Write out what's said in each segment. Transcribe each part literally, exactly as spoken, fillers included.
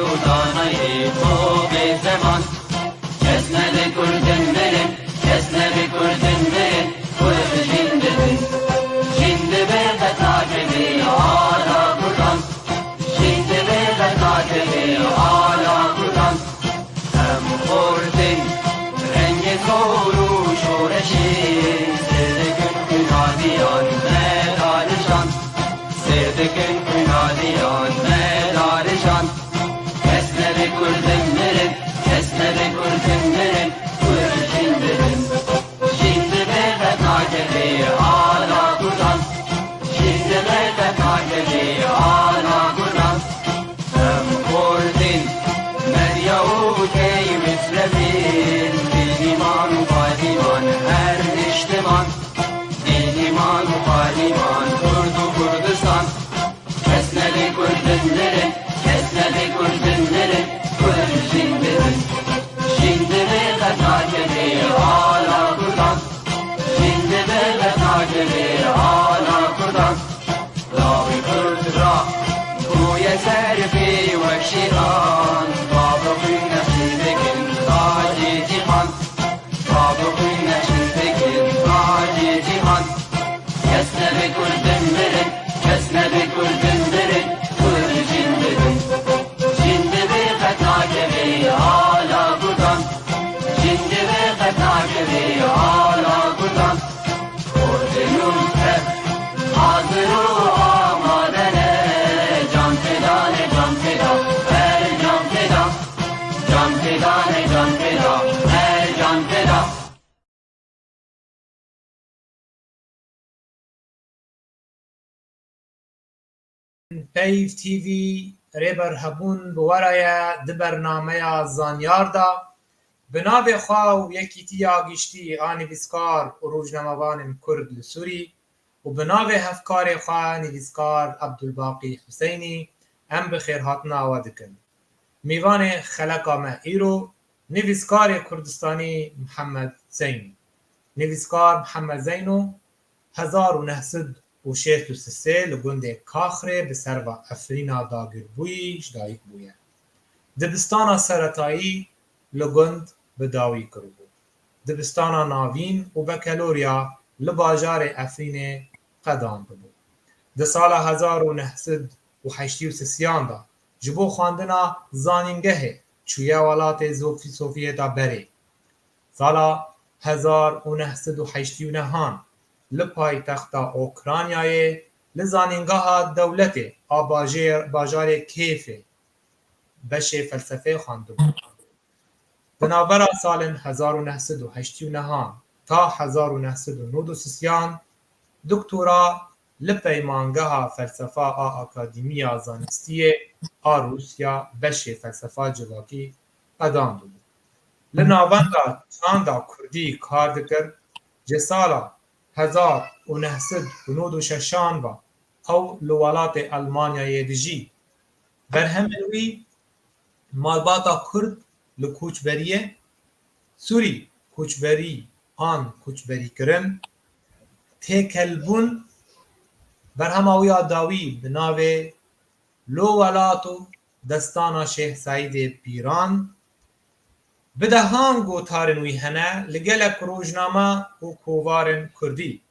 û danayê xwe bê zeman. Kes nebe kurdin mirin, kes nebe kurdin mirin, kurd jîn dibin. Jîn dibe qet nakevê ala kurdan. Jîn dibe qet nakevê ala kurdan. Em xortin rengê zor û şoreşê, sêr dikin xwîna diyan me darijan. Sêr dikin xwîna diyan me darijan. Kes nebe kurdin mirin, kes nebe kurdin mirin, kurd jîn dibin. Jîn dibe qet nakevê ala kurdan. Jîn dibe qet nakevê ala kurdan. Em xortin Medya û Key Mislevîn, Dîlîman û Badîman her niştiman. Dîlîman û Badîman, Kurd û Kurdistan. Kes nebe kurdin mirin, kes nebe kurdin mirin, kurd jîn dibin. Jîn dibe qet nakevê ala kurdan. Jîn dibe qet nakevê ala kurdan. Lawê kurd ra bûye serfê wek şîran. Bavê xwîn nexşî dikin tacê cîhan. Bavê xwîn nexşî dikin tacê cîhan. Kes nebe kurdin mirin, kes nebe kurdin mirin, kurd jîn dibin. Jîn dibe qet nakevê ala kurdan. Jîn dibe qet nakevê ala kurdan. Kurdê nû tev hazir û amade ne. Can feda ne, can feda, her can feda. Can feda ne, can feda, her can feda. Peyv T V, Rêber Hebûn bi we re ye di bernameya Zanyar de. Bi navê xwe û Yekîtiya Giştî a Nivîskar û Rojnamevanên Kurd li Sûrî û bi navê hevkarê xwe nivîskar Ebdulbaqî Huseynî em bi xêrhatina we dikin. Mêvanê xeleka me îro nivîskarê Kurdistanî Mihemed Zeyno. Nivîskar Mihemed Zeyno hezar û neh sed û şêst û sê li gundê Kaxrê bi serva Efrîna dagirbûyî ji dayik bûye. Dibistana seretayî li gund bi dawî kiribû. Dibistana navîn û bekeloriya li bajarê Efrînê qedandibû. Di sala hezar û neh sed û heştê û sisiyan de ji bo xwendina zanîngehê çûye welatê Zofî-, Sofiyeta berê. Sala hezar û neh sed û heştê û nehan li paytexta Okraynayê li zanîngeha dewletê a bajêr-, bajarê Kêfê beşê felsefê xwendibû. Di navbera salên hezar û neh sed û heştê û nehan ta hezar û neh sed û nod û sisiyan doktora li Peymangeha Felsefa a Akademiya Zanistiyê a Rûsya beşê felsefa civakî qedandibû. Li navenda çanda kurdî kar dikir, ji sala hezar û neh sed û nod û şeşan ve ew li welatê Elmanyayê dijî. Berhemên wî malbata Kurd li koçberiyê, Sûrî koçberî an koçberîkirin, têkelbûn, berhema wî ya dawî bi navê Lo Welat û Destana Şêx Seîdê Pîran, bi dehan gotarên wî hene li gelek rojname û kovarên kurdî.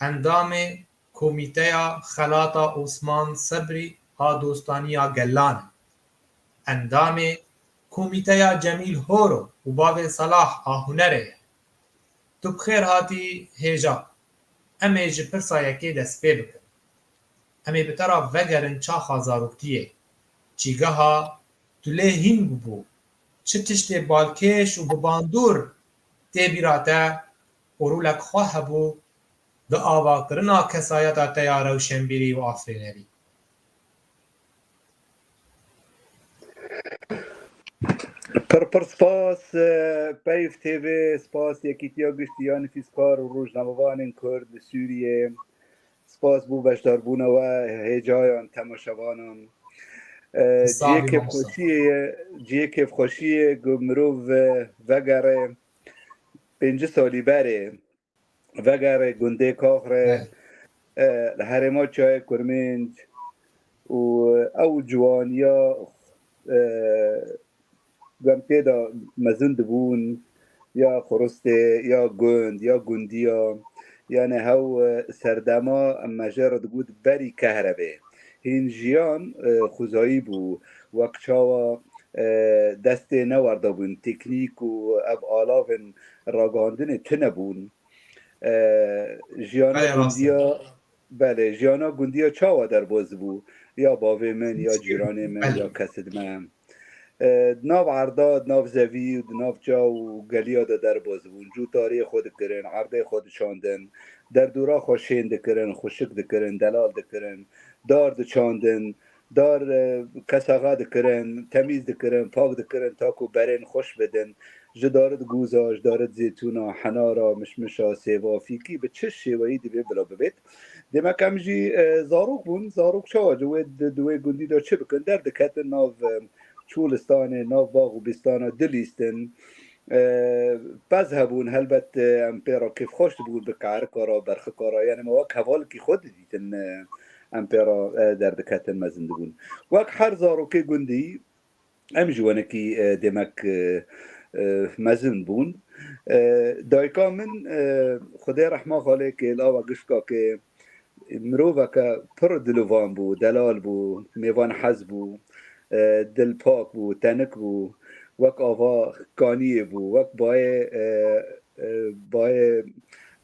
Endamê Komîteya Xelata Osman Sebrî a Dostaniya Gelan e. Endamê Komîteya Cemîl Horo û Bavê Selah a Hunerê ye. Tu bi xêr hatî hêja. Em ê ji pirsa yekê destpê bikin. Em ê bi te re vegerin çaxa zaroktiyê. Çîgeha tu lê hîn bûbû. Çi tiştê balkêş û bi bandor tê bîra te û rolek xwe hebû di avakirina kesayeta te ya rewşenbîrî û afirînerî? Pir pir spas, e, Peyv T V, spas Yekîtiya Giştî ya Nivîskar û Rojnamevanên Kurd li Sûriyê. Spas bo beşdarbûna we, hêjayan, temaşevanan. E, Sağ cihê olun, kêfxweşiyê ye, cihê kêfxweşiyê ku mirov, e, vegere pêncî salî berê, vegere gundê Kaxre, Evet. e, li herêma Çiyayê Kurmênc û ew ciwaniya, e, ku em tê de mezin dibûn, ya xuristê, ya gund, ya gundiya, yani hew, e, serdema me jê re digot berî kehrebê. Hîn jiyan, e, xwezayî bû, wek çawa, e, destê newerdabûn, teknîk û ev alavên ragihandinê tune bûn. E, jiyana Belê, rast e. gundiya, belê, jiyana gundiya çawa derbas bû? Ya bavê min, ya cîranê min, Belê. ya kesê din me. E, di nav erda, di nav zevî û di nav ça û geliya de derbas bûn. Cû tariyê xwe dikirin, erdê xwe diçandin, derdora xwe şên dikirin, xweşik dikirin, delal dikirin, dar diçandin, dar, e, kesaxa dikirin, temîz dikirin, pak dikirin, ta ku berên xweş bidin. Ji darit gûza, ji darit zêtûna, henara, mişmişa, sêva, fîkî bi çi şêweyî divê bila bibêt. Demek em jî, e, zarok bûn. Zarok çawa di wê, di, di wê gundî de çi bikin? Derdiketin nav, e, çolistanê, nav bax û bîstana dilîstin. E, pez hebûn, helbet, e, em pê re kêfxweş dibûn bi karika re, berxika re. Yani me wek hevalekî xwe didîtin, e, em pê re, e, derdiketin, mezin dibûn. Wek her zarokê gundî, em jî wenekî, e, demek, e, e, mezin bûn. E, dayika min, e, Xwedê rehma xalê kê, lava gişka kê, miroveke pir dilovan bû, delal bû, mêvan hez bû, e, dilpak bû, tenik bû, wek ava kaniyê bû, wek bayê, e, e, bayê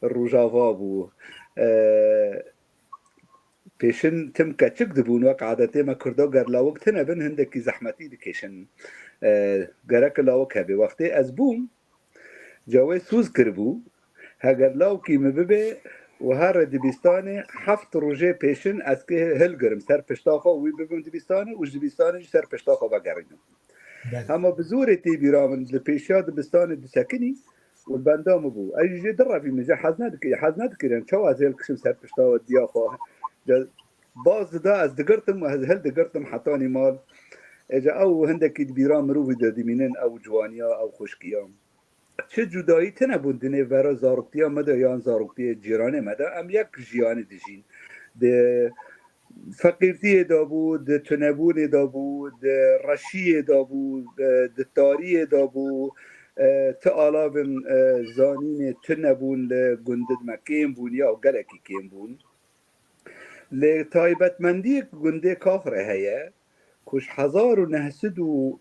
rojava bû. E, Pêşin tim keçik dibûn, wek adetê me Kurda, ger lawik tune bin, hindekî zehmetî dikêşin. E, gerek lawik hebe. Wextê ez bûm, ca wê sûz kiribû, heger lawikî min bibe û here dibistanê, heft rojê pêşin ez kê hilgirim ser pişta xwe, wî bibim dibistanê û ji dibistanê jî ser pişta xwe vegerînim. Belê. Hema bi zorê tê bîra min, li pêşiya dibistanê disekinî û li benda min bû. Ez jî jê direvî, min jê hez nedikir, hez nedikirin. Çawa ez ê hilkişim ser pişta we diya xwe? De baz dida, ez digirtim û ez hildigirtim hetanî mal. Êca ew hindekî di bîra mirovî de dimînin, ew ciwaniya, ew xweşkiya. Çi cudayî tune bûn di nêvbera zaroktiya me de yan zaroktiyê cîranê me de. Em yek jiyanê dijîn. Di feqîrtiyê de bû, di tunebûnê de bû, di reşiyê de bû, di, di tariyê de bû. E, ti alavên, e, zanînê tune bûn li gundid me, kêm bûn ya gelekî kêm bûn. Lê taybetmendiyek gundê Kaxrê heye ku ji hezar û neh sed û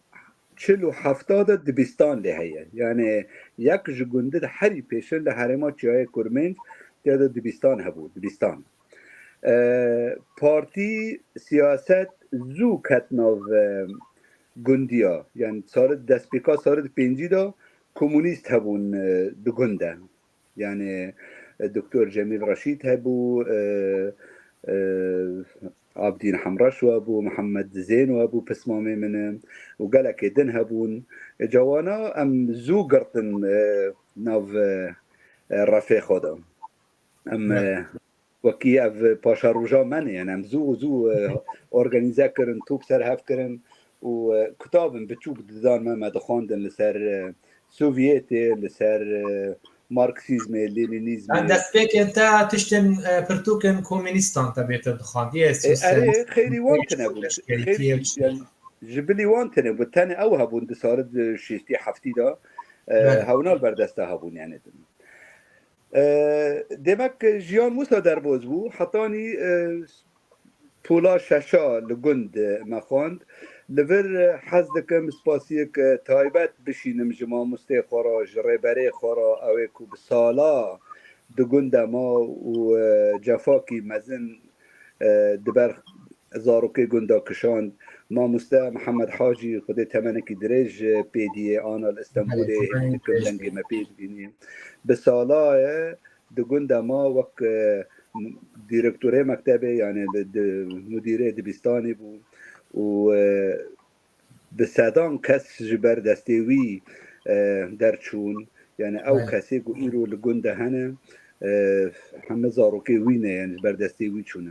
çil û heft de dibistan lê heye. Yani yek ji gundid herî pêşin li herêma Çiyayê Kurmênc tê de dibistan hebû, dibistan. E, partî, siyaset zû ket nav, e, gundiya. Yani sari, destpêka sari di pêncî de komunîst hebûn, e, di gund de. Yani, e, Doktor Cemîl Reşîd hebû, e, e, Abdîn Hemreş webû, Mihemed Zên webû, pismamê min e, û gelekê din hebûn. E, cawana em zû girtin, e, nav, e, e, refê xwe de. Em, e, wekî ev paşeroja me ne, yani em zû zû, e, organîze kirin, top ser hev kirin û, e, kutabin biçûk didan me, me dixwandin li ser, e, Sovyetê, li ser, e, Marksîzmê, Lenînîzmê. Yan destpêkên te tiştên, e, pirtûkên komûnîstan te bêtir dixwandiye, E, sosyalîst, erê, xeyrî wan tine bûn. Xeyr, yani, ji bilî wan tine bû. Tenê ew hebûn di sari di şêstî heftî de, e, Belê. hewnal berdesta hebûn, yani. E, demek jiyan wisa derbaz bû, hetanî, e, pola şeşa li gund, e, me xwend. Li vir, e, hez dikim spasiyek, e, taybet bişînim ji mamostê xwe re, ji rêberê xwe re, ew ê ku bi sala di gund de ma û, e, cefakî mezin, e, di ber zarokê gunda kişand. Mamoste Mihemed Hacî, Xwedê temenekî dirêj pê diyê, ana li Stenbolê, Belê, hêvî dikim dengê me pê bibînî. Bi sala ye di gunda ma wek, e, direktorê mektebê, yani di, di, mudirê dibistanê bû û, e, bi sedan kes ji ber destê wî, e, derçûn. Yani ew Belê. kesê ku îro li gund de hene, e, heme zarokê wî ne, yani ji ber destê wî çûne.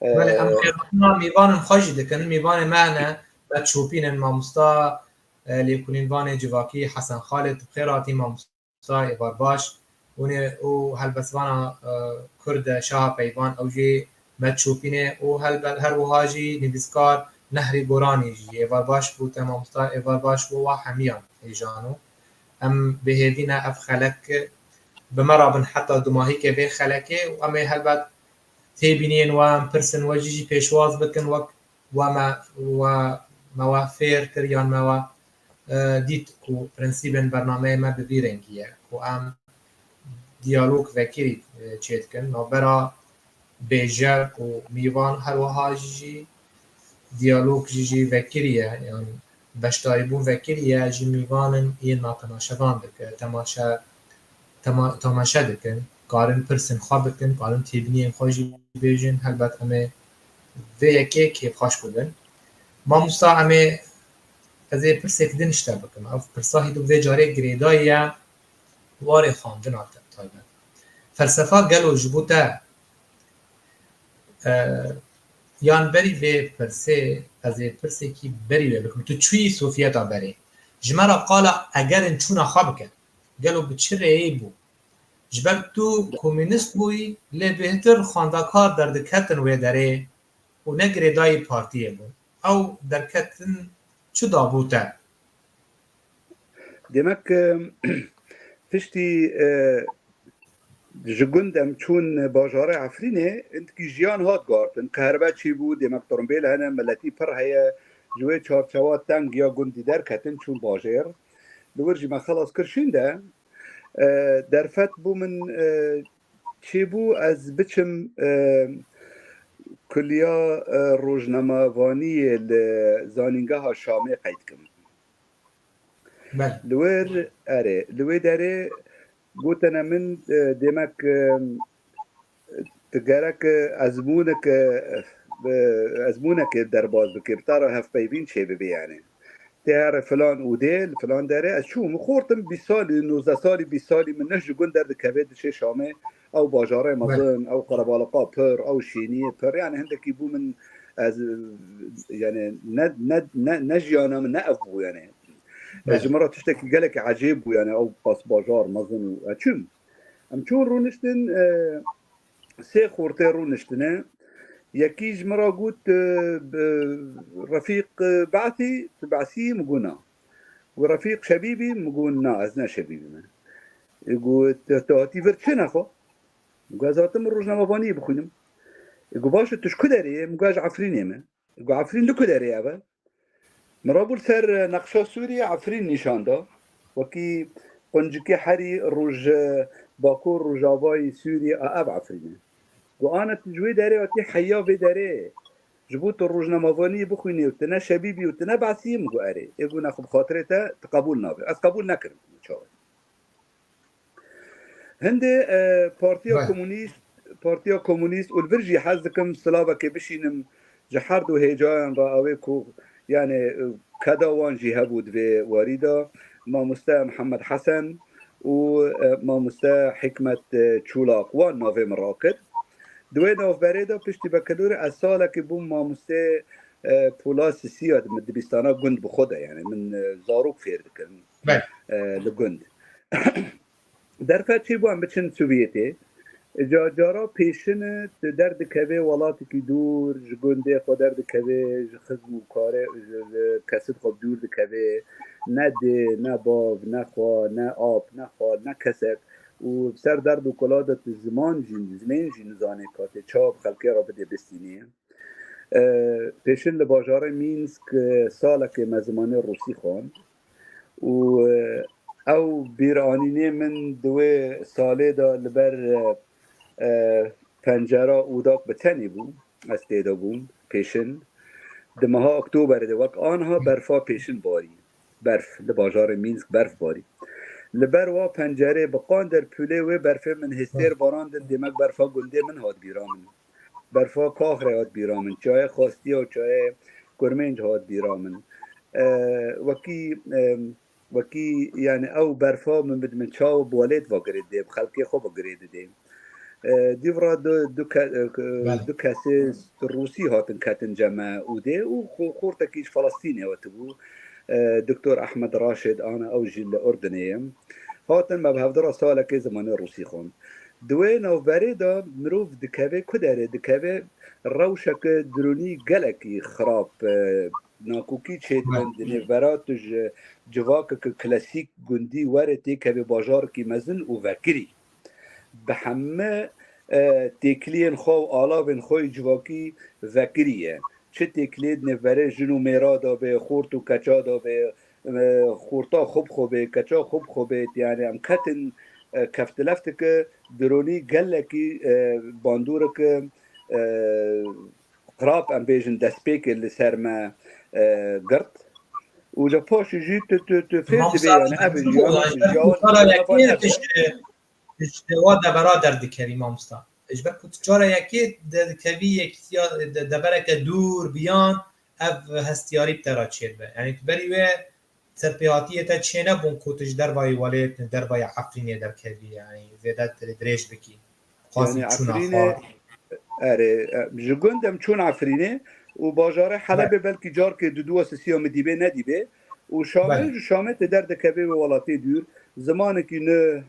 E, Belê, em xêrhatina mîvanên xwe jî dikin. Mîvanê me hene, me çopînin mamosta, e, lêkolînvanê civakî Hesen Xalid, bi xêr hatî mamosta. Êvar baş. Hûn ê û helbestvana, e, Kurd e, Şaha Peyvan, ew jî me çopîne û helbe-, her wiha jî nivîskar Nehrê Goranê jî êvar baş bû te mamosta, êvar baş bû wa hemiyan hêjano. Em bi hêvî ne ev xelek bi me rabin heta dumahîkê vê xelekê û em ê helbet têbîniyên we, em pirsin we jî jî pêşwaz bikin wek we me, we, me we fêr kir yan me we, e, dît ku prensîbên bernameyê me bi vî rengî ye ku em diyalog vekirî, e, çêdikin. Navbera bêjek û mîvan her wiha jî diyalog jî jî vekirî ye, yan beşdarîbûn vekirî ye, ji mîvanin yên me temaşevan dike, temaşe, tema-, temaşe dikin, karin pirsên xwe bikin, karin têbîniyên xwe jî bêjin, helbet em ê vê yekê kêfxweş bibin. Mamosta, em ê, ez ê pirsek din ji te bikim. Ev pirsa hî di vê carê girêdayî ye, warê xwendina te taybet. Felsefa gelo ji bo te, e, yan berî vê pirsê, ez ê pirsekî berî wê bikim. Tu çûyî Sofiyeta berê. Ji me re qala egerin çûna xwe bike. Gelo bi çi rêyê bû? Ji ber tu komînist bûyî, lê bêhtir xwendekar derdiketin wê derê û ne girêdayî partiyê bûn. Ew derketin çi dabû te? Demek, e, piştî, e, ji gund em çûn bajarê Efrînê, hindikî jiyan hat guhartin. Qehirbe çî bû, demek, tirimbêl hene, miletî pir heye. Ji wê çarçewa teng ya gundî derketin, çûn bajêr. Li wir jî me xelas kir şûnde. E, derfet bû min, e, çêbû ez biçim, e, kuliya, e, rojnamevaniyê li Zanîngeha Şamê qeyd kim. Belê. Li wir, erê, li wê derê gotine min, e, demek, e, tu gerek, e, ezmûneke, e, ezmûneke derbas bike, bi te re hevpeyvîn çêbibe yani. Tê here filan û dê, li filan derê, ez çûm, xortim bîst salî, nozdeh salî, bîst salî min ne ji gund derdikeve diçê Şamê, ew bajarê Belê. Mezin, ew qerebaliqa pir, ew şêniyê pir, yani hindekî bû min, ez, yani ne, ne, ne, ne jiyana min ne ev bû yani. Belê. Ji min re tiştekî gelekî ecêb bû yani ew qas bajar mezin û ez çûm. Em çûn rûniştin, e, sê xortê rûniştine. Yekî ji min re got, e, bi, Refîq, e, Be'sî, tu Be'sî yî? Min got na. Got, Refîq Şebîbî? Min got na, ez ne Şebîbî me. E, got, tu, tu hatî vir çi nexwe? Min got, ez hatim rojnamevaniyê bixwînim. E, got, baş e, tu ji ku derê yê? Min got, ez ji Efrînê me. E, got, Efrîn li ku derê ye ev e? Min rabû li ser, e, neqşa Sûriyê Efrîn nîşan da. Wekî quncikê herî roj, e, bakur rojavayî Sûriyê a ev Efrîn e. Got, ana tu ji wê derê hatî heya vê derê. Ji bo tu rojnamevaniyê bixwînî û tu ne Şebîbî û tu ne Be'sî yî? Min got, erê. Ê got, nexwe bi xatirê te, tu qebûl nabe. Ez qebûl nekirim. Çawa? Hindê, e, Partiya Belê. Komunîst, Partiya Komunîst û li vir jî hez dikim silavekê bişînim ji her du hêcayan re, ew ê ku, yani, e, keda wan jî hebû di vê warî de, mamoste Mihemed Hesen û, e, mamoste Hikmet, e, Çolak, wan navê min rakir. Di wê navberê de piştî bekelûrê ez salekê bûm mamostê, e, Pola Sisiya di, min dibistana gund bi xwe de, yani min, e, zarok fêr dikirin, Belê. e, li gund. Derfet çêbû em biçin Sovyetê. Ca-, cara pêşin e, tu derdikevê welatekî dûr, ji gundê xwe derdikevê, ji xizm û karê, ji, ji kesîd xwe bi dûr dikevê. Ne dê, ne bav, ne xwa, ne ap, ne xal, ne kesek. Û ser derd û kula de tu ziman jî, zimên jî nizanê, ka tê çawa bi xelkê re bidê bistînê. E, pêşin li bajarê Mînsk, e, salekê me zimanê rûsî xwend. Û, e, ew bîranînê min di wê salê de li ber, e, e, pencera ûdak bi tenê bû. Ez tê de bûm pêşin. Di meha Oktoberê de wek aniha berfa pêşin barî. Berf, li bajarê Mînsk berf barî. Li ber wa pencerê bi qander pûlê wê berfê min hêstêr barandin, demek berfa gundê min hat bîra min. Berfa Kaxrê hat bîra min, çayê Xastiya û çayê Kurmênc hat bîra min. E, wekî, e, wekî, yani ew berfa min bid min çaw bi welêt ve girê didê, bi xelkê xwe ve girê didê. E, dîvra du, du ke-, e, Belê. du kesê rûsî hatin ketin cem me û dê û xo-, xortekî ji Felestînê hatibû. E, Doktor Ehmed Raşid ana ew jî li Urdinê ye. Hatin me bi hevdira salekê zimanê rûsî xwend. Di wê navberê de mirov dikeve ku derê? Dikeve rewşeke dirûnî gelekî xirab, e, nakokî çêdibin. Di nêvbera tu ji civakeke klasîk gundî were têkevê bajarekî mezin û vekirî. Bi heme, e, têkiliyên xwe û alavên xwe yê civakî vekirî ye. Çi têkiliyê di nêvberê jin û mêra de be, xort û keça de be, e, xorta xwe bi xwe be, keça xwe bi xwe be, yani em ketin, e, keftilef dike, dironî gelekî, e, bandoreke, e, xirab, em bêjin destpêkê li ser me, e, girt. Û ji paşê jî tu, tu, tu fêr dibê, yani ev jiyan, jiyan, ji, ji wa devera derdikevî mamosta. Ji ber ku tu cara yekê derdikevî yekîtiya de-, devereke dûr biyan, ev hestiyarî bi te re çêdibe. Yani tu berî wê serpêhatiyê te çênebûn ku tu ji dervayê welêt, dervayê Efrînê derkevî, yani zêde dirê-, dirêj bikî. Xwazî Yani çûna Efrînê, xwe. Erê, e, ji gund em çûn Efrînê û bajarê Belê. Helebê belkî carkê di duwa sisiya min dîbê nedîbê û Şamê Belê. Ji Şamê te derdikevê wê welatê dûr, zimanekî nû,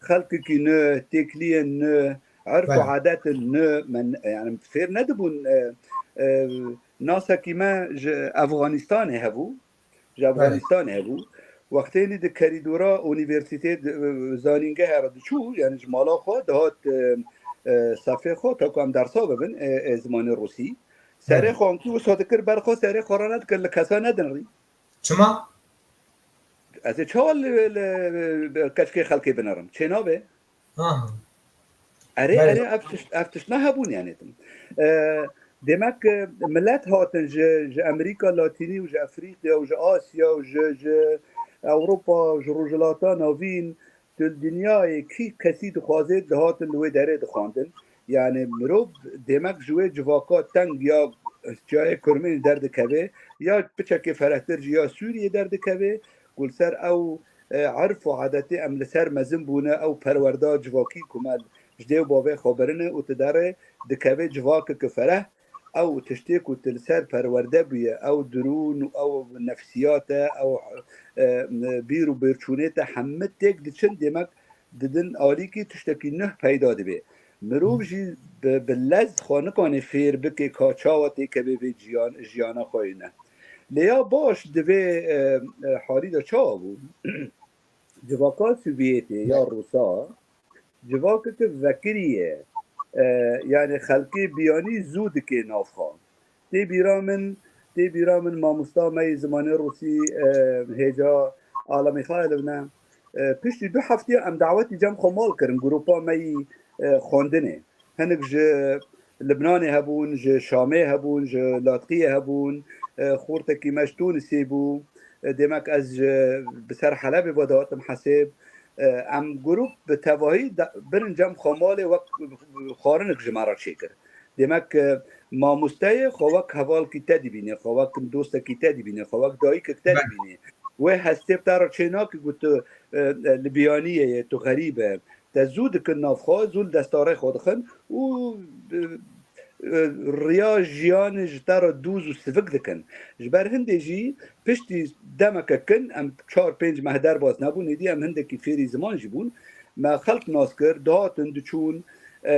xelkekî nû, têkiliyên nû, erf û Belê. Adetin nû, me n-, yani fêr nedibûn, e, e, nasekî me ji Efxanistanê hebû. Ji Belê. Efxanistanê hebû. Wextênî di kerîdora unîversîtê di, e, zanîngehe re diçû, yani ji mala xwe dihat, e, e, sefê xwe, ta ku em dersa bibin, e, e, zimanê rûsî. Serê Belê. Xwe ankî wisa dikir ber xwe, serê xwe ranedikir, li kesa nedinirî. Çima? Ez ê çawa li, li, li keçikê xelkê binirim? Çênabe. Aha. Erê, Belê. Erê, ev tişt, ev tiştna hebûn, yani. E, demek, e, millet hatin ji, ji Amerîka Latînî û ji Efrîqya û ji Asya û ji, ji Ewropa û ji Rojhilata Navîn, tu li dinyayê kî kesî dixwaze, dihatin li wê derê dixwandin. Yani mirov demek ji wê civaka teng ya çiyayê Kurmên derdikeve, ya piçekê ferehtir jî ya Sûriyê derdikeve, ku li ser ew e, erf û adetê em li ser mezin bûne, ew perwerda civakî ku me ji dê û bavê xwe birine û tu derê dikeve civakeke fereh, ew tiştê ku tu li ser perwerde bûye, ew dirûn û ew nefsiyat e, ew, e, bîr û bêrçûnê te hemî têk diçin, demek didin alîkî tiştekî nuh peyda dibe. Mirov jî bi, bi lez xwe nikane fêr bike ka çawa têkeve vê jiyan-, jiyana xwe yê ne. Lê ya baş di vê, e, e, halî de çawa bû? Civaka Sovyetê ya Rûsa civakeke vekirî ye. E, yani xelkê biyanî zû dike nav xwe. Tê bîra min, tê bîra min mamosta me yî zimanê rûsî, e, hêja Ala Mîxaîlov ne. E, piştî du heftiya em dawetî cem xwe mal kirin, grupa me yî, e, xwendinê. Hinek ji Libnanê hebûn, ji Şamê hebûn, ji Latqiyê hebûn, e, xortekî me ji Tûnisê bû. E, demek ez ji, bi ser Helebê ve dihatim hesêb. E, em grup bi tevahî de, birin cem xwe malê wek xwarinek ji me re çêkir. Demek, e, mamosteyê xwe wek hevalkî te dibîne, xwe wek dostekî te dibîne, xwe wek dayikek te Be- dibîne. Wê hestê bi te re çê nake ku tu, e, e, li biyaniyê ye, tu xerîb e. Te zû dikin nav xwe, zû li destarê xwe dixin û, e, e, riya jiyanê ji te re dûz û sivik dikin. Ji ber hindê jî piştî demeke kin, em çar pênc meh derbas nebûn, êdî em hindekî fêrî ziman jî bûn. Me xelk nas kir, dihatin, diçûn, e,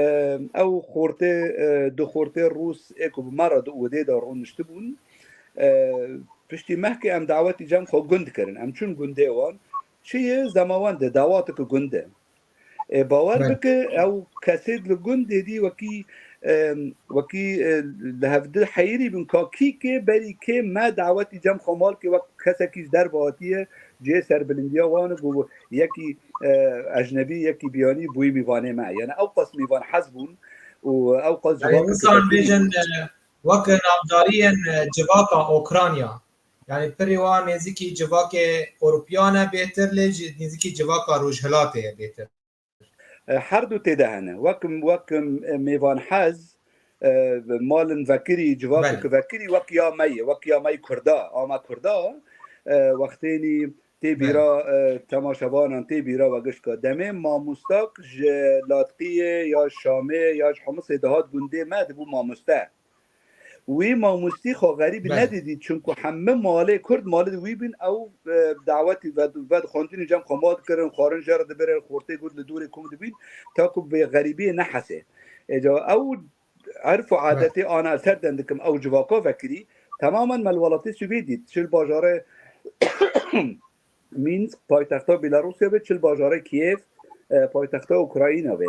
ew xortê, e, du xortê rûs ê ku bi me re di odê de rûniştibûn. E, piştî mehkê em dawetî cem xwe gund kirin. Em çûn gundê wan. Çi ye? Zemawend e, dawateke gund e. E, bawer Belê. Bike, ew kesê li gundê dî wekî, e, wekî, e, li hevdi heyirî bin ka kî kê berî kê me dawetî cem xwe mal kê wek kesekî ji derve hatiye, cihê serbilindiya wan û yekî, e, ecnebî, yekî biyanî bûyî mîvanê me. Yani ew qas mîvan hez bûn û ew qas Yani civakeke insan vekirî bêjin, bûn. E, wek navdariyên, e, civaka Ukrayna. Yani pirê wan nêzîkî civakê Ewropiyan e bêtir, lê jî nêzîkî civaka Rojhilatê ye bêtir. E, her du tê de hene. Wek, wek, e, mêvan hez, e, malin vekirî, civakek Belê. Vekirî, wek ya me ye, wek ya me yê Kurda, ama Kurda, e, wextênî tê Belê. Bîra, e, temaşevanan, tê bîra we gişka. Demê mamostak ji Latqiyê ya Şamê ya ji Humisê dihat gundê me dibû mamoste. Wî mamostî xwe xerîb Belê. nedidît, çunku hemî malê Kurd malê wî bîn, ew, e, dawetî ved-, vedixwendinî cem xwe mal dikirin, xwarin jê re dibirin, xortê got li dûrê kom dibîn, ta ku bi xerîbiyê nehesê. Êca ew erf û Belê. adetê ana ser den dikim, ew civaka vekirî, temamen me li welatê Swêdî, çi li bajarê Mînsk, paytexta Bîlarûsya be, çil bajarê Kîev, e, paytexta Ukrayna be.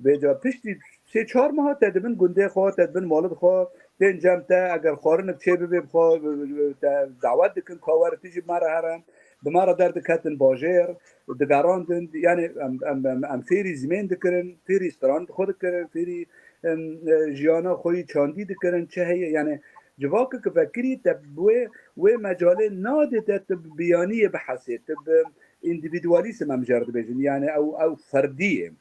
Vêca piştî sê çar meha te dibin gundê xwe, te dibin malid xwe, tên cem te, eger xwarinik çê bibe bi xwe, te dawet dikin ka were tu jî bi me re here, bi me re derdiketin bajêr, digerandin, yani em, em, em, em fêrî zimên dikirin, fêrî stran xwe dikirin, fêrî, em, e, jiyana xwe yî çandî dikirin, çi heye, yani civakek vekirî te bi wê wê mecalê nadê te tu bi biyaniyê bihesê, tu bi îndîvîdualîsm em jê re dibêjin, yani ew, ew ferdî ye.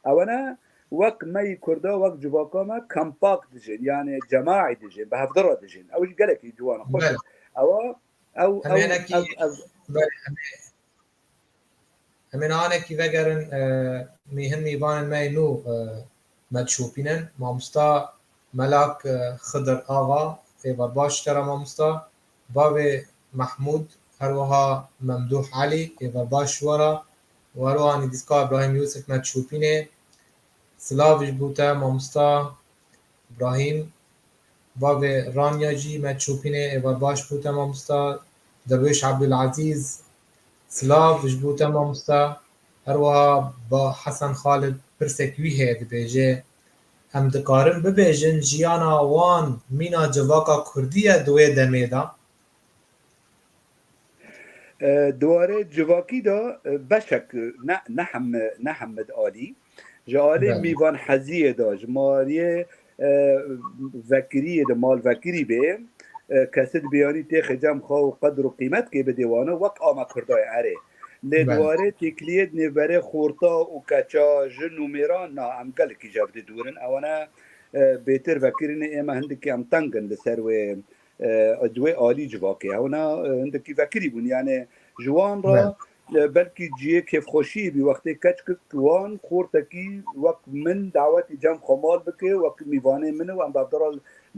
Ew ne wek me yî Kurda, wek civaka me kompakt dijîn, yani cemaî dijîn, bi hevdira dijîn. Ew jî gelekî ciwan e, xweş e. Belê. Ewa, ew, Em ew, ê hinekî, ew, ew, belê, em ê Em ê nihanekî vegerin, e, mî-, hin mîvanên me yê nû, e, me dişopînin. Mamosta Melak, e, Xidir Axa, êvar baş ji te re mamosta. Bavê Mehmûd, her wiha Memdûh Elî, êvar baş ji we re. Û her wiha nivîskar Îbrahîm Yûsif me dişopînê. Silav ji bo te mamosta Îbrahîm. Bavê Ranya jî me dişopînê, êvar baş bo te mamosta. Derwêş Ebdulezîz, silav ji bo te mamosta. Her wiha ba Hesen Xalid pirsek wî heye, dibêje, em dikarin bibêjin jiyana wan mîna civaka kurdî ye di wê demê de? E, di warê civakî de, e, beşek, e, ne, ne hem, ne hemid alî. Ji alî Belê. mîvan heziyê de, ji maliyê, e, vekiriyê de, mal vekirî bê, e, kesid biyanî têxê cem xwe û qedr û qîmetkê bidê wana wek ama Kurdayê erê. Lê di Belê. warê têkiliyê di nêvberê xorta û keça, jin û mêran, na, em gelekî ji hev dûr in. Ewana, e, bêtir vekirînê ême hindikî em teng in li ser wê, e, di wê alî civakê hewna, e, hindekî vekirî bûn. Yani ji wan re, Belê. e, belkî cihê kêfxweşiyê bî wextê keçkik wan xortekî wek min dawetî cem xwe mal bike, wek mîvanê min û em bevdera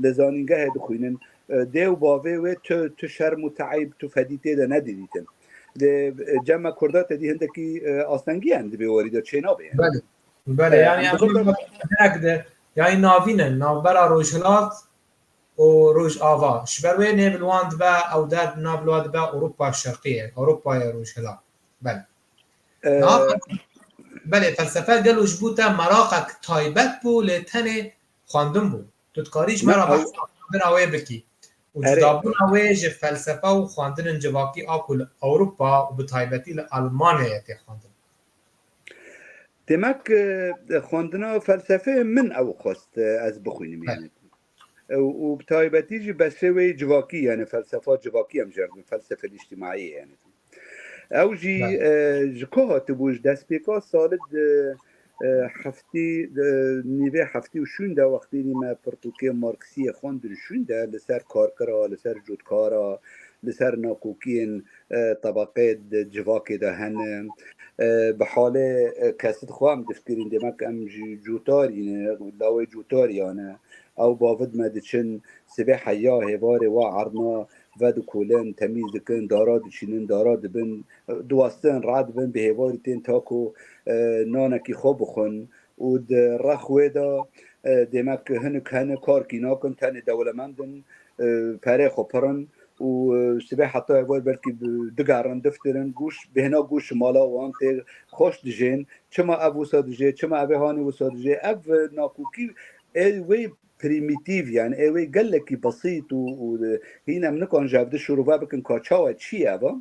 li zanîngehê dixwînin. E, dê û bavê wê tu, tu şerm û teîb, tu fedî tê de nedidîtin. Lê, e, cem me Kurda te dî hindekî, e, astengî em di vê warî de çênabe yani. Belê. Belê, E, yani em em bi xwe de gerek de, yani navîn in, navbera Rojhilat û Rojava. Ji ber wê nêv li wan dibe, ew der nav li wan dibe Ewropa Şerqiyê, Ewropayê Rojhilat. Belê. E, Niha, belê, felsefe gelo ji bo te meraqek taybet bû, lê tenê xwendin bû. Tu dikarî ji me Ne, re ew behsa xwendina wê bikî? Û Erê. cudabûna wê ji felsefe û xwendinên civakî a ku li Ewropa û bi taybetî li Elmanyayê tê xwendin? Demek, e, xwendina felsefeyê min ew xwest, e, ez bixwînim, Belê. yani. E, û bi taybetî jî beşê wê civakî, yani felsefa civakî em jê re dibin, felsefe îctimaiyê, yani. Ew jî, Belê. e, ji ku hatibû, ji destpêka salid, e, e, heftî, e, nîvê heftî û şûn de wextî me pirtûkê Marksiyê xwendin şûn de li ser karkira, li ser cotkara, li ser nakokiyên, e, tebaqê di civakê de hene. E, bi halê, e, kesit xwe em difikirîn, demek em jî cotarî ne, lawê cotariyane. Ew bavid me diçin, sibê heya hêvarê wa erdna vedikolin, temîz dikin, dara diçînin, dara dibin, diwestin, radibin, bi hêvarî tên ta ku, e, nanekî xwe bixwin û di rex wê de, e, demek hinik hene karkî nakin, tenê dewlemend in, e, perê xwe pir in û, e, sibê heta êvar belkî bi-, digerin, diftirin, goş, bêhna goş mala wan tê xweş dijên, çima ev wisa dijê, çima ev ê hanê wisa dijê, ev, e, nakokî ê wê primîtîv, yani ê wê gelekî besît û, û, e, hîn em nikan ji hev di şirove bikin ka çawa çi ye eva.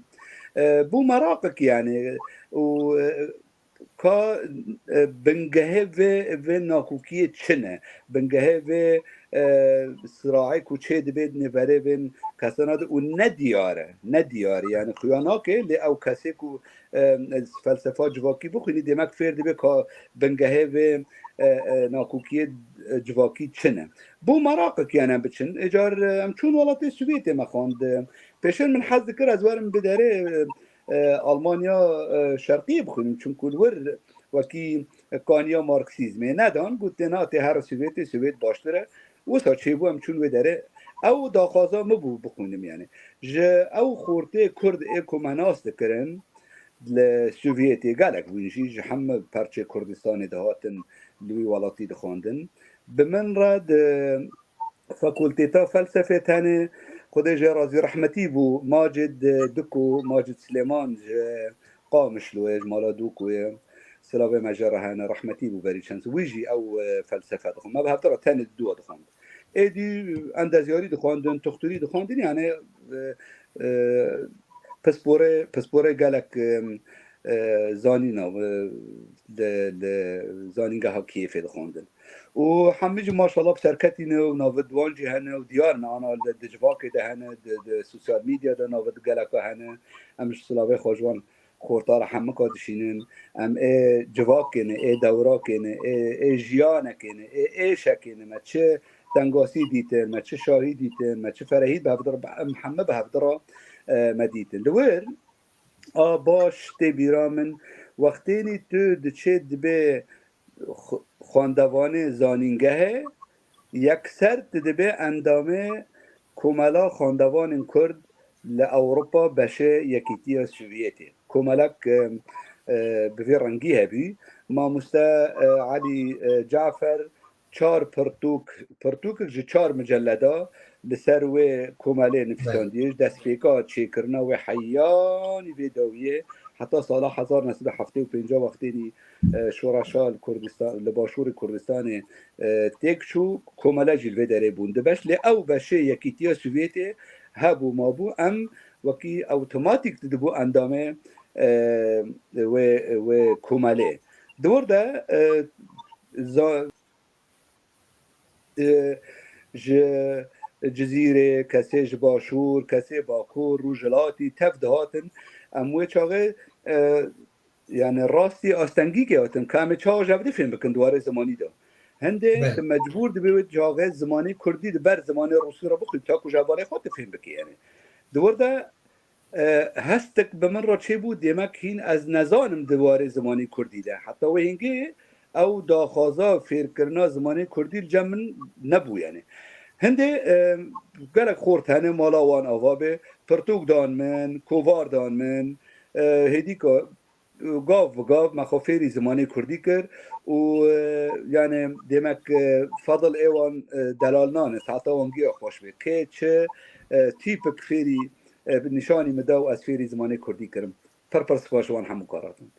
E, bû meraqek yani û, e, ka, e, bingehê vê, vê nakokiyê çi ne? Bingehê vê, e, siraê ku çê dibe di nêverê vên kesana de û ne diyar e, ne diyar e. Yani xuya nake, lê ew kesê ku, e, felsefa civakî bixwînî, demek fêr dibe ka bingehê vê, e, e, nakokiyê, e, civakî çi ne? Bû meraqek yani em biçin. Êcar, e, em çûn welatê Swêdê me xwend. Pêşên min hez dikir ez werim bi derê, e, e, Almanya, e, şerqiyê bixwînim. Çunku li wir wekî kaniya Marksîzmê nedan. Got tê na tê here Swêdê, Swêd baştir e. Wisa çêbû em çûn wê derê. Ew daxwaza min bû bixwînim, yani. Ji ew xortê Kurd ê ku me nas dikirin, li Sovyetê gelek bûn jî, ji hemû perçê Kurdistanê dihatin, li wî welatî dixwendin. Bi min re di Fakulteta Felsefê tenê, Xwedê jê razî, rehmetî bû, Macid Diko, Macid Silêman ji Qamişlo ye, ji mala Dûko ye. Silavê me jê re hene, rehmetî bû berî çend. Wî jî ew, e, felsefe dixwend. Me bi hevdira tenê di dû dixwend. Êdî endezyarî dixwendin, tuxturî dixwendin, yani, e, e, pisporê, pisporê gelek, e, e, zanîna, e, li, li zanîngeha Kîevê dixwendin. Û hemî jî maşallah bi serketî ne û navê di wan jî hene û diyar ne, ana li, di civakê de hene, di, di sosyal medya de navê di geleka hene. Em ji silavê xwe ji wan xorta re hemika dişînin. Em ê civakê ne, ê dewrakê ne, ê, ê jiyanekê ne, ê êşekê ne. Me çi tengasî dîtin, me çi şahî dîtin, me çi ferehî bi hevdira, em hemî bi hevdira, e, me dîtin. Li wir, a baş tê bîra min, wextênî tu diçê dibê xw-, xwendevanê zanîngehê, yekser tu dibê endamê Komela Xwendevanên Kurd li Ewropa, beşê Yekîtiya Sovyetê. Komelek, e, e, bi vî rengî hebî. Mamoste, e, Elî, e, Cafer, çar pirtûk, pirtûkek ji çar micelleda li ser wê komelê nivîsandiye, ji destpêka çêkirina wê heyanî vê dawiyê heta sala hezar neh sed û heftê û pênc wextênî, e, şoreşa li Kurdistan, li başûrê Kurdistanê, e, têk çû, komele jî li vê derê bûn. Di beş, lê ew beşê Yekîtiya Sovyetê hebû, mabû, em wekî awtomatîk didibû endamê, e, wê, wê komelê. Di wir de, e, za-, e, ji Cizîrê, kesê ji Başûr, kesê Bakur, Rojhilatî tev dihatin. Em wê çaxê, e, yani rastî astengîkê hatin. Ka em ê çawa ji hevdî fêm bikin di warê zimanî de? Hindê Belê. tu mecbûr dibê wê çaxê zimanê kurdî di ber zimanê rûsî re bixwî, ta ku ji hevalê xwe tu fêm bikî, yani. Di wir de, e, hestek bi min re çêbû, demek hîn ez nezanim di warê zimanê kurdî de. Heta wê hingê ew daxwaza fêrkirina zimanê kurdî li cem min nebû, yani. Hindê, e, gelek xort hene mala wan ava be, pirtûk dan min, kovar dan min, e, hêdîka gav bi gav me xwe fêrî zimanê kurdî kir û, e, yani demek, e, fadil ê wan, e, delal nane, saeta wan giya xweş be. Kê çi, e, tîpik fêrî, e, bi nîşanî min da û ez fêrî zimanê kurdî kirim. Pir pir spas ji wan hemû karatin.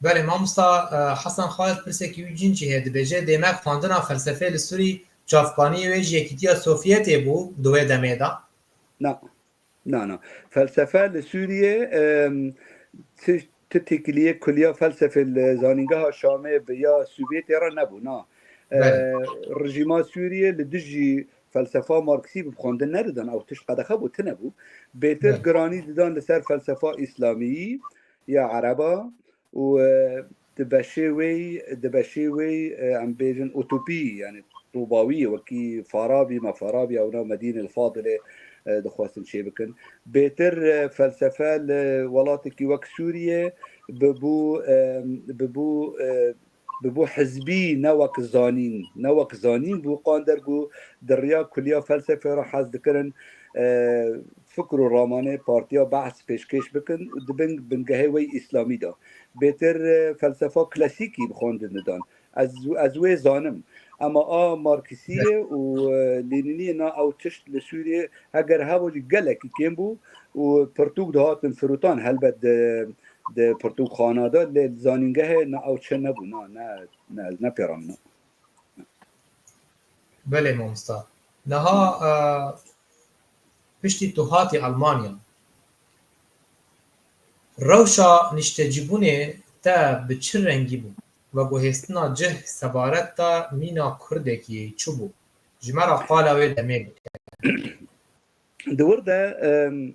Belê, mamosta, e, Hesen Xalid pirsekî wî cîn jî heye, dibêje, demek xwendina felsefê li Sûrî çavkaniyê wê ji Yekîtiya Sovyetê bû di wê demê de? Na. Na, na. Felsefe li Sûriyê, em, ti, ti têkiliyê kuliya felsefê li Zanîngeha Şamê bi ya Sovyetê re nebû, na. E, Belê. Rejîma Sûriyê li dijî felsefa Marksî bi xwendin nedidan, ew tişt qedexe bû, tune bû. Bêtir Belê. giranî didan li ser felsefa Îslamî ya Ereba, û, e, di beşê wê, di beşê wê, e, em bêjin utopî, yani tûbawî, wekî Farabî, me Farabî, ewna Medînê li Fadilê, e, dixwestin çêbikin. Bêtir, e, felsefe li welatekî wek Sûriye bibû, e, bibû, e, bibû hizbî, ne wek zanîn, ne wek zanîn bû, qander ku di riya kuliya felsefê re hez dikirin, e, fikr û ramanê partiya Be'th pêşkêş bikin û di bin bingehê wê îslamî de. Bêtir, e, felsefa klasîkî bi xwendin didan. Ez, ez wê zanim. Ema a Marksî ye û, e, Lênînî ye, na, ew tişt li Sûriyê heger hebû jî gelekî kêm bû û pirtûk dihatin firotan helbet di, di pirtûkxana de, lê li zanîngehê na ew çi nebû, na, ne, ne, ez ne pê re min e. Belê mamosta. Niha, e, piştî tu hatî Almanya, rewşa niştecîbûnê te bi çi rengî bû? Veguhêstina cih sebaret te mîna kurdekî çi bû? Ji me re qala wê demê bike. Di wir de, em,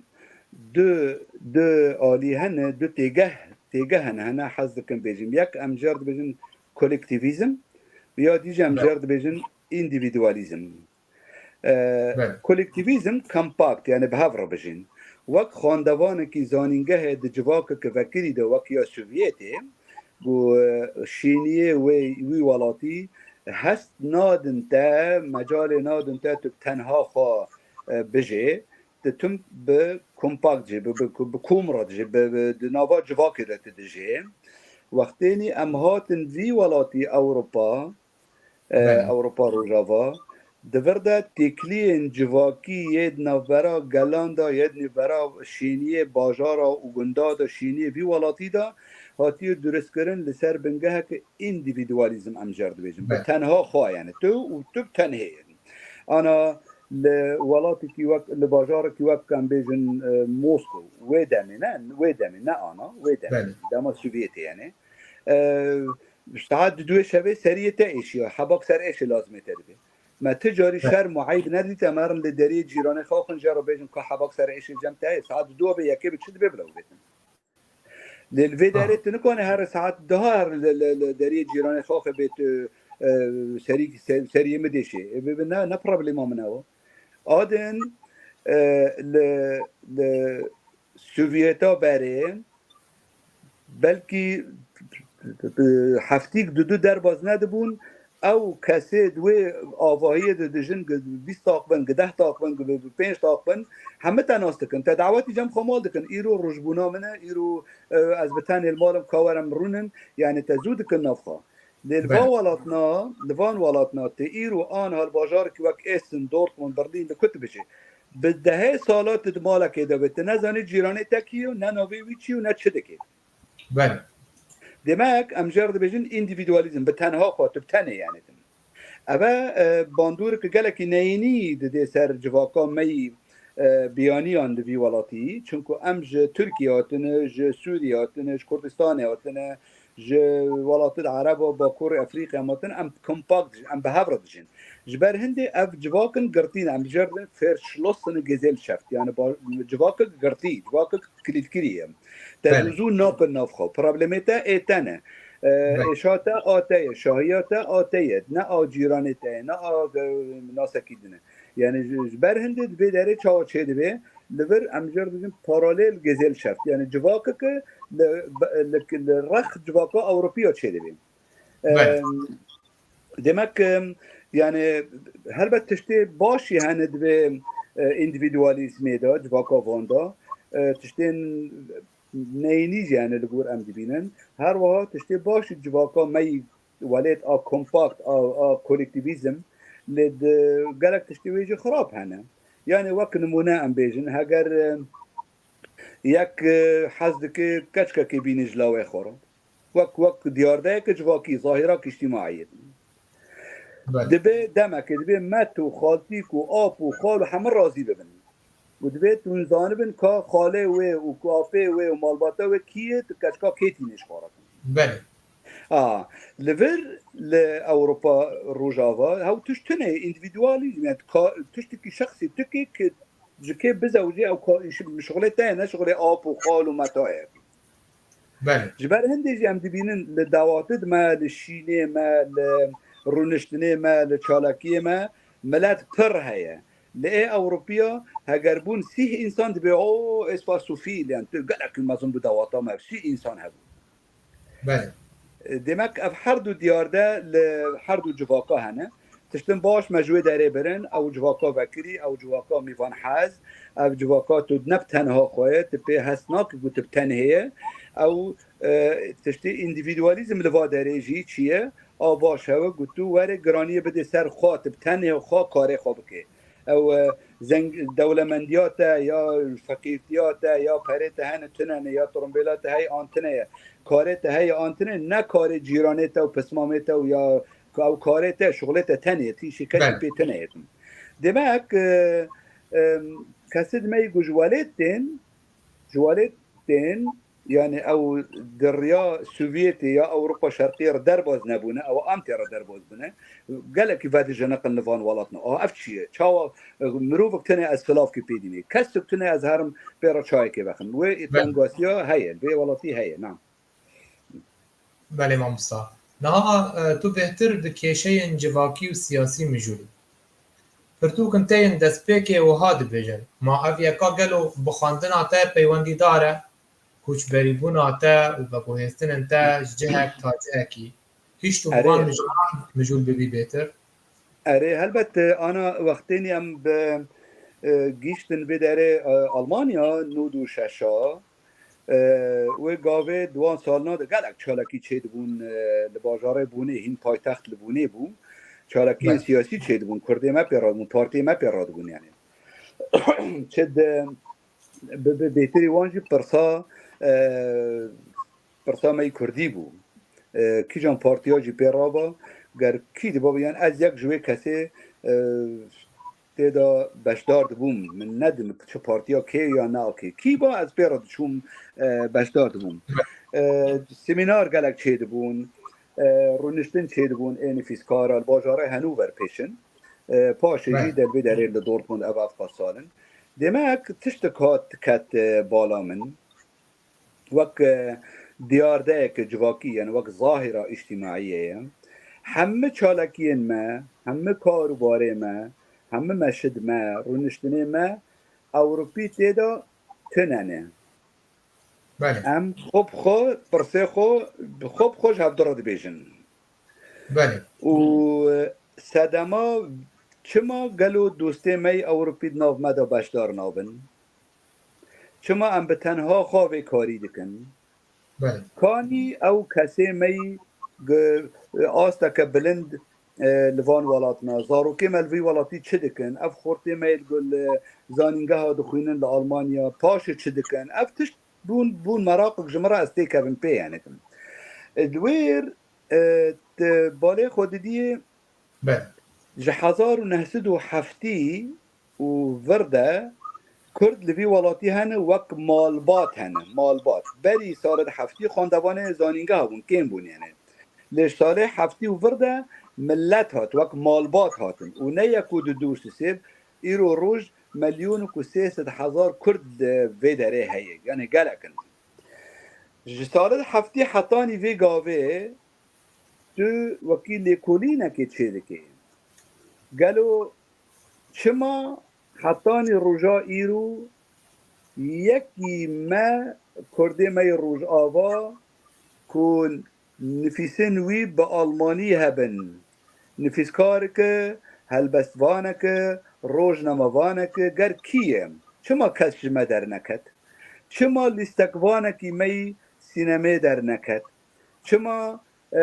du, du alî hene, du têgeh, têgeh hene, hene hez dikim bêjim. Yek em jê re dibêjin kolektîvîzm, ya dî jî em jê re dibêjin îndîvîdualîzm. E, Belê. Kolektîvîzm kompakt, yani bi hev re bijîn. Wek xwendevanekî zanîngehê di civakeke vekirî de wek ya Sovyetê, ku, e, şêniyê wê, wî welatî hest nadin te, mecalê nadin te tu bi tenha xwe e, bijê, tu tim bi kompakt jî, bi, bi, bi kom re dijî, bi, bi, di nava civakê de tu dijî. Wextênî em hatin vî welatî Ewropa, e, Belê. Ewropa Rojava, di vir de têkiliyên civakî yê di navbera gelan de, yê di navbera şêniyê bajara û gunda de, şêniyê vî welatî de hatiye duristkirin li ser bingeheke îndîvîdualîzm, em jê re dibêjin. Bi Belê. Tenha xwe, yani tu û tu bi tenhê. Ana li welatekî wek, li bajarekî wek, em bêjin, e, Moskow, wê demê, ne, wê demê, ne ana, wê demê. Belê. Dema Sovyetê, yani. E, saet di duyê şevê seriyê te êşiya, hebak ser êşê lazimê te dibe. Me ti carî Belê. Şerm û eyb nedîte, me rin li deriyê cîranê xwe xin jê re bêjin ka hebak ser êşê cem te ye. Saet di du be, yekê bi çi dibe bila bêtin? Lê li vê Ah. derê tu nikane her saet daha her li, li, li deriyê cîranê xwe bê tu, e, serî, ser-, seriyê min dêşê. E, bi, bi, ne, ne problema min ew. Adin, e, li, li Sovyeta berê belkî, e, heftîk du du derbaz nedibûn, ew kesê di wê avahiyê de dijin, gi bîst taq bin, gi deh taq bin, gi pênc taq bin, hemî te nas dikin. Te dawetî cem xwe mal dikin. Îro rojbûna min e, îro, e, ez bi tenê li mal im, ka werim rûnin, yani te zû dikin nav xwe. Lê li van Belê. Welatna, li van welatna tê îro an hal bajarekî wek Essen, Dortmund, Berlin li ku tu bijî. Bi dehê sala tu di malekê de be, tu nezanî cîranê te kî yo, ne navê wî çi yo, ne çi dike. Belê. Demek em jê re dibêjin îndîvîdualîzm, bi tenha xwe, tu bi tenê, yani. Ev e, e, bandoreke gelekî neyînî didê ser civaka me yî, e, biyaniyan li vî welatî. Çunku em ji Tirkiye hatine, ji Sûriye hatine, ji Kurdistanê hatine, ji welatê Ereba Bakur Efrîqya em hatin, em kompakt, em bi hev re dijîn. Ji ber hindê ev civak in girtî ne, em jê re dibêjin verschlossene Gesellschaft, yani ba-, civakek girtî, civakek kilîtkirî ye. Te Belê. Zû zû napin nav xwe. Problemê te ê te ne. E, Belê. Êşa te a te ye, şahiya te a te ye. Ne a cîranê te ye, ne a, e, nasekî din e. Yani ji, ji ber hindê di vê derê çawa çêdibe, li vir em jê re dibêjin paralel Gesellschaft. Yani civakeke li, li, li rex civaka Ewropiya çêdibe. Belê. Em, demek, em, yani helbet tiştê baş jî hene di vê, e, îndîvîdualîzmê de, civaka van de, e, tiştên neyînî jî hene li gor em dibînin. Her wiha tiştê baş jî civaka me yî welêt a kompakt, a, a kolektîvîzm, lê di gelek tiştê wê jî xirab hene. Yani wek nimûne em bêjin, heger, e, yek, e, hez dike keçkekê bîne ji lawê xwe re. Wek, wek diyardeyeke civakî, zahirak îctîmaiyê. Belê. Dibe demekê, dibe met û xaltîk û ap û xal û hemû razî bibin. Û dibe hûn zanibin ka xalê wê û ku apê wê û malbata wê kî ye, tu keçka kê tînê ji xwe re kin. Belê. A, li vir, li Ewropa Rojava, hew tişt tune ye, îndîvîdualîzm, yani ka-, tiştekî şexsî, tu kê ki ji kê bizewicî, ew ka-, şi-, şixulê te ye, ne şixulê ap û xal û meta ye. Belê. Ji ber hindê jî em dibînin li dawatid me, li şînê me, li rûniştinê me, li çalakiyê me, milet pir heye. Li ê Ewropiya heger bûn sîh însan dibê, o, êspa sufîl, yani tu gelekî mezin bû dawata me, sîh însan hebû. Belê. Demek ev her du diyar de li her du civaka hene. Tiştin baş me ji wê derê birin, ew civaka vekirî, ew civaka mîvanhez, ev civaka tu ne bi tenha xwe ye, tu pê hest nakî ku tu bi tenhê ye. Ew, e, tiştê îndîvîdualîzm li va derê jî çi ye? A baş hewe ku tu were giraniyê bidê ser xwe, tu bi tenê xwe karê xwe bikê. Ew, e, zeng-, dewlemendiya te ya feqîrtiya te ya perê te hene tune ne ya tirimbêla te heye an tune ye. Karê te heye an tune, ne karê cîranê te û pismamê te û ya ku ew karê te, şixulê te tenê, tî şîketî Belê. Pê tune ye. Demek, e, e, kesê di me yî ku ji welêt tên, ji welêt tên, yani ew di riya Sovyetê ya Ewropa Şerqiyê re derbaz nebûne, ew am tê re derbaz bûne. Gelekî vedijeniqin li van welatna. A, ev çi ye? Çawa, e, mirovek tune ez silavkî pê dînê? Kesek tune ez herim pê re çayekê vexim? Wê Belê. Tengasiya heye, vê welatî heye, na. Belê mamosta. Niha, e, tu bêhtir di kêşeyên civakî û siyasî mijûl î. Pirtûkin te yên destpêkê wiha dibêjin, ma ev yeka gelo bi xwendina te peywendîdar e? Koçberîbûna te û veguhêstinên te ji cihek ta cihekî, hişt û bi van Erê. Mijûlan mijûl bibî bêtir? Erê, helbet, ana wextênî em bi, e, gihîştin vê derê, e, Almanya nod û şeş a, e, wê gavê di wan salina de gelek çalakî çêdibûn, e, li bajarê Bonê, hîn paytext li Bonê bû. Çalakiyên siyasî çêdibûn, Kurdê me pê radibûn, partiyê me pê radibûn yani. Çi di, bi, bi bêtirî wan jî pirsa, e, pirsa me yî Kurdî bû. E, kîjan partiya jî pê raba, ger kî diba, yan ez yek ji wê kesê, e, tê de beşdar dibûm. Min nedim çi partiya kê ya ne kê. Kî ba ez pê re diçûm, e, beşdar dibûm. E, semînar gelek çêdibûn, e, rûniştin çêdibûn, ê nifîskara li bajarê Hanover pêşin. E, paşê jî de li vê derê li Dortmund ev ev qas salin. Demek tiştek hat ket, e, bala min. Wek, e, diyardeyeke civakî, yani wek zahîra îctîmaiyê ye. Hemî çalakiyên me, hemî kar û barê me, hemî meşid me, rûniştinê me, Ewropî tê de tune ne. Belê. Em xwe bi xwe, pirsê xwe, bi xwe bi xwe ji hevdu re dibêjin. Belê. Û sedema çima gelo dostê me yî Ewropî di nav me de beşdar nabin? Çima em bi tenha xwe vê karî dikin? Belê. Kanî ew kesê me yî gi-, asteke bilind, e, li van welatna. Zarokê me li vî welatî çi dikin? Ev xortê me yê li gul, e, zanîngeha dixwînin li Almanya, paşê çi dikin? Ev tişt bûn, bûn meraqek ji min re, ez têkevim pê, yani kim. E, di wêr, e, di balê xwe didiyê, Belê. Ji hezar û neh sed û heftî û vir de Kurd li vî welatî hene, wek malbat hene, malbat. Berî salê heftî xwendevanê zanîngeha bûn, kêm bûn yani. Lê ji salê heftî û vir de millet hat, wek malbat hatin. Û ne yek û du, du û sê, îro roj milyonek û sê sed hezar Kurd li vê derê heye. Yani gelek in. Ji salê heftî hetanî vê gavê tu wekî lêkolînekê çêdikê. Gelo çima hetanî roja îro yekî me, Kurdê me yê Rojava ku nifîsên wî bi almanî hebin, nifîskareke, helbestvaneke, rojnamevaneke, ger kî ye, çima kes ji me derneket? Çima lîstekvanekî me yî sînemê derneket? Çima, e,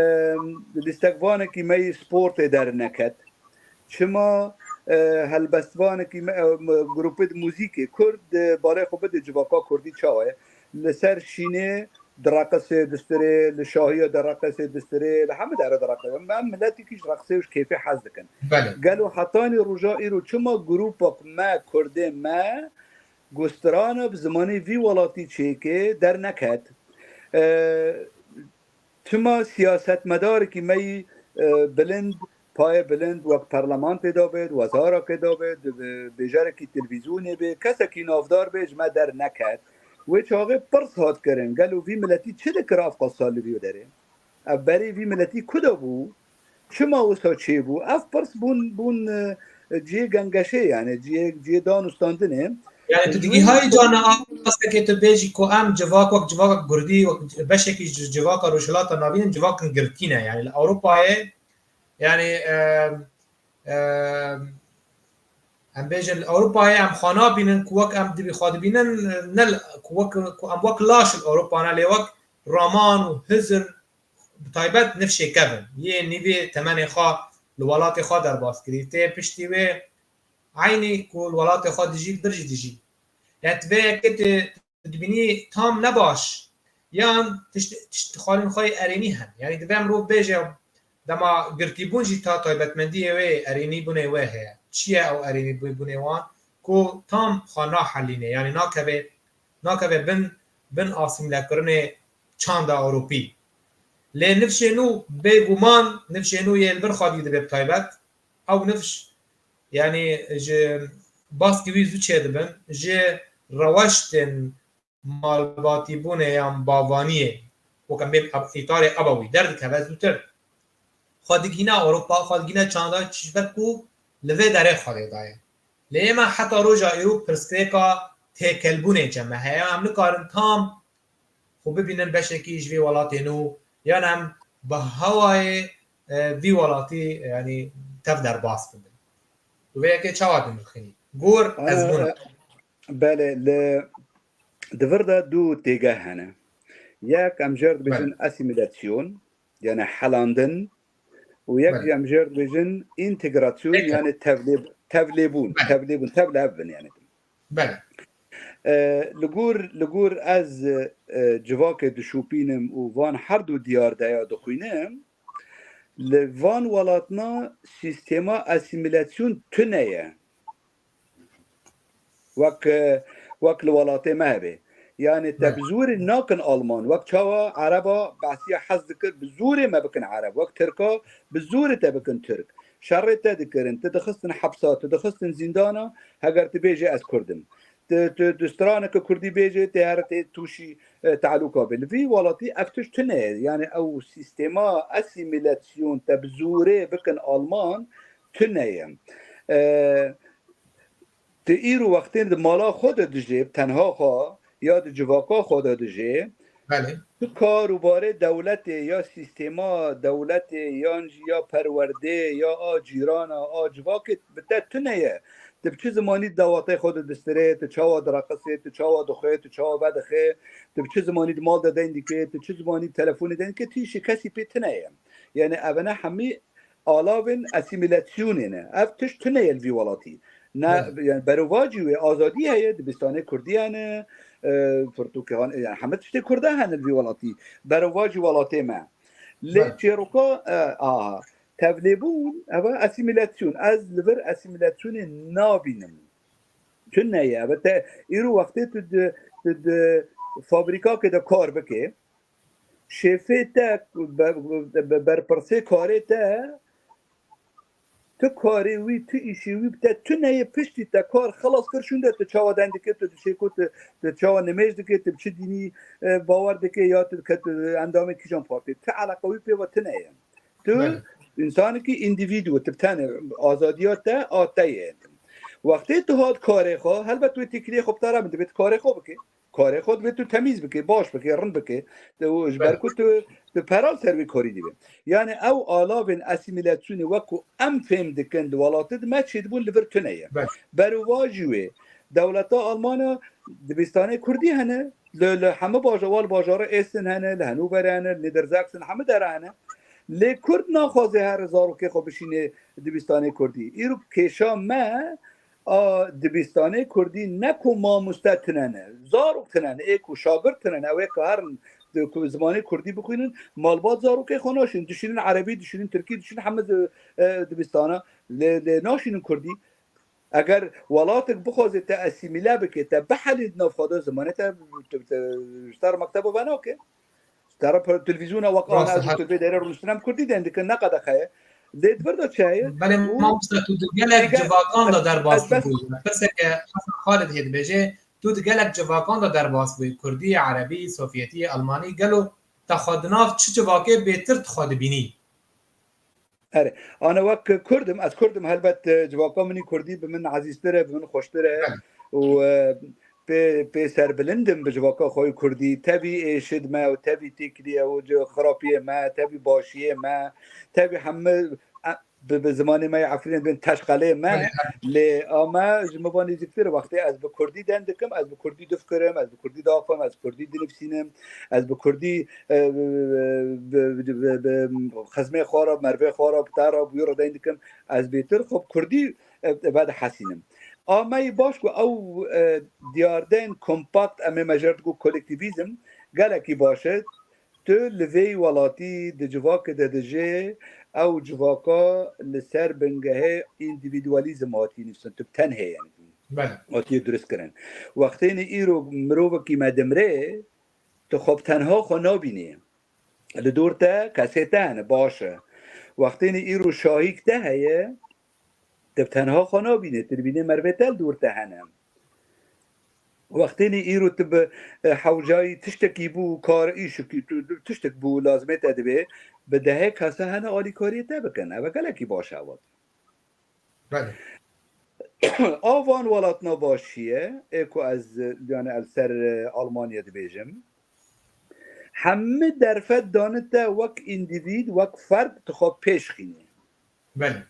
lîstekvanekî me yî sportê derneket? Çima, e, helbestvanekî me, e, m-, grûpê di muzîkê Kurd, e, balê xwe bidê civaka Kurdî çawa ye? Li ser şînê direqisê, distirê, li şahiya direqisê, distirê, li hemî dere direqisê. Em miletekî ji reqsê û ji kêfê hez dikin. Belê. Gelo hetanî roja îro çima grûpek me, Kurdê me, ku strana bi zimanê vî welatî çêke derneket? E, Çima siyasetmedarekî me yî, e, bilind, payê bilind wek perlementê de bê, di wezarekê de bê, di bêjerekî televîzyonê bê, kesekî navdar bê ji me derneket? Wê çaxê pirs hat kirin, gelo vî miletî çi dikir ev qas sal li vî derê? Ev berê vî miletî ku de bû? Çima wisa çêbû? Ev pirs bûn, bûn, e, cihê gengeşê, yani cihê, cihê danûstandinê. Yani tu digihayî cana a qastekê tu bêjî ku em civak wek civaka Kurdî, wek beşekî ji civaka Rojhilata Navîn in, civakên girtî ne. Yani li Ewropayê, yani, e, e, em bêjin li Ewropayê em xwe nabînin ku wek em dibî xwe dibînin, ne li, ku wek, ku em wek laş li Ewropa ne, lê wek raman û hizir, bi taybet nifşê kevin yê nîvê temenê xwe li welatê xwe derbas kirî. Tê piştî wê eynî ku li welatê xwe dijî, li vir jî dijî. Yani tu vê yekê tu dibînî tam ne baş, yan tişt, tişt xalên xwe yê erênî hene. Yani divê mirov bêje, dema girtîbûn jî ta taybetmendiyê wê erênîbûnê wê heye. Çi ye ew erênîbûnê wan? Ku tam xwe nahelîne, yani nakeve, nakeve bin, bin asîmlekirinê çanda Ewropî. Lê nifşên nû bêguman, nifşên nû yê li vir xwedî dibe bi taybet. Ew nifş, yani ji baskî wî zû çêdibin, ji reweştên malbatîbûnê yan bavaniyê, wek em bê îtarê ebewî derdikeve zûtir. Xwe digîne Ewropa, xwe digîne çanda, ji ber ku li vê derê xwedê daye. Lê ême heta roja îro pirsgirêka têkelbûnê cem me heye. Em nikarin tam xwe bibînin beşekî ji vê welatê nû, yan em bi hewayê, e, vî welatî, yani tev derbas bibin. Tu vê yekê çawa dinirxînî? Gor ez Ana, gor. Belê, li di vir de du têgeh hene. Yek em jê re dibêjin asîmîlasyon, yani helandin, û yek Belê. jî em jê re dibêjin întegrasyon, Peki. yani tevlê-, tevlêbûn, Belê. tevlêbûn, tev li hev bin yani. Belê. E, li gor, li gor ez, e, civakê dişopînim û van her du diyardeya dixwînim, li van welatna sîstema asîmîlasyon tune ye. Wek, e, wek li welatê me hebe. Yani te Belê. bi zorê nakin Alman. Wek çawa Ereba behsiya hez dikir, bi zorê me bikin Ereb. Wek Tirka, bi zorê te bikin Tirk. Şerê te dikirin, tu dixistin hepsa, tu dixistin zîndana, heger tu bêjê ez Kurd im. Tu, tu, tu straneke Kurdî bêjê, tê here tê tûşî, e, tehlûka bê. Li vî welatî ev tişt tune ye. Yani ew sîstema asîmîlasyon te bi zorê bikin Alman tune ye. E, Tu îro wextê di mala xwe de dijê, bi tenha xwe ya di civaka xwe de dijê, Belê. tu kar û barê dewletê ya sîstema dewletê yan jî ya perwerdê ya a cîrana a civakê bi te tune ye. Tu bi çi zimanî dewatê xwe de distirê, tu çawa direqisê, tu çawa dixwê, tu çawa vedixê, tu bi çi zimanî di mal de deyn dikê, tu çi zimanî telefonê deyn dikê, tu îşê kesî pê tune ye. Yani evene hemî alavên asîmîlasyonê ne. Ev tişt tune ye li vî welatî. Ne, Evet. yani berovajî wê azadî heye, dibistanê kurdî hene, e, pirtûkê han-, yani heme tiştê kurda hene li vî welatî. Berovajî welatê me. Lê Evet. çêroka, e, aha, tevlêbûn, ev e asîmîlasyon. Ez li vir asîmîlasyonê nabînim. Tune ye. Ev te, îro wextê tu di, tu di fabrîkakê de kar bikê, şêfê te, be-, be-, berpirsê karê te, tu karê wî, tu îşê wî bi te tune ye, piştî te kar xelas kir, şûnde tu çawa deng dikê, tu dişê ku tu, tu çawa nimêj dikê, tu bi çi dînî, e, bawer dikê ya tu diket, tu endamê kîjan partî. Tu eleqa wî pê ve tune ye. Tu Belê. însanekî îndîvîdû, tu bi tenê, azadiya te a te ye. Wextê tu hat karê xwe, helbet wê têkiliyê xwe bi te re min, divê tu karê xwe bikê. Karê xwe divê tu temîz bikê, baş bikê, rind bikê. Tu, ji ber Belê. ku tu, tu pera li ser wî karî dibê. Yani ew alavên asîmîlasyonê wek ku em fêm dikin di welatê de me çêdibûn li vir tune ye. Belê. Berovajî wê dewleta Almana dibistanê kurdî hene. Li, li hemû bajar, wal bajarê Essen hene, li Hannover hene, li Niedersachsen hemû dera hene. Lê kurd naxwaze here zarokê xwe bişîne dibistanê kurdî. Îro kêşa me a dibistanê kurdî ne ku mamoste tune ne, zarok tune ne, ê ku şagirt tune ne, ew ê ku herin di ku zimanê kurdî bixwînin, malbat zarokê xwe naşînin, dişînin erebî, dişînin tirkî, dişînin hemû di, e, dibistana, lê, lê naşînin kurdî. Eger welatek bixwaze te asîmîle bike, te bihelî di nav xwe de, zimanê te, te, te, ji te re mekteba venake. Ji te re pe-, televîzyona wek Rast ana e, ez hak- tu vê derê rûniştine bi kurdî deng dikin, ne qedexe ye. Lê di vir de çi heye? Belê Û mamoste, tu di gelek Dîge-, civakan de ez, derbas ez bes bûyî. Pirseke Hesen Xalid hê dibêje, tu di gelek civakan de derbas bûyî. Kurdî, erebî, sovyetî, elmanî, gelo te xwe di nav çi civakê bêtir tu xwe dibînî? Erê, ana wek Kurd im, ez Kurd im, helbet, e, civaka min î Kurdî bi min ezîztir e, bi min xweştir e Belê. û, e, pê, pê serbilind im bi civaka xwe yê Kurdî. Tevî êşid me û tevî têkilî ew ci xirapiyê me, tevî başiyê me, tevî hemî, e, bi, bi zimanê me yê Efrînê bên teşqelê me. Belê, erê. Lê a me ji min ve nêzîktir e. Wextê ez bi Kurdî deng dikim, ez bi Kurdî difikirim, ez bi Kurdî diaxivim, ez bi Kurdî dinivîsînim, ez bi Kurdî, e, bi, bi, bi, bi, bi xizmê xwe re, mervê xwe re, bi te re, bi wî re deng dikim, ez bêtir xwe bi Kurdî, e, vedihesînim. A me yî baş ku ew, e, diyardeyên kompakt, em ê me jê re digo kolektîvîzm, gelekî baş e. Tu li vê welatî di civakê de dijî, ew civaka li ser bingehê îndîvîdualîzm hatiye nivîsandin, tu bi tenê ye. Belê. Hatiye dirust kirin. Wextênî îro mirovekî me dimrê, tu xwe bi tenha xwe nabînî. Li dor te kesê te hene, baş e. Wextênî îro şahîk te heye, tu bi tenha xwe nabînî, tu dibînî mervê te li dor te hene. Wextênî îro tu bi, e, hewcayî tiştekî bû, kar îşikî, tu, tu tiştek bû, lazimê te divê, bi dehê kesa hene alîkariyê te bikin. Ev gelekî baş e, ew. Belê. A van welatna başî ye, ê ku ez, yani, ez li ser, e, Almanya dibêjim. Hemî derfet dane te wek îndîvîd, wek ferd tu xwe pêş xînî. Belê.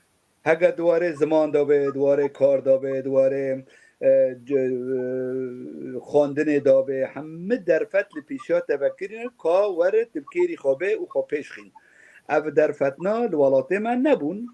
Heke di warê ziman de be, di warê kar de be, di warê, e, c-, e, xwendinê de be, hemî derfet li pêşiya te vekirîne ka were tu bi kêrî xwe be û xwe pêş xîn. Ev derfetna li welatê me nebûn.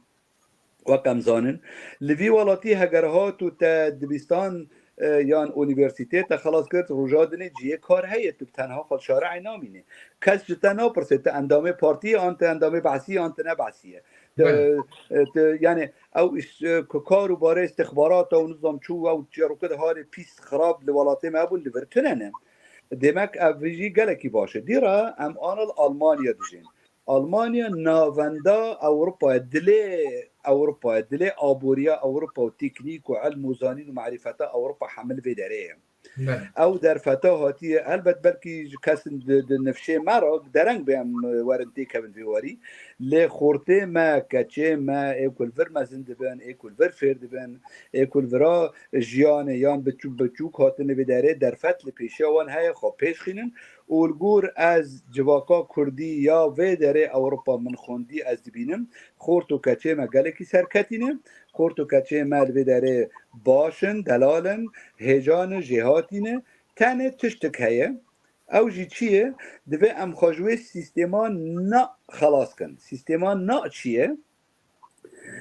Wek em zanin, li vî welatî heger hat û te dibistan, e, yan unîversîtê te xelas kir, roja dinê cihê kar heye, tu bi tenha xwe li şare'ê namînî. Kes ji te napirse, tu endamê partiyê an tu endamê behsî an tu ne behsî ye. Tu, Belê. e, tu, yani ew iş, e, ku kar û barê istixbarata û nizam çû ew çêrokê de harê pîs xirab li welatê me bûn, li vir tune ne. Demek ev jî gelekî baş e. Dî re em ana li Almanya dijîn. Almanya navenda Ewropa ye, dilê Ewropa ye, dilê aboriya Ewropa û teknîk û ilm û zanîn û marîfeta Ewropa hemil vê derê ye. Belê. Ew derfeta hatiye, helbet belkî ji kesin di, di nifşê me re dereng be em werin têkevin vê warî. Lê xortê me, keçê me, ê ku li vir mezin dibin, ê ku li vir fêr dibin, ê ku li vira jiyanê yan biçûk biçûk hatine vê derê derfet li pêşiya wan heye xwe pêş xînin. Û li gor ez civaka kurdî ya vê derê Ewropa min xwendî ez dibînim, xort û keçê me gelekî serketî ne. Xort û keçê me li vê derê baş in, delal in, hêjan in, jêhatî ne. Tenê tiştik heye. Ew jî çi ye? Divê em xwe ji wê sîstêma na xelas kin. Sîstêma na çi ye?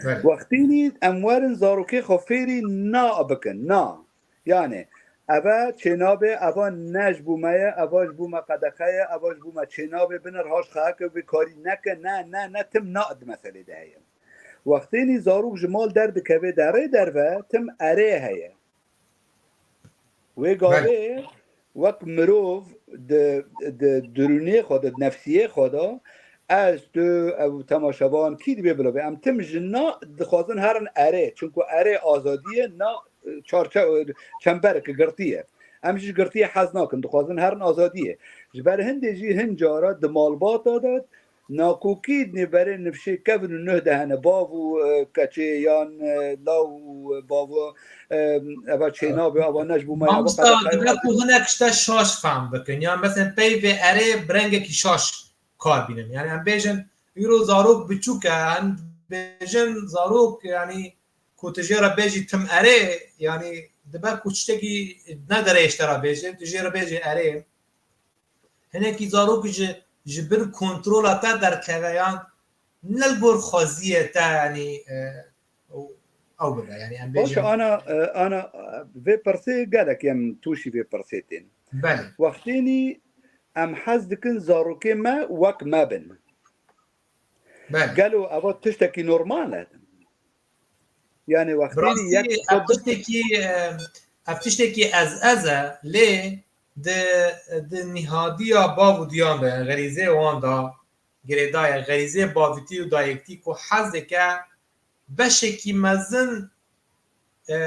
Belê. Wextînî em werin zarokê xwe fêrî na bikin. Na. Yani, eve çênabe, eva ne ji bo me ye, eva ji bo me qedexe ye, eva ji bo me çênabe, binir haş xeheke vê karî neke, ne, ne, ne, tim na di meselê de heye. Wextênî zarok ji mal derdikeve derê derve, tim erê heye. Wê Belê. gavê wek mirov di, di dirûnê xwe de, di nefsiyê xwe de, ez, tu, ew temaşevan, kî dibê bila be? Em tim ji na dixwazin herin erê. Çunku erê azadî ye, na çarçe-, çembereke girtî ye. Em jî ji girtiyê hez nakin, dixwazin herin azadiyê. Ji ber hindê jî hin cara di malbata de nakokî nêberê nifşê kevin û nuh de hene. Bav û, e, keçê yan, e, law û, e, bavo, e, eva çênabe, eva ne ji bo me, eva Mamosta, qedexe. Dibe ku hinek ji te şaş fehm bikin. Yan mesela peyvê erê bi rengekî şaş kar bînin. Yani em bêjin, îro zarok biçûk e, em bêjin zarok, yani ku tu jê re bêjî tim erê, yani dibe ku tiştekî ne derê ji te re bêje, tu jê re bêjî erê. Hinekî zarok ji, ji bin kontrola te derkeve yan ne li gor xweziyê te, yani, e, ew, ew bibe, yani em Baş bêjin. ana, e, ana, e, vê pirsê gelek em tûşî vê pirsê tên. Belê. Wextênî em hez dikin zarokê me wek me bin. Belê. Gelo eva tiştekî normal e? Yani wextê Bi rastî yek ev tiştekî, e, ev tiştekî ez ez e, lê di, di nihadiya bav û diyan de, yani xerîzê wan de girêdaye, xerîzê bavîtî û dayektî ku hezeke beşekî mezin, e,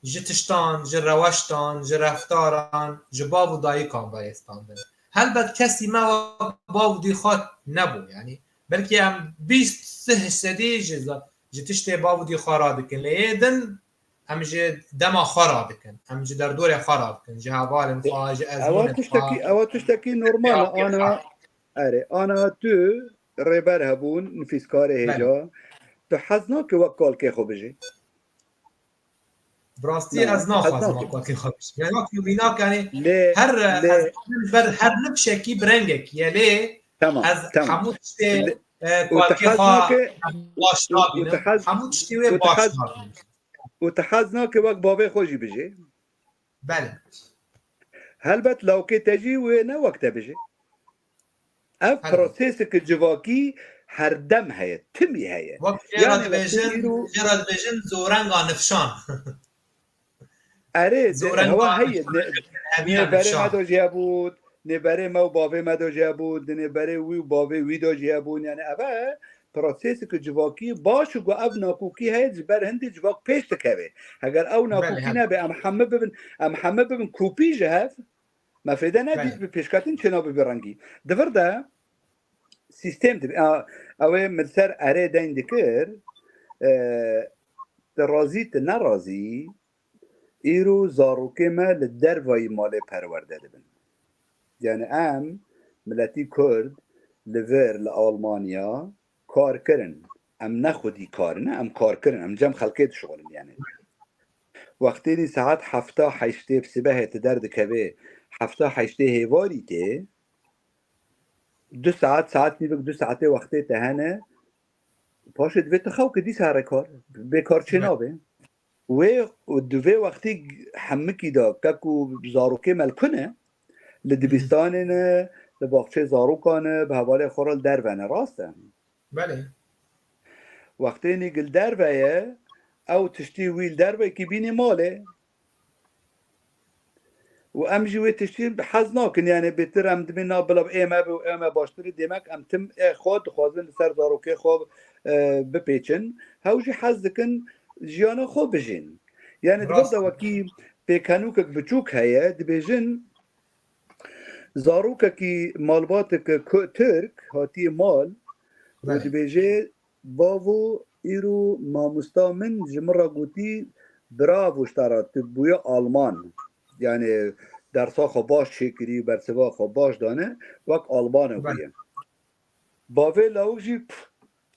ji tiştan, ji reweştan, ji reftaran, ji bav û dayikan ve yê standin. Helbet kesî me wek bav û dî xwe nebû, yani belkî em bîst sih sedî ji za-, ji tiştê bav û dî xwe radikin, lê yê din em ji dema xwe radikin, em ji derdorê xwe radikin, ji hevalên xwe, ji Ewa ezmûnên tiştekî, xwe, ewa tiştekî normal e, pêhawkê ana, xwe. Erê, ana tu rêber hebûn, nifîskarê Belê. hêja, tu hez nake wek kalkê xwe bijî? Bi rastî Na, ez ez naxwazim nakim. Akatê xwe bişim. Yani wek mînak, yani Lê, her, lê ez ber her nifşekî bi rengekî ye, lê Tamam, ez tamam. hemû tiştê, Lê, e, û te kalkê hez xwe nake, baş û, û nabînim. te hez, Hemû tiştê wê û te baş hez, nabînim. û te hez nake wek bavê xwe jî bijî. Belê. Helbet lawkê te jî wê ne wek te bijî. Ev Helbet. proseseke civakî her dem heye, timî heye. Wek jê re Yani dibêjin, wextê îro jê re dibêjin zorenga nifşan. Erê, de, Zorenga hewa heye, nifşan, ne, heviya nêberê nifşan. me de jî hebûn, nêberê me û bavê me de jî hebûn, di nêberê wî û bavê wî de jî hebûn. Yani ev e proseseke civakî baş û ku ev nakokî heye ji ber hindê civak pêş dikeve. Heger ew Belê, nakokî helbet. nebe, em hemî bibin, em hemî bibin kopî ji hev, me fêde ne Belê. dît bi pêşketin çênabe bi rengî. Di vir de sîstem dibe. A, ew ê min ser erê deyn dikir, e, tu razî, tu nerazî, îro zarokê me li dervayî malê perwerde dibin. Yani em, miletî Kurd, li vir, li Almanya kar kirin. Em ne xwedî kar in, em kar kirin, em cem xelkê dişixulin yani. Wextênî saet hefta heştê bi sibehê tu derdikevê, hefta heştê hêvarî tê, du saet, saet nîvik, du saetê wextê te hene, paşê divê tu xew ki dîsa here kar, bê kar çê nabe. Wê, di vê wextî hemikî de kek û zarokê me li ku ne, li dibistanê ne, li baxçeyê zarokan e, bi hevalê xwe re li derve ne, rast e? Belê. Wextênî li derve ye, ew tiştî wî li dervekî bînî malê. Û em jî wê tiştî hez nakin, yani bêtir em dibê na bila ê me be û ê me baştir e, demek em tim ê xwe dixwazin li ser zarokê xwe, e, bipêçin. Hew jî hez dikin jiyana xwe bijîn. Yani di vir de wekî pêkenûkek biçûk heye, dibêjin zarokekî malbateke ku-, Tirk hatiye mal û dibêje, Bavo, îro mamosta min ji min re gotî, bravo ji te re, tu bûye Alman. Yani dersa xwe baş çêkirî, bersiva xwe baş dane, wek Alman e bûye. Bavê lawik jî, pf,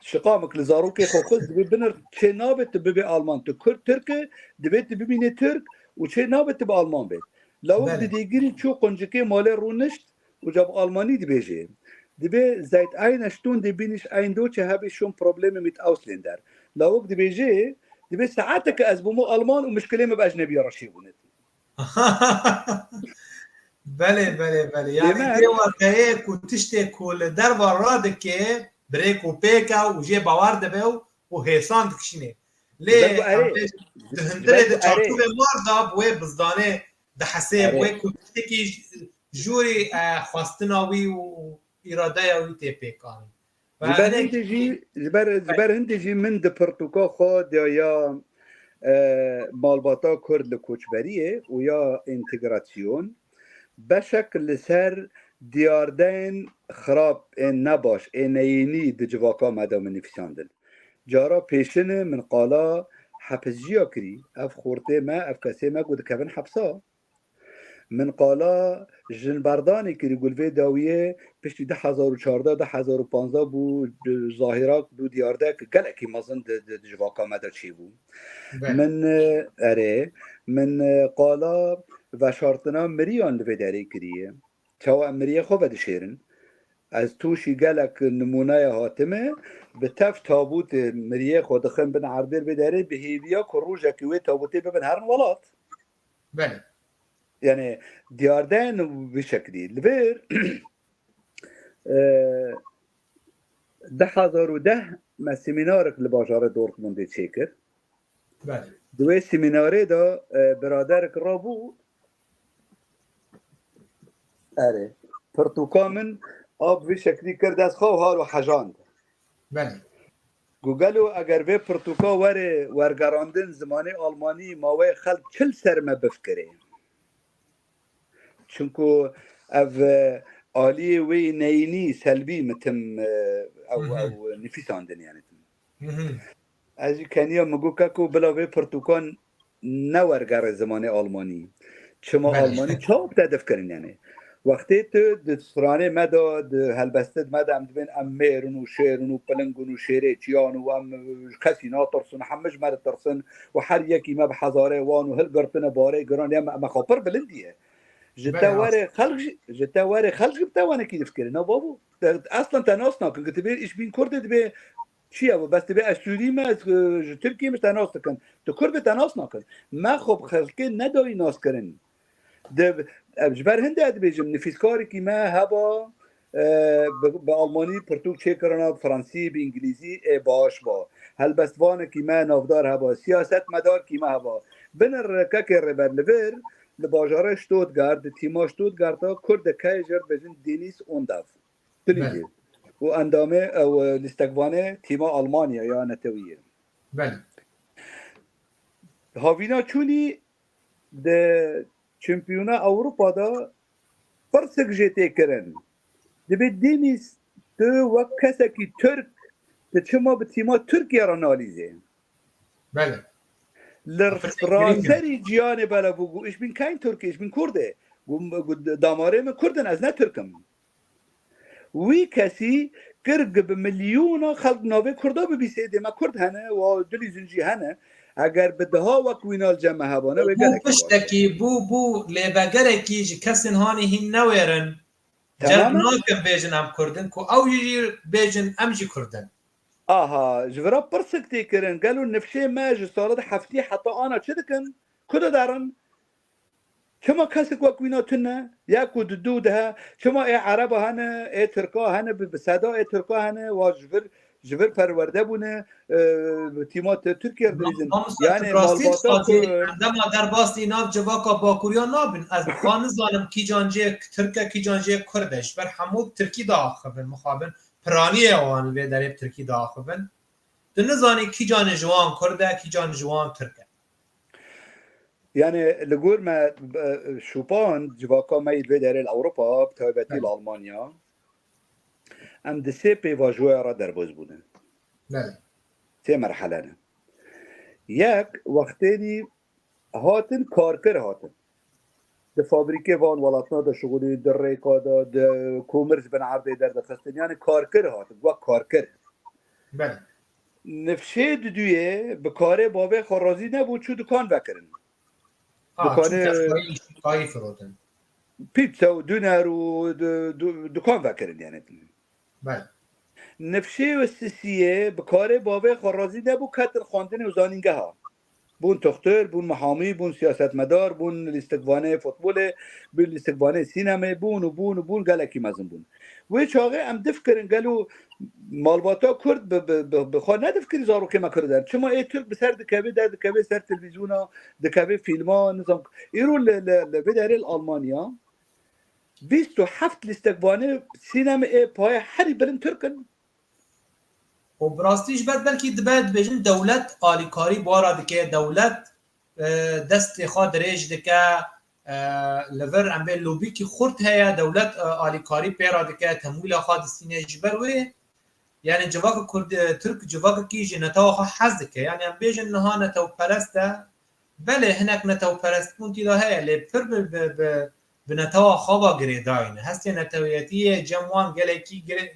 şiqamik li zarokê xwe xist, dibê binir çê nabe tu bibê Alman. Tu Kurd Tirk e, divê tu bimînê Tirk û çê nabe tu bi Alman bê. Lawik didêgirî çû quncikê malê rûnişt, û ca bi Almanî dibêje. Dibê seit einer Stunde bin ich ein Deutscher, habe ich schon Probleme mit Ausländer. Lawik dibêje, dibê saeteke ez bûmo Alman û mişkilê min bi ecnebiya re çêbûne. Belê, belê, belê. Yani dê wazeyê ku tiştê ku li derva radike, birêk û pêk e û jê bawer dibe û hêsan dikişîne. Lê di hundirê di çarçovê mar de bi wê bizdanê dihesê, bi wê ku tiştekî jûrî xwestina wî û îradeya wî tê pêkanîn. Ji ber hindê jî, ji ber, ji ber hindê jî min di pirtûka xwe de ya, e, malbata Kurd li koçberiyê û ya întegrasyon beşek li ser diyardeyên xirab, ên nebaş, ên neyînî di civaka me de min nivîsandin. Cara pêşine min qala hepisciya kirî, ev xortê me, ev kesê me ku dikevin hepsa. Min qala jinberdanê kirî ku li vê dawiyê piştî du hezar û çardeh, du hezar û panzdeh bû, zahîrak bû diyardek gelekî mezin di, di, di civaka me de çêbû. Min, e, erê, min, e, qala veşartina miriyan li vê derê kiriye. Çawa em miriyê xwe vedişêrin? Ez tûşî gelek nimûneya hatime, bi tev tabûtê miriyê xwe dixin bin erdê li vê derê, bi hêviya ku rojekê wê tabûtê bibin herin welat. Belê. Yani diyarden û vî şeklî. Li vir, e, du hezar û deh me semînarek li bajarê Dortmundê çêkir. Belê. Di wê semînarê de, e, biraderek rabû, erê, pirtûka min a bi vî şeklî kir dest xwe û halo hejand. Belê. Got, gelo eger vê pirtûka were wergerandin zimanê almanî, ma wê xelk çi li ser me bifikirê? Çunku ev, e, aliyê wê neyînî, selbî, min tim, e, ew, ew nivîsandin yani. Ez jî keniya min got, keko bila vê pirtûkan ne wergerê zimanê almanî. Çima almanî çawa bi te dif kirin yani? Wextê tu di stranê me de, di helbestê me de em dibên em mêr in û şêr in û piling in û şêrê çiyan û em ji kesî natirsin, hemî ji me ditirsin û her yekî me bi hezarê wan û hilgirtine barê giran, ya me, me xwe pir bilind diye. Ji te were xelk jî, ji te were xelk jî bi te wenekî difikirî. Na bavo, te, eslen te nas nakin. Ki tu bê îş bîn Kurdê dibê çi ye? Bes dibê ez Sûrî me, ez, e, ji Tirkiyê me, ji te nas dikin. Tu Kurd bê te nas nakin. Me xwe bi xelkê nedayî nas kirin. Di, em ji ber hindê dibêjim, nifîskarekî me heba, e, bi, bi almanî pirtûk çêkirina, bi fransî, bi îngilîzî, ê baş ba. Helbestvanekî me navdar heba, siyasetmedarkî me heba. Binir kekê Rêber li vir, li bajarê Stuttgart, di tîma Stuttgarta Kurdek heye jê re dibêjin Deniz Ondav. Tunî jî. Û endamê ew, e, lîstekvanê tîma Almanya ya netewî ye. Belê. Havîna çûnî di Çempiyona Ewropa de pirsek jê tê kirin. Dibê Deniz, tu wek kesekî Tirk, tu çima bi tîma Tirkiye re nalîzê? Belê. Li raserî ciyanê bela bû, got, ich bin kein Türke, ich bin Kurde. Got, got, damarê min Kurd in, ez ne Tirk im. Wî kesî kir gi bi milyona xelk navê Kurda bibîsê, dê me Kurd hene, wa dilîzin jî hene. Eger bi deha wek wîna li cem me hebane, wê gelekî baş. Bû piştekî, bû, bû lêbegerekî ji kesên hanî hîn newêrin. Cem nakin bêjin em Kurd in, ku ew jî bêjin em jî Kurd in. Aha, ji vira pirsek tê kirin. Gelo nifşê me ji sala di heftî heta ana çi dikin? Ku diderin? Çima kesek wek wîna tune? Yek û di du dihe. Çima ê Ereba hene, ê Tirka hene, bi, bi seda ê Tirka hene, wa ji vir, ji vir perwerde bûne, e, bi tîma Tirkiye re dilîzin. Mamosta, tu rastî dixwazî, em dema derbasî nav civaka Bakuriya nabin. Ez xwe nizanim kîcan jê Tirk e, kîcan jê Kurd e. Ji ber hemû Tirkî diaxivin, mixabin. Piraniyê wan vê derê bi Tirkî diaxivin. Tu nizanî kîcan ji wan Kurd e, kîcan ji wan Tirk e. Yani li gor me, e, şûpan civaka me yê vê derê li Ewropa, bi taybetî li Almanya, em di sê pêvajoya re derbas bûne. Belê. Sê merhele ne. Yek, wextênî hatin, karker hatin. Di fabrîkê van welatna de şixulî, di rêka de, di komir ji bin erdê derdixistin. Yani karker hatin, wek karker. Belê. Nifşê diduyê bi karê bavê xwe razî nebû, çû dukan vekirin. Ha, dukanê çû tezkarî, tayî firotin. Pîtse û dûner û du-, du-, dukan vekirin yani. Belê. Nifşê û sisiyê bi karê bavê xwe razî nebû, ketin xwendinê û zanîngeha. Bûn toxtor, bûn mihamî, bûn siyasetmedar, bûn lîstikvanê futbolê, bûn lîstikvanê sînemê, bûn û bûn û bûn, gelekî mezin bûn. Wê çaxê em difkirin, gelo malbata Kurd bi, bi, bi, bi xwe nedifkirî zarokê me Kurd e? Çima ê Tirk bi ser dikevê, derdikevê ser televîzyona, dikevê fîlma, nizam. Îro li, li, li vê derê li Almanya bîst û heft lîstikvanê sînemê ê paye herî bilind Tirk in. Û bi rastî ji ber belkî dibe dibêjin dewlet alîkarî bi wan re dike, dewlet, e, destê xwe dirêj dike, e, li vir em bê lobîkî xurt heye, dewlet, e, alîkarî pê re dike, temwîla xwe distîne ji ber wê. Yani civaka Kurd, e, Tirk civakekî ji netewa xwe hez dike. Yani em bêjin niha netewperest e, belê hinek netewperestbûn tî de heye, lê pir bi, bi, bi, bi netewa xwe ve girêdayî ne. Hestê netewiyetî yê cem wan gelekî girê-,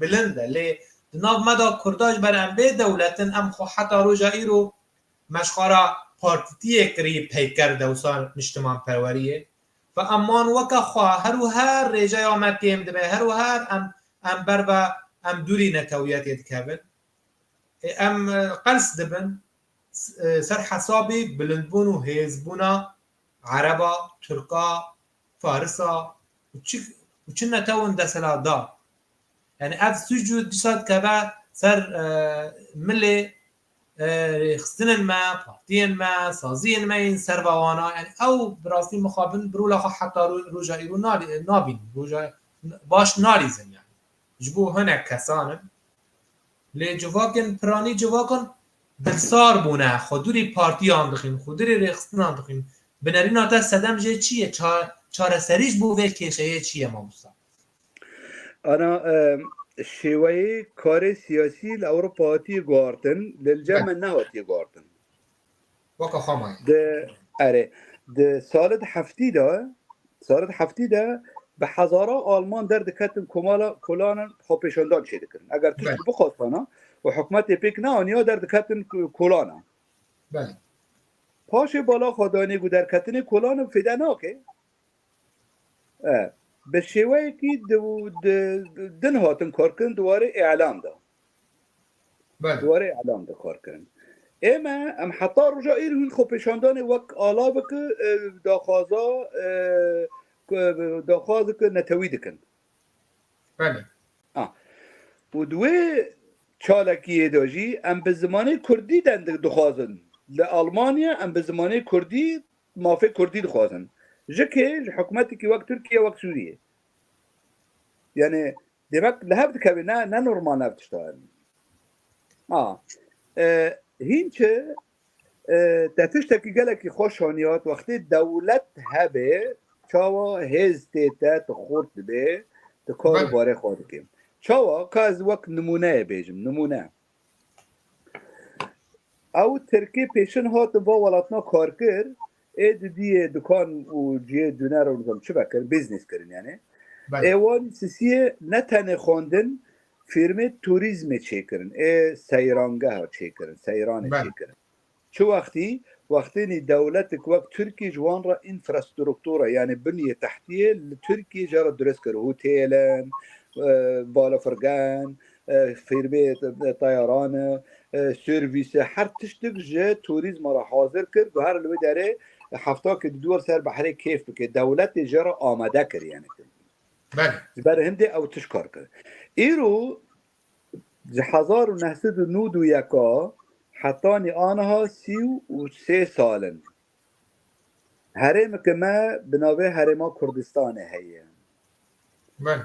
bilind e. Lê di nav me de Kurda ji ber em bê dewlet in, em xwe heta roja îro me ji xwe re partîtiyê kirî peyker dewsa niştimanperweriyê. Ve em wan weke xwe her û her rêjeya me kêm dibe, her û her em, em ber ve em dûrî netewiyetê dikevin. Ê, em, e, qels dibin, s-, e, ser hesabî bilindbûn û hêzbûna Ereba, Tirka, Farisa û çi, û çi netewin desthilatdar. Yani ev sûc û dîsa dikeve ser, e, milê, e, rêxistinên me, partiyên me, saziyên me yên serva wana. Yani ew bi rastî mixabin bi rola xwe heta ro-, roja îro nalî-, nabînin. Roja baş nalîzin yani. Ji bo hinek kesan in. Lê civakên piranî civakan dilsar bûne, xwe dûrî partiyan dixin, xwe dûrî rêxistinan dixin. Binerîna te sedem jê çi ye? Ça-, çareserî ji bo vê kêşeyê çi ye mamosta? Ana, e, şêweyê karê siyasî li Ewropa hatiye guhartin, lê li cem me nehatiye guhartin. Weke xwe maye. Di, erê, di sala di heftî de, sala di heftî de bi hezara Alman derdiketin komala, kolanan xwepêşandan çêdikirin. Eger tişt bixwastana û hikûmetê pêk neaniya derdiketin k-, kolana. Belê. Paşê bala xwe danê ku derketinê kolanan fêde nake. E, bi şêweyekî di, di, din hatin karkirin di warê îlam de. Belê. Di warê îlam de kar kirin. Ê me, em heta roja îro hîn xwepêşandanê wek alaveke, e, daxwaza, e, ku, daxwazeke netewî dikin. Belê. Ah. Û di wê çalakiyê de jî em bi zimanê kurdî deng dixwazin. Li Almanya em bi zimanê kurdî mafê kurdî dixwazin. Ji kê? Ji hikûmetekî wek Tirkiye, wek Sûriye. Yani demek li hev dikeve, ne, ne normal ev tişta. Ha. E, hîn çi, e, te tiştekî gelekî xweş aniyat, wextê dewlet hebe, çawa hêz tê te, tu xurt dibê, tu kar û barê xwe dikê. Çawa? Ka ez wek nimûneyê bêjim, nimûne. Ew Tirkê pêşin hatin va welatna kar kir, ê didiyê dukan û cihê dûner û nizam çi vekir, biznes kirin yani. Belê. Ê wan sisiyê ne tenê xwendin, fîrmê turîzmê çêkirin, ê seyrangeha çêkirin, seyranê Belê. çêkirin. Çi wextî? Wextênî dewletik wek Tirkî ji wan re înfrastruktura, yanî binyê tehtiyê li Tirkî jê re dirust kir. Hotêl in, e, balafirgen, e, fîrmê, e, teyaran e, e, servîs e, her tiştik ji turîzma re hazir kir. Guher li wê derê hefta ke diduwer ser behrê kêf bike. Dewletê jê re amade kir, yanî. Belê. Ji ber hindê ew tişt kar kir. Îro ji hezar û neh sed û nod û yeka hetanî aniha sî û sê sal in. Herêmeke me bi navê Herêma Kurdistanê heye. Belê.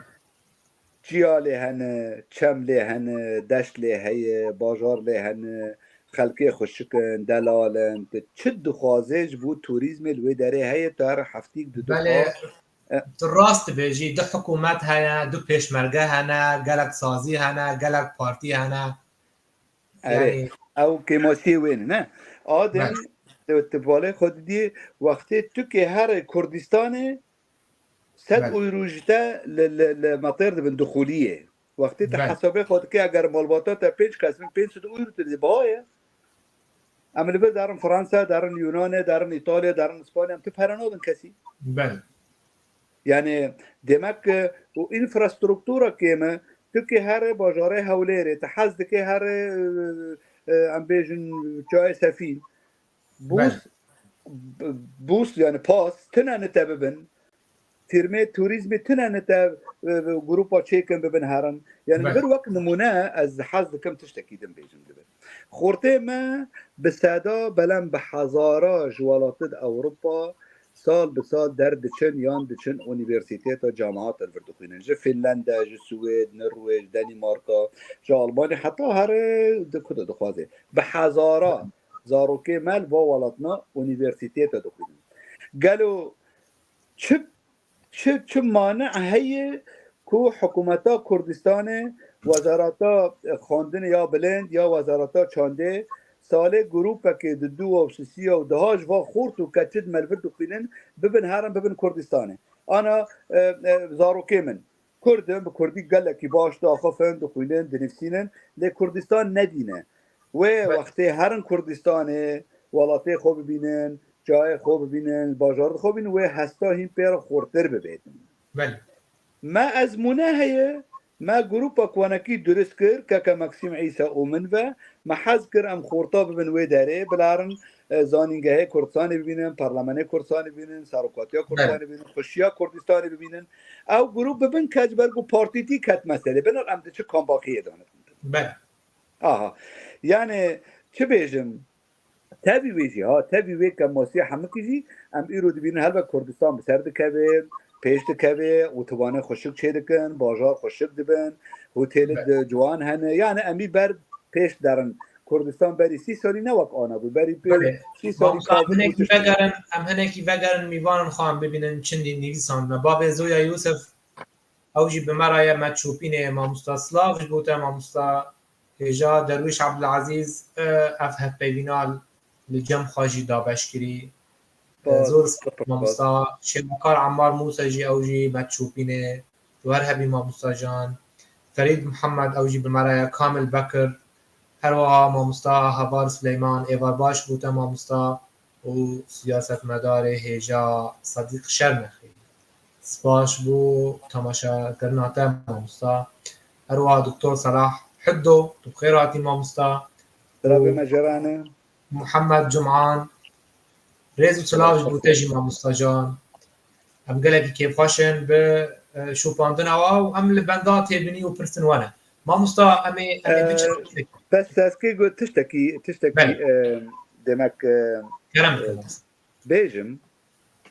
Çiya lê hene, çem lê hene, deşt lê heye, bajar lê hene, xelkê xweşik in, delal in. Tu çi dixwazê ji bo turîzmê li wê derê heye, tu her heftîk didu Belê, xwe, e, tu rast dibêjî, du hikûmet heye, du pêşmerge hene, gelek sazî hene, gelek partî hene. Erê, Yanî ew kêmasiyê wê ne. Adem, Belê. tu, tu balê xwe didî, wextê tu kê herê Kurdistanê, sed Belê. euro ji te li, li, li metêr dibin dixuliyê. Wextê te Belê. hesabê xwe dike, eger malbata te pênc kes bin, pênc sed euro tu dê baha ye. Em li vir derin Fransa, derin Yunanê, derin Îtalya, derin Îspanya, em tu pere nadin kesî. Belê. Yani demek ki û infrastruktura kêm e, tu ki herê bajarê Hewlêrê, tu hez dike herê, e, e, em bêjin çayê Sefîn. Bûs, Belê. b-, bûs yani pas, tune nite bibin. Fîrmê turîzmê tune nite, e, grupa çêkin bibin herin. Yani li Belê. vir wek nimûne ez hez dikim tiştekî din bêjim li vir. Xortê me bi seda belem bi hezara ji welatê di Ewropa sal bi sal derdiçin yan diçin unîversîteta cemaat li vir dixwînin. Ji Finlanda, ji Swêd, Norwêj, Danîmarka, ji Almanya heta herê di ku de dixwaze. Bi hezara zarokê me li va welatna unîversîteta dixwînin. Gelo çi, çi, çi mane heye ku hikûmeta Kurdistanê, wezareta xwendinê ya bilind ya wezareta çandê salê grûpekê di dû û sisiya û daha ji va xort û keçid me li vir dixwînin, bibin herin, bibin Kurdistanê. Ana, e, e, zarokê min Kurd in, bi Kurdî gelekî baş diaxifin, dixwînin, dinivîsînin, lê Kurdistan nedîne. Wê Be- wextê herin Kurdistanê, welatê xwe bibînin, çayê xwe bibînin, bajarê xwe bibînin, wê hesta hîn pê re xurtir bibêtin. Belê. Me ezmûne heye, me grûpa konekî dirust kir, keke Maksîm Îsa û min ve, me hez kir em xorta bibin wê derê, bilarin, e, zanîngehê Kurdistanê bibînin, parlamenê Kurdistanê bibînin, serokatiya Kurdistanê Belê. bibînin, xweşiya Kurdistanê bibînin. Ew grûp bibin ke ji ber ku partîtî ket meselê, binir em di çi kambakiyê de ne. Belê. Aha. Yani çi bêjim? Tevî wê jî, ha, tevî wê kemasiya hemikî jî em îro dibînin helbet Kurdistan bi ser dikeve, pêş dikeve, otobanê xweşik çêdikin, bajar xweşik dibin, hotêlê Be- di ciwan hene. Yani em î ber pêş derin. Kurdistan berî sî salî ne wek ana bû. Berî pê Belê. sî salî Mamosta, em kabû hinekî tişt. vegerin, em hinekî vegerin mîvanên xwe em bibînin çi nî-, nivîsandine. Bavê Zoya Yûsif, ew jî bi me re ye, me çûpînê ye, mamosta. Silav ji bo te, mamosta. Hêja Derwîş Ebdulezîz, e, ev hevpeyvîna li cem xwe jî dabeş kirî. E, Spas, zor spas, spas. mamosta. Şêwekar Emmar Mûse jî, ew jî me çûpînê. Tu her hebî mamosta can. Ferîd Mihemed, ew jî bi me re ye. Kamil Bekir. Her wiha mamosta Heval Sileyman, êvar baş bo te mamosta. û siyasetmedarê hêja Sedîq Şermexî. Spas bo temaşekirina te mamosta. Her wiha Doktor Selah Hiddo, tu bi xêr hatî mamosta. Silavê Û me jê re ne. Muhammed Cum'an, rêz û silav ji bo te jî mamosta can. Em gelekî kêfxweş in bi, e, şopandina we û em li benda têbinî û pirsin we ne. Mamosta, em ê, em ê biçin. E, bes seskê got tiştekî, tiştekî, Belê. e, demek, e, Kerem e, bikin, mamosta. bêjim.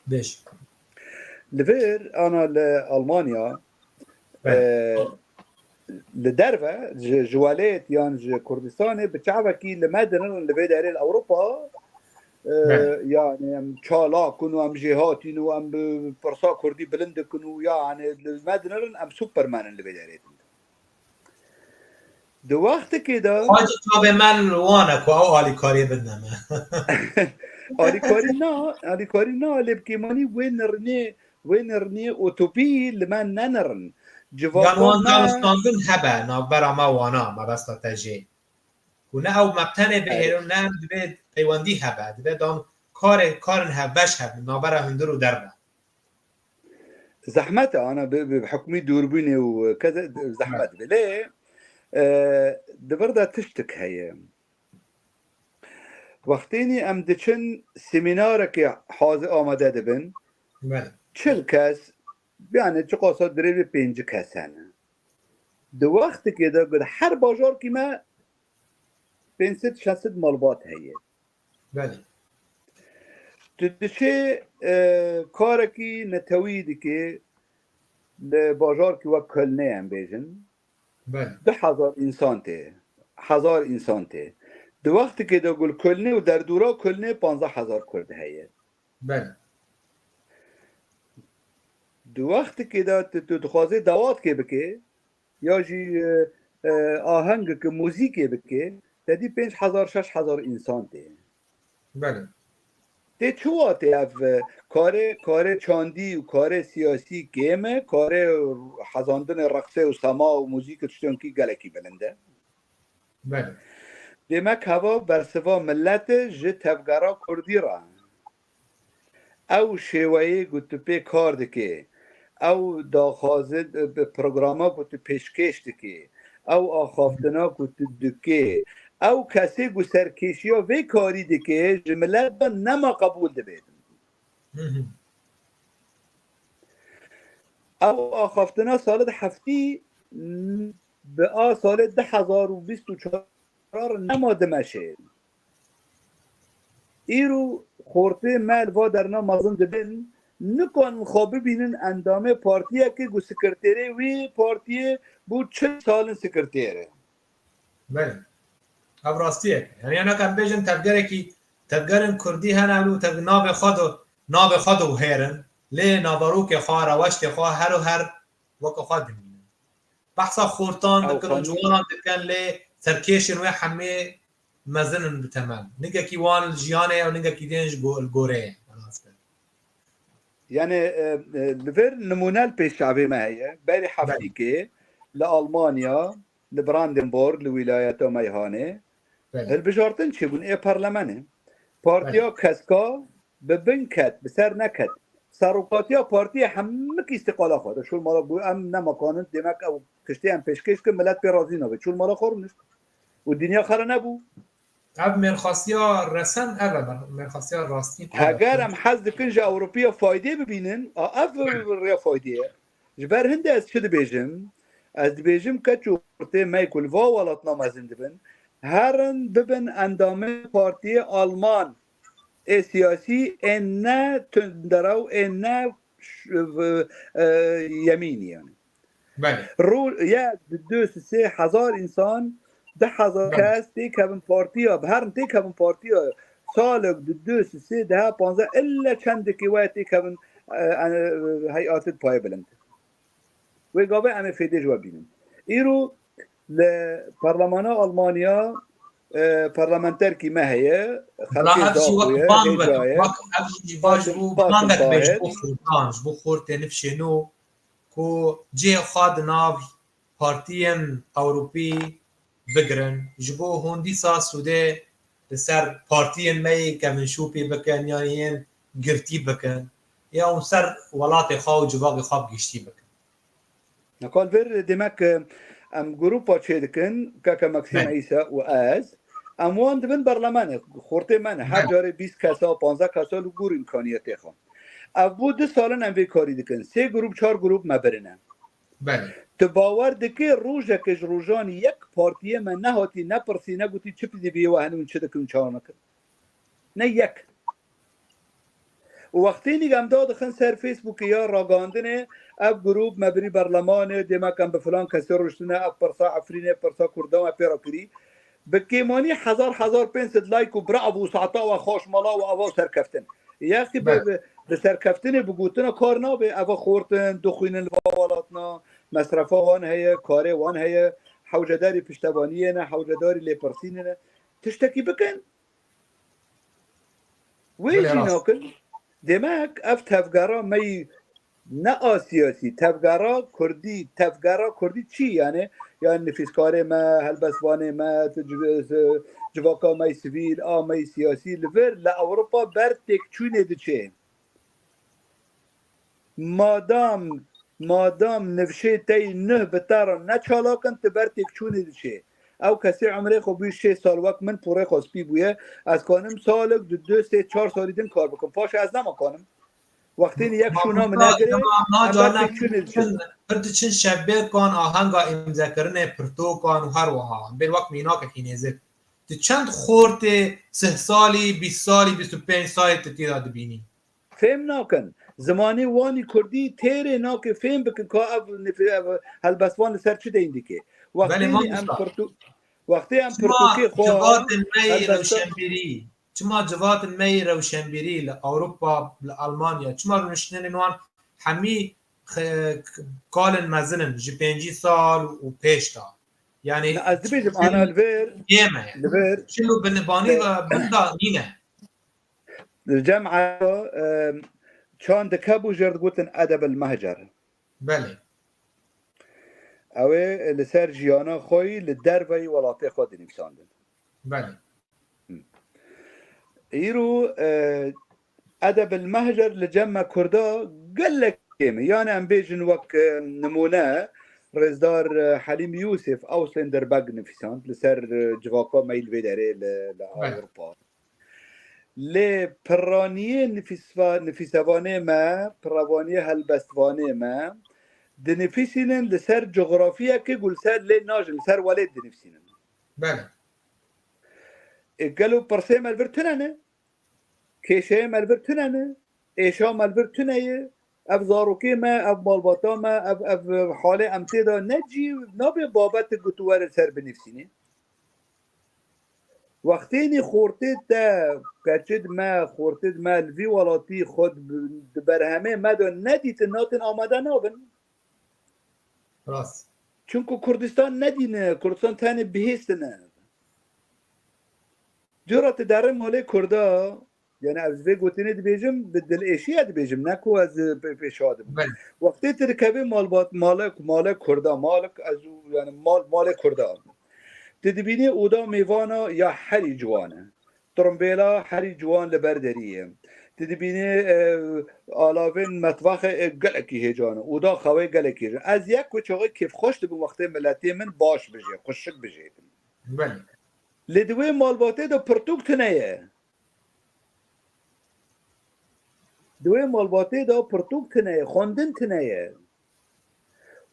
Bêj. Li vir ana li Almanya, Belê. e, li derve, ji, ji welêt yan ji Kurdistanê bi çavekî li me dinirin li vê derê li Ewropa, e, Belê. yani em çalak in û em jêhatî in û em bi pirsa Kurdî bilind dikin û yani li me dinirin em Superman in li vê derê din. Di wextekê de Xwacê çavê me li wan e ku ew alîkariyê bidine me. Alîkarî na, alîkarî na, lê bi kêmanî wê nirînê Wê niriniyê utopî li me nenirin. Yan wan danûstandin hebe navbera me wana mebesta te jê. Ku ne ew me tenê bihêrin, ne em divê peywendî hebe. Divê dan karê, karin hevbeş hebin, navbera hundir û derve. Zehmet e, ana bi, bi hukmî dûrbînê û keze zehmet be. Lê, e, di vir de tiştik heye. Wextênî em diçin semînarekê hazir amade dibin, Belê. Çil kes, yani çiqasa dirêj pêncî kes hene. Di wextekê de got her bajarkî me pênc sed şeş sed malbat heye. Belê. Tu diçê, e, karekî netewî dikê li bajarkî wek Kölnê em bêjin. Belê. Du hezar însan tê. Hezar însan tê. Di wextekê de gul Kölnê û derdora Kölnê panzdeh hezar Kurd heye. Belê. Di wextekê de tu, tu dixwazê dawatkê bikê, ya jî, e, e, ahengeke muzîkê bikê, te dî pênc hezar, şeş hezar însan tê. Belê. Tê çi watê ev, e, karê, karê çandî û karê siyasî kêm e, karê hezandinê reqsê û sema û muzîk û tiştên kî gelekî bilind e? Belê. Demek heva bersiva millet e ji tevgera kurdî re. Ew şêweyê ku tu pê kar dikê, ew daxwazin, bi programa ku tu pêşkêş dikê, ew axaftina ku tu dikê, ew kesê ku serkêşiya vê karî dike, ji milet de nema qebûl dibe. Hı hı. Ew axaftina sala di heftî, n-, bi a salê du hezar û bîst û çar nema dimeşê. Îro xortê me li va derna mezin dibin, nikarin xwe bibînin endamê partiyekê ku sekreterê wî partiyê bû çil salin sekreter e. Belê. Ev rastiyek e. Yani, yani em bêjin tevgerekî, tevgerên kurdî hene û tev-, navê xwe do, navê xwe do hêrin. Lê naverokê xwe, reweştê xwe her û her weke xwe dimînin. Behsa xortan Ew dikin û qanûn ciwanan dikin, lê serkêşên wê hemê mezin in bi temel. Ningekî wan li jiyanê ye û ningekî din ji go-, li gorê ye. Rast e. Yani, e, e, li vir nimûne li pêş çavê me heye. Berî Belê. heftîkê li Almanya, li Brandenburg, li wîlayeta Meyhanê, Belê. hilbijartin çêbûn ê parlemenê. Partiya Belê. keska bi bin ket, bi ser neket. Serokatiya partiyê hemik îstiqala xwe de şûl mala bû, em nemakan in, demek ew tiştê em pêşkêş kin, milet pê razî nabe. Şûl mala xwe rûnişt. Û dinya xwe re nebû. Ev mêrxasiya resen ev e, mêrxasiya rastî ev e. Heger em hez dikin ji Ewropiya faydê bibînin, a ev rêya faydê ye. Ji ber hindê ez çi dibêjim? Ez dibêjim keç û kurtê me ku li va welatna mezin dibin, herin bibin endamê partiyê Alman ê siyasî ên ne tundera û ên ne ş-, v-, e, yemînî yani. Belê. Rû-, ya di du sê hezar însan, du hezar Belê. kes têkevin partiya, bi herin têkevin partiya, salek di du sê deha panzdeh ille çendekî waya têkevin, e, e, heyatê payê bilind. Wê gavê em ê fêdê ji we bînin. Îro li Parlemana Almanya, e, parlamenterkî me heye, Bila xelkê ev jî Daxo wek ye, bang Hêja wek, ye. wek ev jî ji ba ji Fatim, bo Fatim bangek be ji Taher. bo xortan, ji bo xortê nifşê nû ku cihê xwe di nav partiyên Ewropî bigirin, ji bo hûn dîsa sûdê li ser partiyên me yê kevin şûpî bikin, yan yên girtî bikin, ya hûn ser welatê xwe û civakê xwe bi giştî bikin. Nekal vir demek em grupa çê dikin, keke Maxim Belê. Îsa û ez, em wan dibin berlemenê, xortê me ne, her Belê. carê bîst kesa, panzdeh kesa li gor îmkaniyetê xwe. Ev bû du sal in em vê karî dikin. Sê grûp, çar grûp me birine. Belê. Tu bawer dikî rojeke ji rojan yek partiyê me nehatî, nepirsî, negotî çi pidî bî we hene hûn çi dikin, çawa nakin? Ne yek. Û wextênî em dadixin ser Facebookê ya ragihandinê, ev grûp me birî berlemanê, demek em bi filan kesê rûştine, ev pirsa Efrînê, pirsa Kurdan me pê re kirî. Bi kêmanî hezar, hezar pênc sed like û bravo, saeta we xweş mala we ava serkeftin. Yexî bi, Belê. bi, bi serkeftinê, bi gotina kar nabe, eva xortin, dixwînin li va welatna, mesrefa wan heye, karê wan heye, hewcedarî piştevaniyê ne, hewcedarî lêpirsînê ne. Tiştekî bikin. Wê Belê jî rast. nakin. Demek ev tevgera me yî Ne a siyasî, tevgera kurdî, tevgera kurdî çi yani? Yani nifîskarê me, helbestvanê me, tu civ-, civaka me yê sivîl, a me yê siyasî li vir, li Ewropa ber têkçûnê diçê. Madam, madam nifşê te yê nuh bi te re ne çalak in, tu ber têkçûnê diçê. Ew kesê emrê xwe bûye şêst sal, wek min pûrê xwe spî bûye. Ez kanim salik, du, du, sê, çar salî din kar bikim. Paşê ez nema kanim. Wextê yek şûna min Mamosta, negire, dema na em ber carna têkçûnê diçin. Pir diçin şebêkan, ahenga îmzekirinê, pirtokan û her wiha. Em bên wek mînakekî nêzik. Tu çend xortê sih salî, bîst salî, bîst û pênc salî tu tê de dibînî? Fêm nakin. Zimanê wan î kurdî têrê nake fêm bikin ka ev nif-, ev helbestvan li ser çi deyn dike. Wextê Belê, em mamosta. pirtû-, wextê em Çima pirtûkê xwe civatên me yê helbestan rewşenbîrî, çima civatên me yê rewşenbîrî li Ewropa, li Almanya, çima rûniştinên wan hemî xe-, kalên mezin in ji pêncî sal û pêş de? Yani Ne, ez dibêjim, ana li vir, yê me ye. Li vir, Çilo binibanî e, ve bunda nîne. Li cem Ero, e, çand dikebû jê re digotin edeb el mehcer. Belê. Ew ê li ser jiyana xwe yî li derveyî welatê xwe dinivîsandin. Belê. Îro, e, edeb el mehcer li cem me Kurda gelek kêm e. Yani em bêjin wek, e, nimûne Rêzdar, e, Helîm Yûsif, Ausländer Beg nivîsand li ser, e, civaka me yî li vê derê li, li Belê. Ewropa. Lê piraniyê nifîsva-, nifîsevanê me, pirevaniyê helbestvanê me, dinifîsînin li ser cografiyekê ku li ser lê najin, li ser welêt dinifîsînin. Belê. Ê, gelo pirsê me li vir tune ne? Kêşeyê me li vir tune ne? Êşa me li vir tune ye? Ev zarokê me, ev malbata me, ev, ev halê em tê de ne cî nabe babet ku tu were li ser binivîsînî. Wextênî xortê te, keçid me, xortê me li vî welatî xwe di, di berhemê me de nedîtin, natin amade nabin. Rast. Çunku Kurdistan nedîne, Kurdistan tenê bihêstine. Cura tu derê malê Kurda, yani ez vê gotinê dibêjim, bi dilêşiye dibêjim, ne ku ez pê, pê şad im. Belê. Wextê tu dikevê malbat, malek, malek Kurda, malek ez, yani mal, malê Kurda. Tu dibînî oda mêvana ya herî ciwan e. Trumbêla herî ciwan li ber derî ye. Tu dibînî, e, alavên metvaxê, e, gelekî hêcan e. Oda xewê gelekî hêjan. Ez yek ku çaxê kêfxweş dibim wextê miletê min baş bijê, xweşik bijê. Belê. Lê di wê malbatê de pirtûk tune ye. Di wê malbatê de pirtûk tune ye, xwendin tune ye.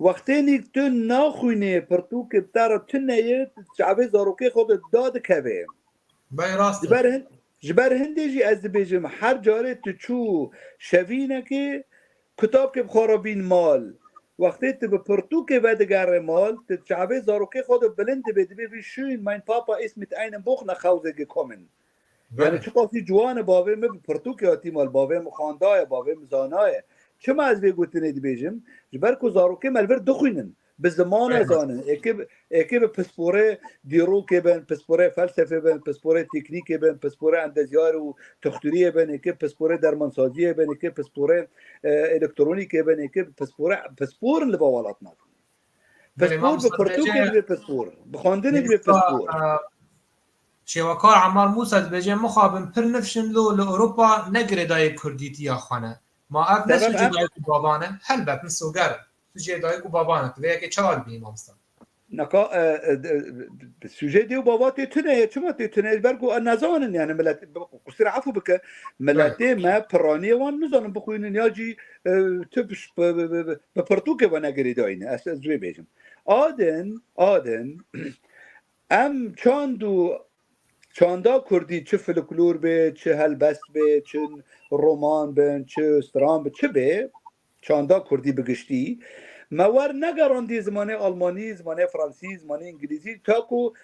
Wextênî tu naxwînê, pirtûkê bi te re tune ye, tu çavê zarokê xwe de dadikeve. Belê, rast e. Ji ber hin-, ji ber hindê jî ez dibêjim, her carê tu çû şevînekê, kutabkê bi xwe re bîn mal. Wextê tu bi pirtûkê vedigere mal, tu çavê zarokê xwe de bilind dibe, dibê wie schön, mein Papa ist mit einem Buch nach Hause gekommen. Yani Belê. Çiqasî ciwan e, bavê min bi pirtûkê hatî mal, bavê min xwandaye, bavê min zanaye. Çima ez vê gotinê dibêjim? Ji ber ku zarokê me li vir dixwînin, bi ziman Belê. Zanin. Êkê bi, êkê bi pisporê dîrokê bin, pisporê felsefê bin, pisporê teknîkê bin, pisporê endezyar û tuxturiyê bin, êkê pisporê dermansaziyê bin, êkê pisporê, e, elektronîkê bin, êkê pisporê, pispor in li va welat navin. Belê, Pispor bi mamosta pirtûkê dibêje, dibê pispor. Bi xwendinê dibê mamosta, pispor. E, şêwekar Emmar Mûsa dibêje, mixabin pir nifşin lo li Ewropa ne girêdayî kurdîtiya xwe ne. Ma ev ne Sebeb em cêdayî ku bavan e? Helbet, min soger. Tu cêdayî ku bavan e. Tu vê yekê çawa dibînî mamosta? Naka, e, e, de, e, sujê dê û bava tê tune ye. Çima tê tune ye? Ji ber ku e, nezanin yani millet, qusir efû bike. Miletê me piraniyê wan nizanin bixwînin ya jî, e, tu bi, bi, bi, bi, bi pirtûkê ve negirêdayî ne. Ez, ez wê bêjim. Adin, adin, em çand û çanda kurdî çi folklor be, çi helbest be, çi roman bin, çi stran be, çi be, çanda kurdî bi giştî, me wer negerandî zimanê almanî, zimanê fransî, zimanê îngilîzî, ta ku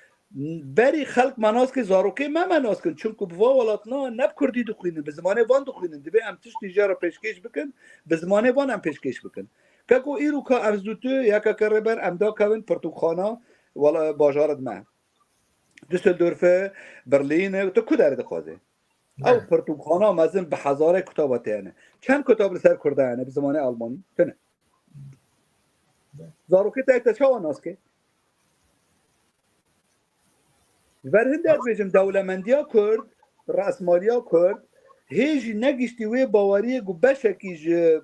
berî xelk me nas ke, zarokê me me nas kin. Çimku bi va welatna ne bi kurdî dixwînin, bi zimanê van dixwînin. Divê em tiştî jê re pêşkêş bikin, bi zimanê van em pêşkêş bikin. Keko îro ka ev zû tu, yekeke rêber em dakevin pirtûkxana wela-, bajarê me. Düsseldorf'e, Berlin'e, tu ku derê dixwazê? Ew pirtûkxana mezin bi hezarê kitaba tê hene. Çend kitab li ser Kurda hene bi zimanê Almanî? Tune. Zarokê te te çawa nas ke? Ji ber hinde ez bêjim dewlemendiya Kurd, resmaliya Kurd, hê jî negiştî wê baweriyê ku beşekî ji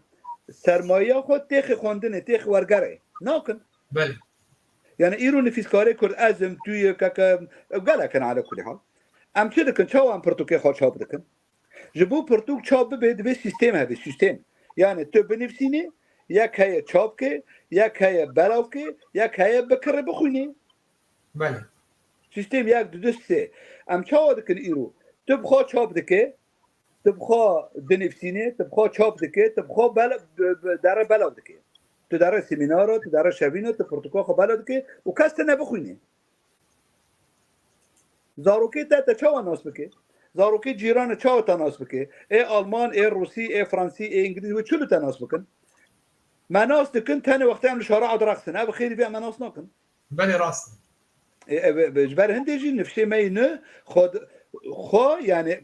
sermayeya xwe têxê xwendinê, têxê wergerê nakin. Belê. Yani îro nifîskarê Kurd ez im, tu yê, keke, gelek in ala kulî hal. Em çi dikin? Çawa em pirtûkê xwe çap dikin? Ji bo pirtûk çap bibe, divê sîstem hebe, sîstem. Yani tu binivîsînî, yek heye çap ke, yek heye belav ke, yek heye bikire bixwînî. Belê. Sîstem yek, du, du, sê. Em çawa dikin îro? Tu bi xwe çap dike, tu bi xwe dinivîsînî, tu bi xwe çap dike, tu bi xwe bela-, bi, bi, dere belav dike. Tu dere semînara, tu dere şevîna, tu pirtûka xwe belav dike û kes te nebixwîne. Zarokê te, te çawa nas bike? Zarokê cîranê çawa te nas bike? Ê Alman, ê Rûsî, ê Fransî, ê Îngilîz, wê çi li te nas bikin? Me nas dikin, tenê wextê em li şara adirexsin. Ev xêrî vê me nas nakin. Belê rast e. Ê, ev, ev, ji ber hindê jî nifşê me yî ne, xwe d-, xwe, yani,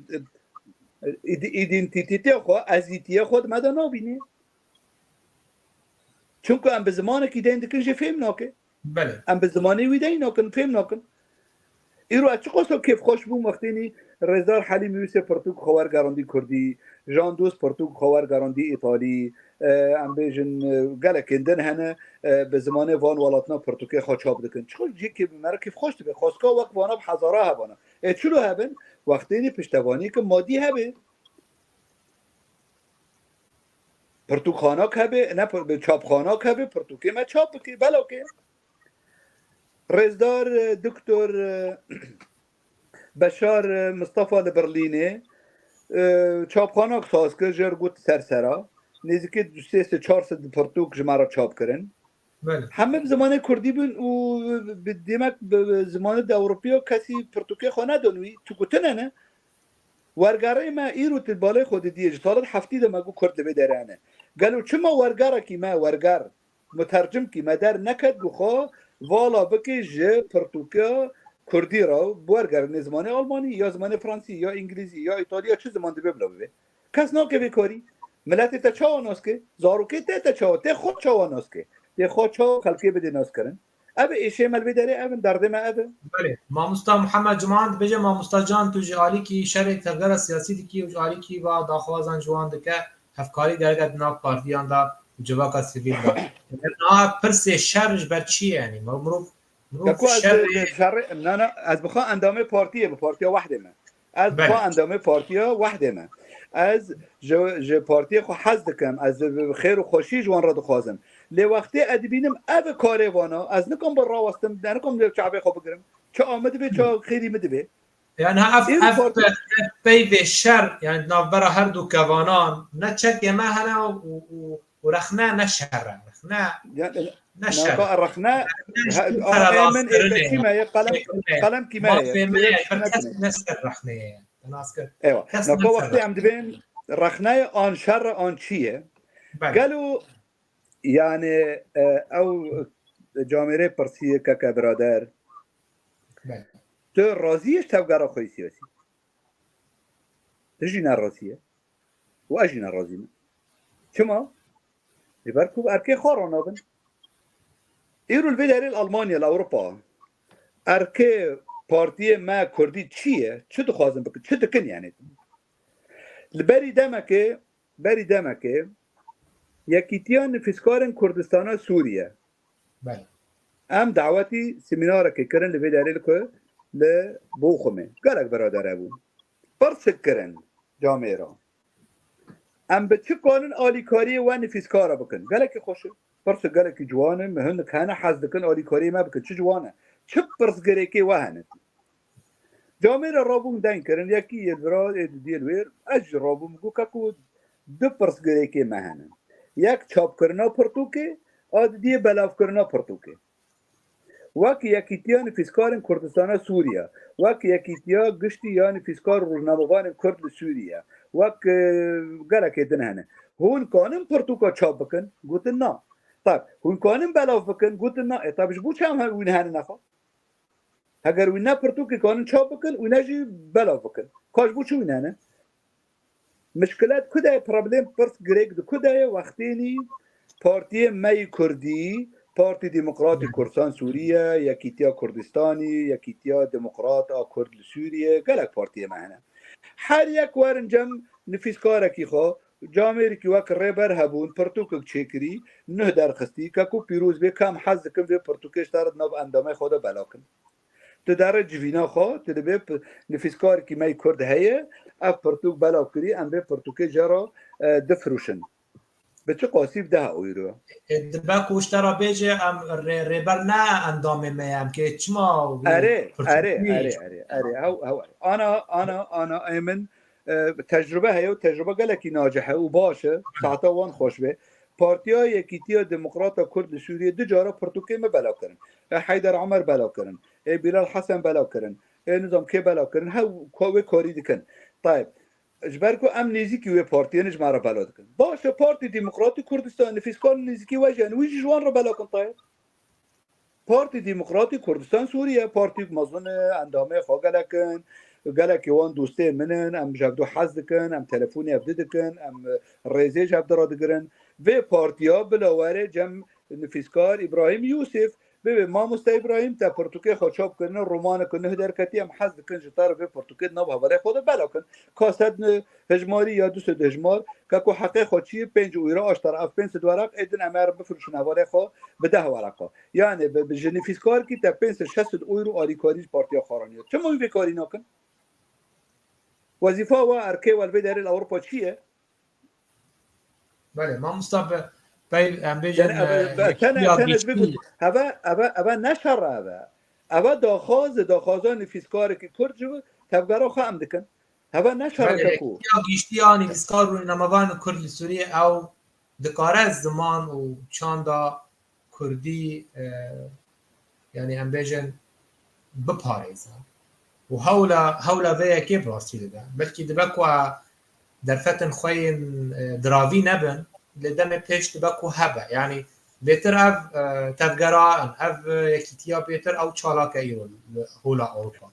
e, îd-, îdentîtetiya xwe, ezîtiya xwe di me de nabîne. Çunku em bi zimanekî deyn dikin jê fêm nake. Belê. Em bi zimanê wî deyn nakin, fêm nakin. Îro ez çiqas kêfxweş bûm wextênî Rêzdar Helîm Yûsê pirtûk xwe wergerandî kurdî, Jan Dost pirtûk xwe wergerandî îtalî, e, em bêjin, e, gelekên din hene, e, bi zimanê van welatina pirtûkê xwe çap dikin. Çiqas cihekê bi me re kêfxweş dibe. Xwestka wek vana bi hezara hebana. Ê çilo hebin? Wextênî piştevaniyeke madî hebe. Pirtûkxanak hebe, ne pir-, çapxanak hebe, pirtûkê me çap bike, belokê. Rêzdar, e, Doktor, e, Beşar, e, Mistefa li Berlînê, e, çapxanak saz kir, jê re got ser sera. Nêzîkî du sê sê çar sed pirtûk ji me re çap kirin. Belê. Hemî bi zimanê kurdî bûn û bi demek bi, bi zimanê di Ewropiya kesî pirtûkê xwe nedon wî. Tu gotine ne? Wergerê me îro tu balê xwe didiyê, ji sala heftî de me got kurd li vê derê hene. Gelo çima wergerekî me, werger, mutercimkî me der neket ku xwe vala bike ji pirtûka kurdî re, bi wergerin ê zimanê almanî, ya zimanê fransî, ya îngilîzî, ya îtalî, ya çi ziman dibe bila bibe? Kes nake vê karî. Miletê te çawa nas ke? Zarokê te te çawa? Tê xwe çawa nas ke? Tê xwe çawa xelkê bidê naskirin? Ev ê êşê me li vê derê, ev in derdê me, ev e. Belê. Mamosta Muhammed Cuman dibêje, Mamosta Can, tu ji alîkî şerê tevgera siyasî dikî û ji alîkî va daxwazan ji wan dike, hevkarî gereke di nav partiyan de û civaka sivîl de. Niha pirsê şer ji ber çi ye? Yanî mirov, mirov Ku ez şerê şerê, na, na, ez bi xwe endamê partiyê, bi partiya Wehdê me. Ez bi xwe Belê. Endamê partiya Wehdê me. Ez ji, ji partiyê xwe hez dikim. Ez xêr û xweşî ji wan re dixwazim. Lê wextê ez dibînim ev karê vana, ez nikom bi rawestim, ez nikom lê çavê xwe bigirim. Çi a min dibê, çi xêrî min dibê. Yani ha ev, Ê, ev, parti- ev peyvê şer, yani navbera her du kevanan, ne çekê me hene û, û, û rexne ne şer e. Rexne Ya, e, ne şer e. Naka rexne, Rexne ha, ji a, ê min ê rastirinê. Tekî me ye, qelem, Tekî me. Qelem kî me ye. Mafê me ye, Kes kes ne ser rexneyê ye. Te nas kir. Ewa. Kes Naka ne ser wextê em dibên rexneyê an şer e, an çi ye? Belê. Gelo, yani, e, ew camêrê pirsiye keke birader. Belê. Tu razî yê ji tevgera xwe yê siyasî? Tu jî nerazî ye. Û ez jî nerazî me. Çima? Ji ber ku erkê xwe ranabin. Îro li vê derê li Almanya, li Ewropa, erkê partiyê me kurdî çi ye? Çi dixwazin bikin? Çi dikin yani? Li berî demekê, berî demekê Yekîtiya Nifîskarên Kurdistana Sûriye. Belê. Em dawetî semînarekê kirin li vê derê li ku li Bochumê. Gelek birader hebûn. Pirsik kirin camêra. Em bi çi kanin alîkariyê we nifîskara bikin? Gelekî xweş e. Pirsik gelekî ciwan e. Min hinek hene hez dikin alîkariyê me bikin. Çi ciwan e. Çi pirsgirêkê we hene? Camêra rabûn deng kirin. Yekî yê li vira, ê didiyê li wêr. Ez jî rabûm. Got, keko, du pirsgirêkê me hene. Yek çapkirina pirtûkê, a didiyê belavkirina pirtûkê. Wek Yekîtiya Nifîskarên Kurdistana Sûriye, wek Yekîtiya Giştî ya Nifîskar û Rojnamevanên Kurd li Sûriye, wek, e, gelekê din hene. Hûn kanin pirtûka çap bikin? Gotin na. Tab, hûn kanin belav bikin? Gotin na. E, tab, ji bo çi em he-, wî hene nexa? Heger wî ne pirtûkê kanin çap bikin, wî ne jî belav bikin. Ka ji bo çi wî hene? Mişkilet ku de ye, problem, pirs, girêk di ku de ye, wextênî partiyê me yî Kurdî, Partî Demokratî Kurdistan Sûriye, Yekîtiya Kurdistanî, Yekîtiya Demokrat a Kurd li Sûriye, gelek partiyê me hene. Her yek werin cem nifîskarekî xwe, camêrikî wek rêber hebûn, pirtûkek çêkirî, nuh derxistî, keko pîroz bê, ka em hez dikin vê pirtûkê ji te re di nav endamê xwe de belakin. Tu derê civîna xwe, tu dibê p-, nifîskarekî me yî Kurd heye, ev pirtûk belav kirî, em vê pirtûkê jê re, e, difirûşin. Bi çi qasî? Bi deh euro. E, dibe ku ji te re bêje, em rê-, rêber ne endamê me ye, em kê çima wî Erê, pirtûkî erê, erê, erê, erê. Hew, hew, erê. Ana, ana, ana, ê min, e, tecrube heye û tecrube gelekî nacih e û baş e. Saeta wan xweş be. Partiya Yekîtiya Demokrata Kurd li Sûriyê du cara pirtûkê me belav kirin. E, Heyder Omer belav kirin. Ê Bilal Hesen belav kirin. Ê nizam kê belav kirin. Hew ko-, wê karî dikin. Tayeb. Ji ber ku em nêzîkî wê partiyê ne, ji me re belav dikin. Baş e, Partî Demokratî Kurdistan, nifîskar nêzîkî we jî hene, wî jî ji wan re belav kin tayeb. Partî Demokratî Kurdistan Sûriye, partîyek mezin e, endamê xwe gelek in, gelekî wan dostê min in, em ji hevdu hez dikin, em telefonê hevdu dikin, em rêzê ji hevdu re digirin. Vê partiya bila were cem nifîskar Îbrahîm Yûsif, bibê, Mamoste Îbrahîm, te pirtûkê xwe çap kirine, romanek nuh derketî, em hez dikin ji te re vê pirtûkê di nav hevalê xwe de belav kin. Ka sed hejmarî ya du sed hejmar, ka ku heqê xwe çi ye, pênc euro aştar ev pênc sed weraq, ê din em ê re bifirûşin hevalê xwe bi deh wereqa. Yani bi, bi ji nifîskarkî te pênc sed şeş sed euro alîkarî ji partiya xwe re anî. Çima wî vê karî nakin? Wezîfa we, erkê we li vê derê li Ewropa çi ye? Belê, mamosta, bi pey, em bêjin, yani, ev, e, ev, tene, yekîtiya tene giştî. Heve, eve, eve ne şer e eve. Eve daxwaz e, daxwaza nifîskarekî Kurd ji tevgera xwe em dikin. Heve ne şer e, belê, keko. Yekîtiya giştî ya nivîskar û rojnamevan Kurd li Sûriyê ew dikare ziman û çanda Kurdî, e, yani em bêjin biparêze. Û hewla, hewla vê yekê bi rastî dide. Belkî dibe ku derfetên xwe yên, e, diravî nebin, lê demê pêş dibe ku hebe. Yani bêtir ev, e, tevgera, ev, e, yekîtiya bêtir ew çalak e îro li hola Ewropa.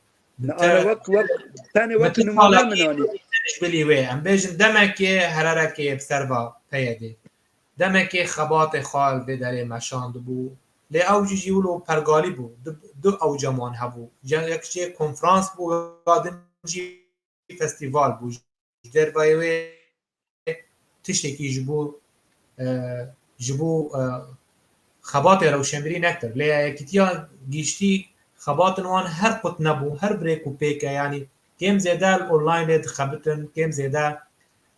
Ana wek, wek, tenê wek nimûne min anî. Ji bilî wê, em bêjin demekê hererekê bi ser va P Y D. Demekê xebatê xwe li vê derê meşandibû. Lê ew jî jî wilo pergalî bû. Du, du ew ceman hebû. Yek jê konferans bû, ya din jî festîval bû. Ji dervayê wê tiştekî ji bo, e, ji bo, e, xebatê rewşenbîrî nekir. Lê yekîtiya giştî xebatên wan her qut nebû, her birêk û pêk e. Yanî kêm zêde li onlaynê dixebitin, kêm zêde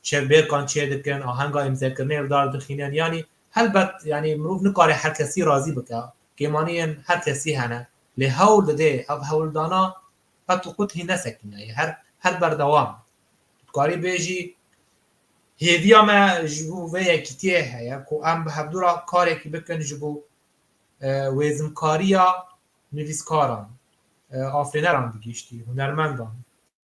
çevbêrkan çêdikin, ahenga îmzekirinê li dar dixînin. Yanî helbet, yanî mirov nikare her kesî razî bike. Kêmaniyên her kesî hene. Lê hewl dide, ev hewldana qet û qut hîn nesekîne. Her, her berdewam. Tu dikarî bêjî, hêviya me ji bo vê yekîtiyê heye ku em bi hevdû re karekî bikin ji bo, e, wêzimkariya nivîskaran, e, afêneran bi giştî, hunermendan.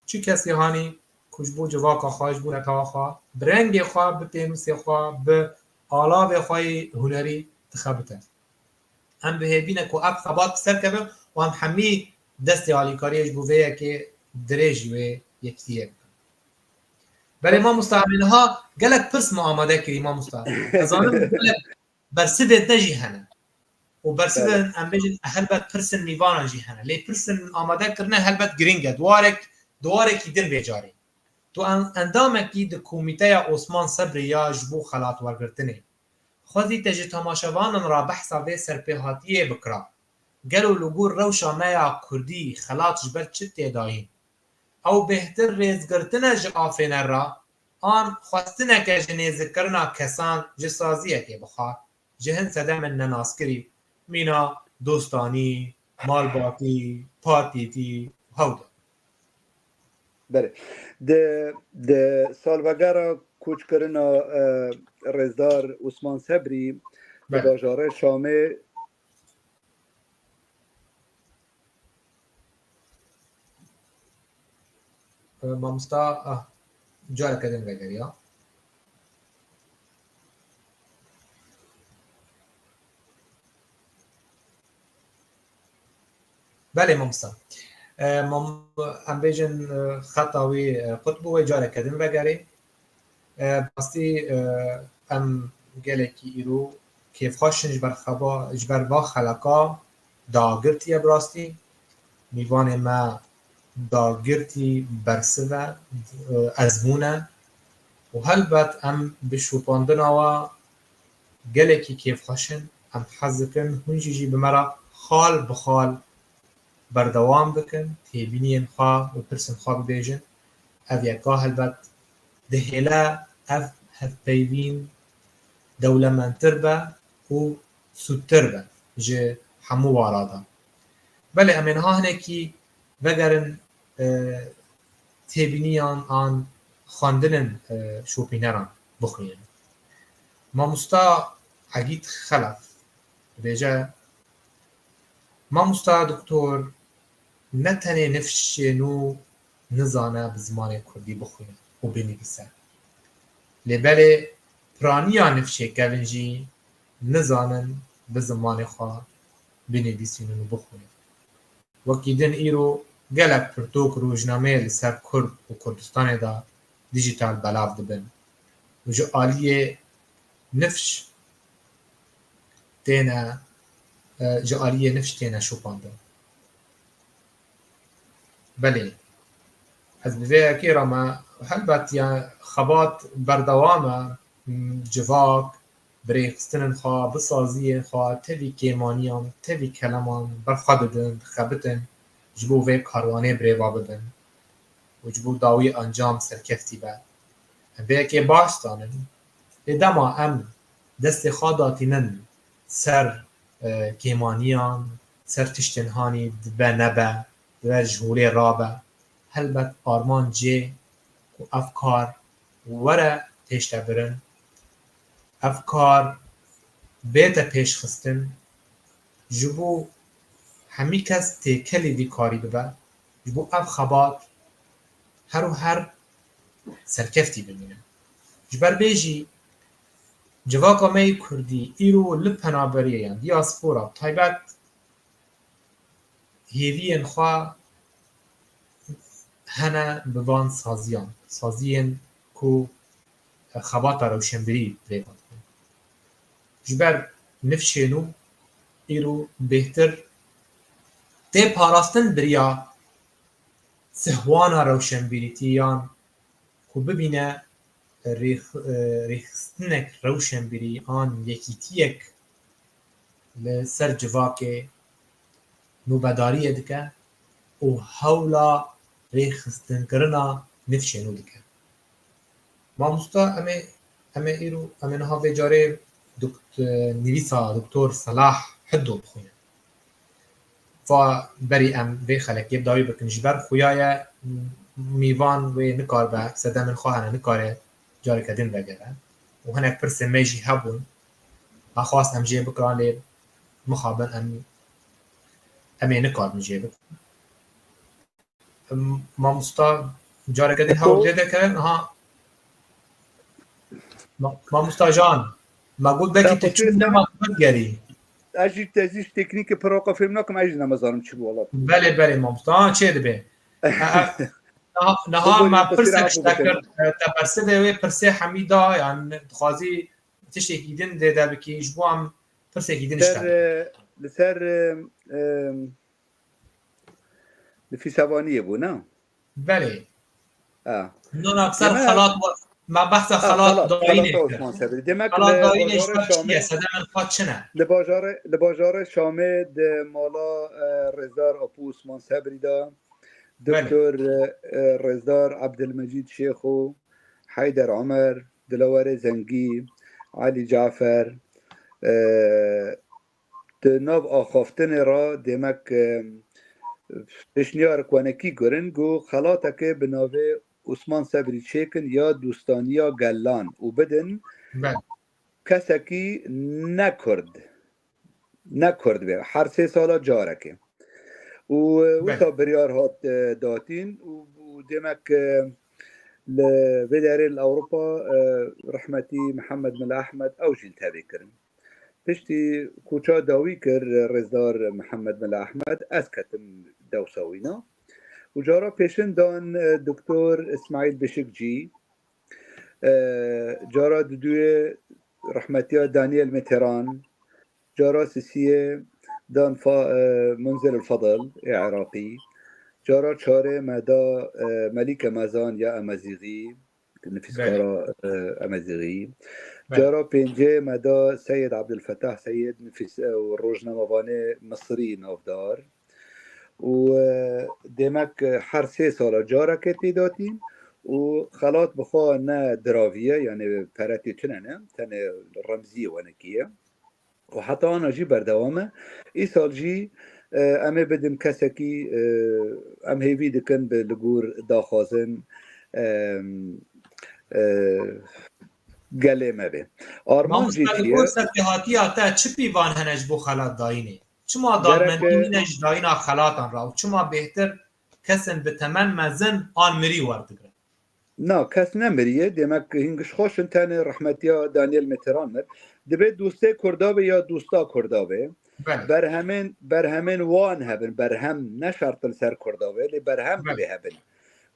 Çi kesî hanî ku ji bo civaka xwe, ji bo netewa xwe, bi rengê xwe, bi pênûsê xwe, bi alavê xwe yê hunerî dixebite. Em bi hêvî ne ku ev xebat bi ser keve û em hemî destê alîkariyê ji bo vê yekê dirêjî wê yekitiyê bikin. Belê mamosta, em ê niha gelek pirs me amade kirî mamosta. Ez zanim gelek bersivên te jî hene. Û bersivên, belê, em bêjin, helbet pirsên mîvanan jî hene. Lê pirsên amade kirine helbet giring e. Di warek, di warekî din vê carê. Tu en-, endamekî di komîteya Osman Sebrî ya ji bo xelat wergirtinê. Xwezî te ji temaşevanan re behsa vê serpêhatiyê bikira. Gelo li gor rewşa me ya kurdî xelat ji ber çi tê dayîn? Ew bêhtir rêzgirtin e ji afêner re, an xwestineke ji nêzîkkirina kesan ji saziyekê bi xwe, ji hin sedemên nenaskirî, mîna dostanî, malbatî, partîtî, hew de. Belê. Di, di salvegera koçkirina, e, Rêzdar Osman Sebrî di, belê, bajarê Şamê, e, mamosta, ah, careke din vegeriya. Belê mamosta. E, mam-, em bêjin, e, xeta wî, e, qut bû, wê careke din vegerê. E, bi rastî, e, em gelekî îro kêfxweş in ji ber xeba, ji ber va xeleka dagirtiye bi rastî. Mîvanê me dagirtî bersiv e, e, ezmûn e û helbet em bi şopandina we gelekî kêfxweş in. Em hez dikin hûn jî jî bi me re xal bi xal berdewam bikin, têbîniyên xwe û pirsên xwe bibêjin. Ev yeka helbet dihêle ev hevpeyvîn dewlemendtir be û sûdtir be ji hemû wara de. Belê em ê niha hinekî vegerin, e, têbîniyan an xwendinên, e, şopîneran bixwînin. Mamosta Egîd Xelef dibêje, Mamosta doktor ne tenê nifşê nû nizane bi zimanê kurdî bixwîne û binivîse. Lê belê piraniya nifşê kevin jî nizanin bi zimanê xwe binivîsînin û bixwînin. Wekî din îro gelek pirtûk, rojnameyê li ser Kurd û Kurdistanê de dijîtal belav dibin û ji aliyê nifş têne, e, ji aliyê nifş têne şopandin. Belê, ez bi vê yekê re me, helbet ya xebat berdewam e, m, civak, bi rêxistinên xwe, bi saziyên xwe, tevî kêmaniyan, tevî keleman berxwe didin, dixebitin, ji bo vê karwanê birêva bibin û ji bo dawî encam serkeftî be. Em vê yekê baş zanin. Lê dema em destê xwe datînin ser, e, kêmaniyan, ser tiştên hanî dibe nebe, dibe ji holê rabe, helbet armancê ku ev kar were pêştebirin, ev kar bête pêşxistin, ji bo hemî kes têkelî vî karî bibe, ji bo ev xebat her û her serkeftî bimîne. Ji ber vê jî civaka me yê kurdî îro li penaberiyê yan diaspora bi taybet hêviyên xwe hene bi van saziyan, saziyên ku xebata rewşenbîrî birêve dikin. Ji ber nifşên û îro bêhtir tê parastin biriya sihwana rewşenbîrîtiyan ku bibîne rêx-, e, rêxistinek rewşenbîrî an yekîtiyek li ser civakê nûbedariyê dike û hewla rêxistinkirina nifşê nû dike. Mamosta, em ê, em ê îro, em ê niha vê carê dokt-, nivîsa Doktor Selah Hiddo bixwînin. Va berî em vê xelekê bi dawî bikin. Ji ber xuya ye, mîvan wê nikaribe, sedemên xwe hene, nikare careke din vegere. Û hinek pirsên me jî hebûn. Me xwest em jê bikirin, lê mixabin em, em ê nikarin jê bikin. Mamosta, careke din hewl lê deke, ha. Ma-, Mamosta Can, me got belkî te çû nema gerî. Ez jî, ez jî teknîkê pir weka fêm nakim, ez jî nemazanim çi bû, wela. Belê, belê, mamosta. Ha, çê dibe. E, e, niha, niha me pirsek ji te kir, e, te bersiv de wê pirsê hemî da, yani dixwazî tiştekî din zêde bikî, ji bo em pirsekî din ji te bikin. Li ser, e, e, Li Fîsevaniyê bû, ne? Belê. Ha. Nona ser xelat, me behsa xelat dayînê kir. Osman Sebrî. Demek xelat dayînê ji ber çi ye? Sedemên xwe çi ne? Li bajarê, li bajarê Şamê di mala, e, Rêzdar Apo Osman Sebrî de, Doktor, e, e, Rêzdar Ebdilmecîd Şêxo, Heyder Omer, Dilawerê Zengî, Elî Cafer, e, Di nav axaftinê re, demek, e, pêşniyarek wenekî kirin ku xelateke bi navê Osman Sebrî çêkin ya Dostaniya Gelan û bidin kesekî ne Kurd, ne Kurd be, her sê sala carekê. Û, e, wisa biryar hat, e, datîn û, û demek, e, li vê derê li Ewropa, e, rehmetî Mihemed Mela Ehmed ew jî li tevê kirin. Piştî koça dawî kir Rêzdar Mihemed Mela Ehmed, ez ketim dewsa wîna. Û cara pêşin dan, e, Doktor Îsmaîl Bişikcî, E, cara duduyê rehmetiya Daniel Meteran, cara sisiyê Dan Fa-, e, Munzir El Fadil ê Iraqî, cara çarê me da, e, Melîke Mezan ya Emezîxî, nifîskara, e, Emezîxî. Cara pêncê me da Seyid Abdulfetah Seyid, nifîs-, e, û rojnamevanê Misrî navdar. Û, e, demek, e, her sê sala careke tê datîn û xelat bi xwe ne diraviye, yani pere tê tune ne, tenê remziyê wenekî ye. Û heta ana jî berdewam e. Îsal jî, e, em ê bidin kesekî, e, em hêvî dikin bi li gor daxwazin, e, e, gelê me bê. Armanc jî çi ye? Mamosta, li gor serpêhatiya te çi pîvan hene ji bo xelat dayînê? Çima dadmendî nîne ji dayîna xelatan re û çima bêhtir kesên bi temen mezin an mirî werdigrin? Na, kes nemiriye, demek hîn giş xweş in, tenê rehmetiya Daniel Meteran mir. Dibê dostê Kurda be ya dosta Kurda be. Belê. Berhemên, berhemên wan hebin, berhem ne şert li ser Kurda be, lê berhem Belê. Dibê hebin.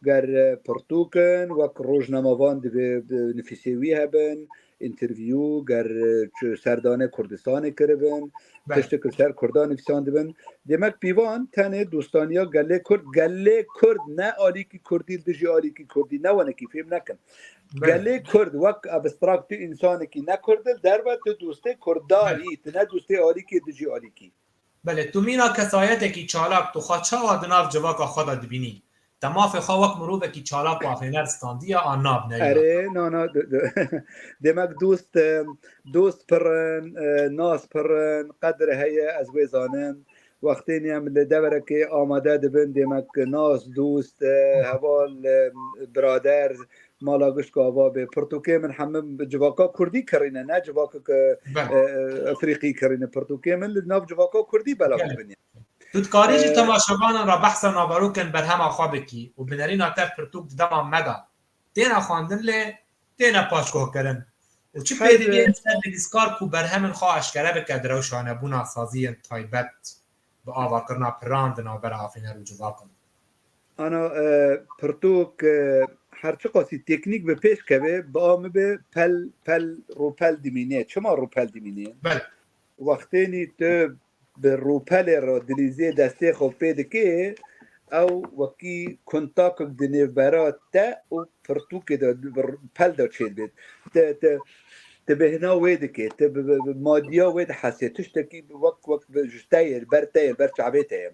Ger, e, pirtûk in, wek rojnamevan dibê, e, nifîsê wî hebin, interview, ger, e, çi serdanê Kurdistanê kiribin, Belê. Tiştek li ser Kurdan nivîsandibin. Demek pîvan tenê dostaniya gelê Kurd, gelê Kurd ne alîkî Kurdî li dijî alîkî Kurdî, ne wenekî fêm nekin. Belê. Gelê Kurd wek abstract tu însanekî ne Kurd e, derve tu dostê Kurda Belê. Î, tu ne dostê alîkî dijî alîkî. Belê, tu mîna kesayetekî çalak, tu xwe çawa di nav civaka xwe de dibînî? Te mafê xwe wek mirovekî çalak û afêner standiye an na bi neyî? Erê, na, na, d-, d-, demek dost, e, dost pir in, e, nas pir in, qedir heye, ez wê zanim. Wextê em li deverekê amade dibin, demek nas, dost, e, heval, e, birader, mala gişt ku ava bê. Pirtûkê min hemû civaka kurdî kirîne, ne civaka ku, Belê. E, efrîqî kirîne. Pirtûkê min li nav civaka kurdî belav Belê. Dibin. Tu dikarî ji Ee, temaşevanan re behsa naverokên berhema xwe bikî û binerîna te pirtûk di dema me de têne xwendin lê têne paşguhkirin û çi Her pêdiviyên ser nivîskar ku berhemên xwe eşkere bike di rewşa nebûna saziyên taybet bi avakirina piran di navbera afêner û civakan? Ana, e, pirtûk, e, her çiqasî teknîk bi pêş keve, bi a min be pel, pel, rûpel dimîne. Çima rûpel dimîne? Belê. Wextênî tu bi rûpelê re dilîzê destê xwe pê dikê, ew wekî kontakek di nêvbera te û pirtûkê de, bi pel de çêdibê. Te, te, te bêhna wê dikê, te bi, bi, bi madiya wê dihesê, tiştekî wek, wek bi, ji te ye, ber te ye, ber çavê te ye.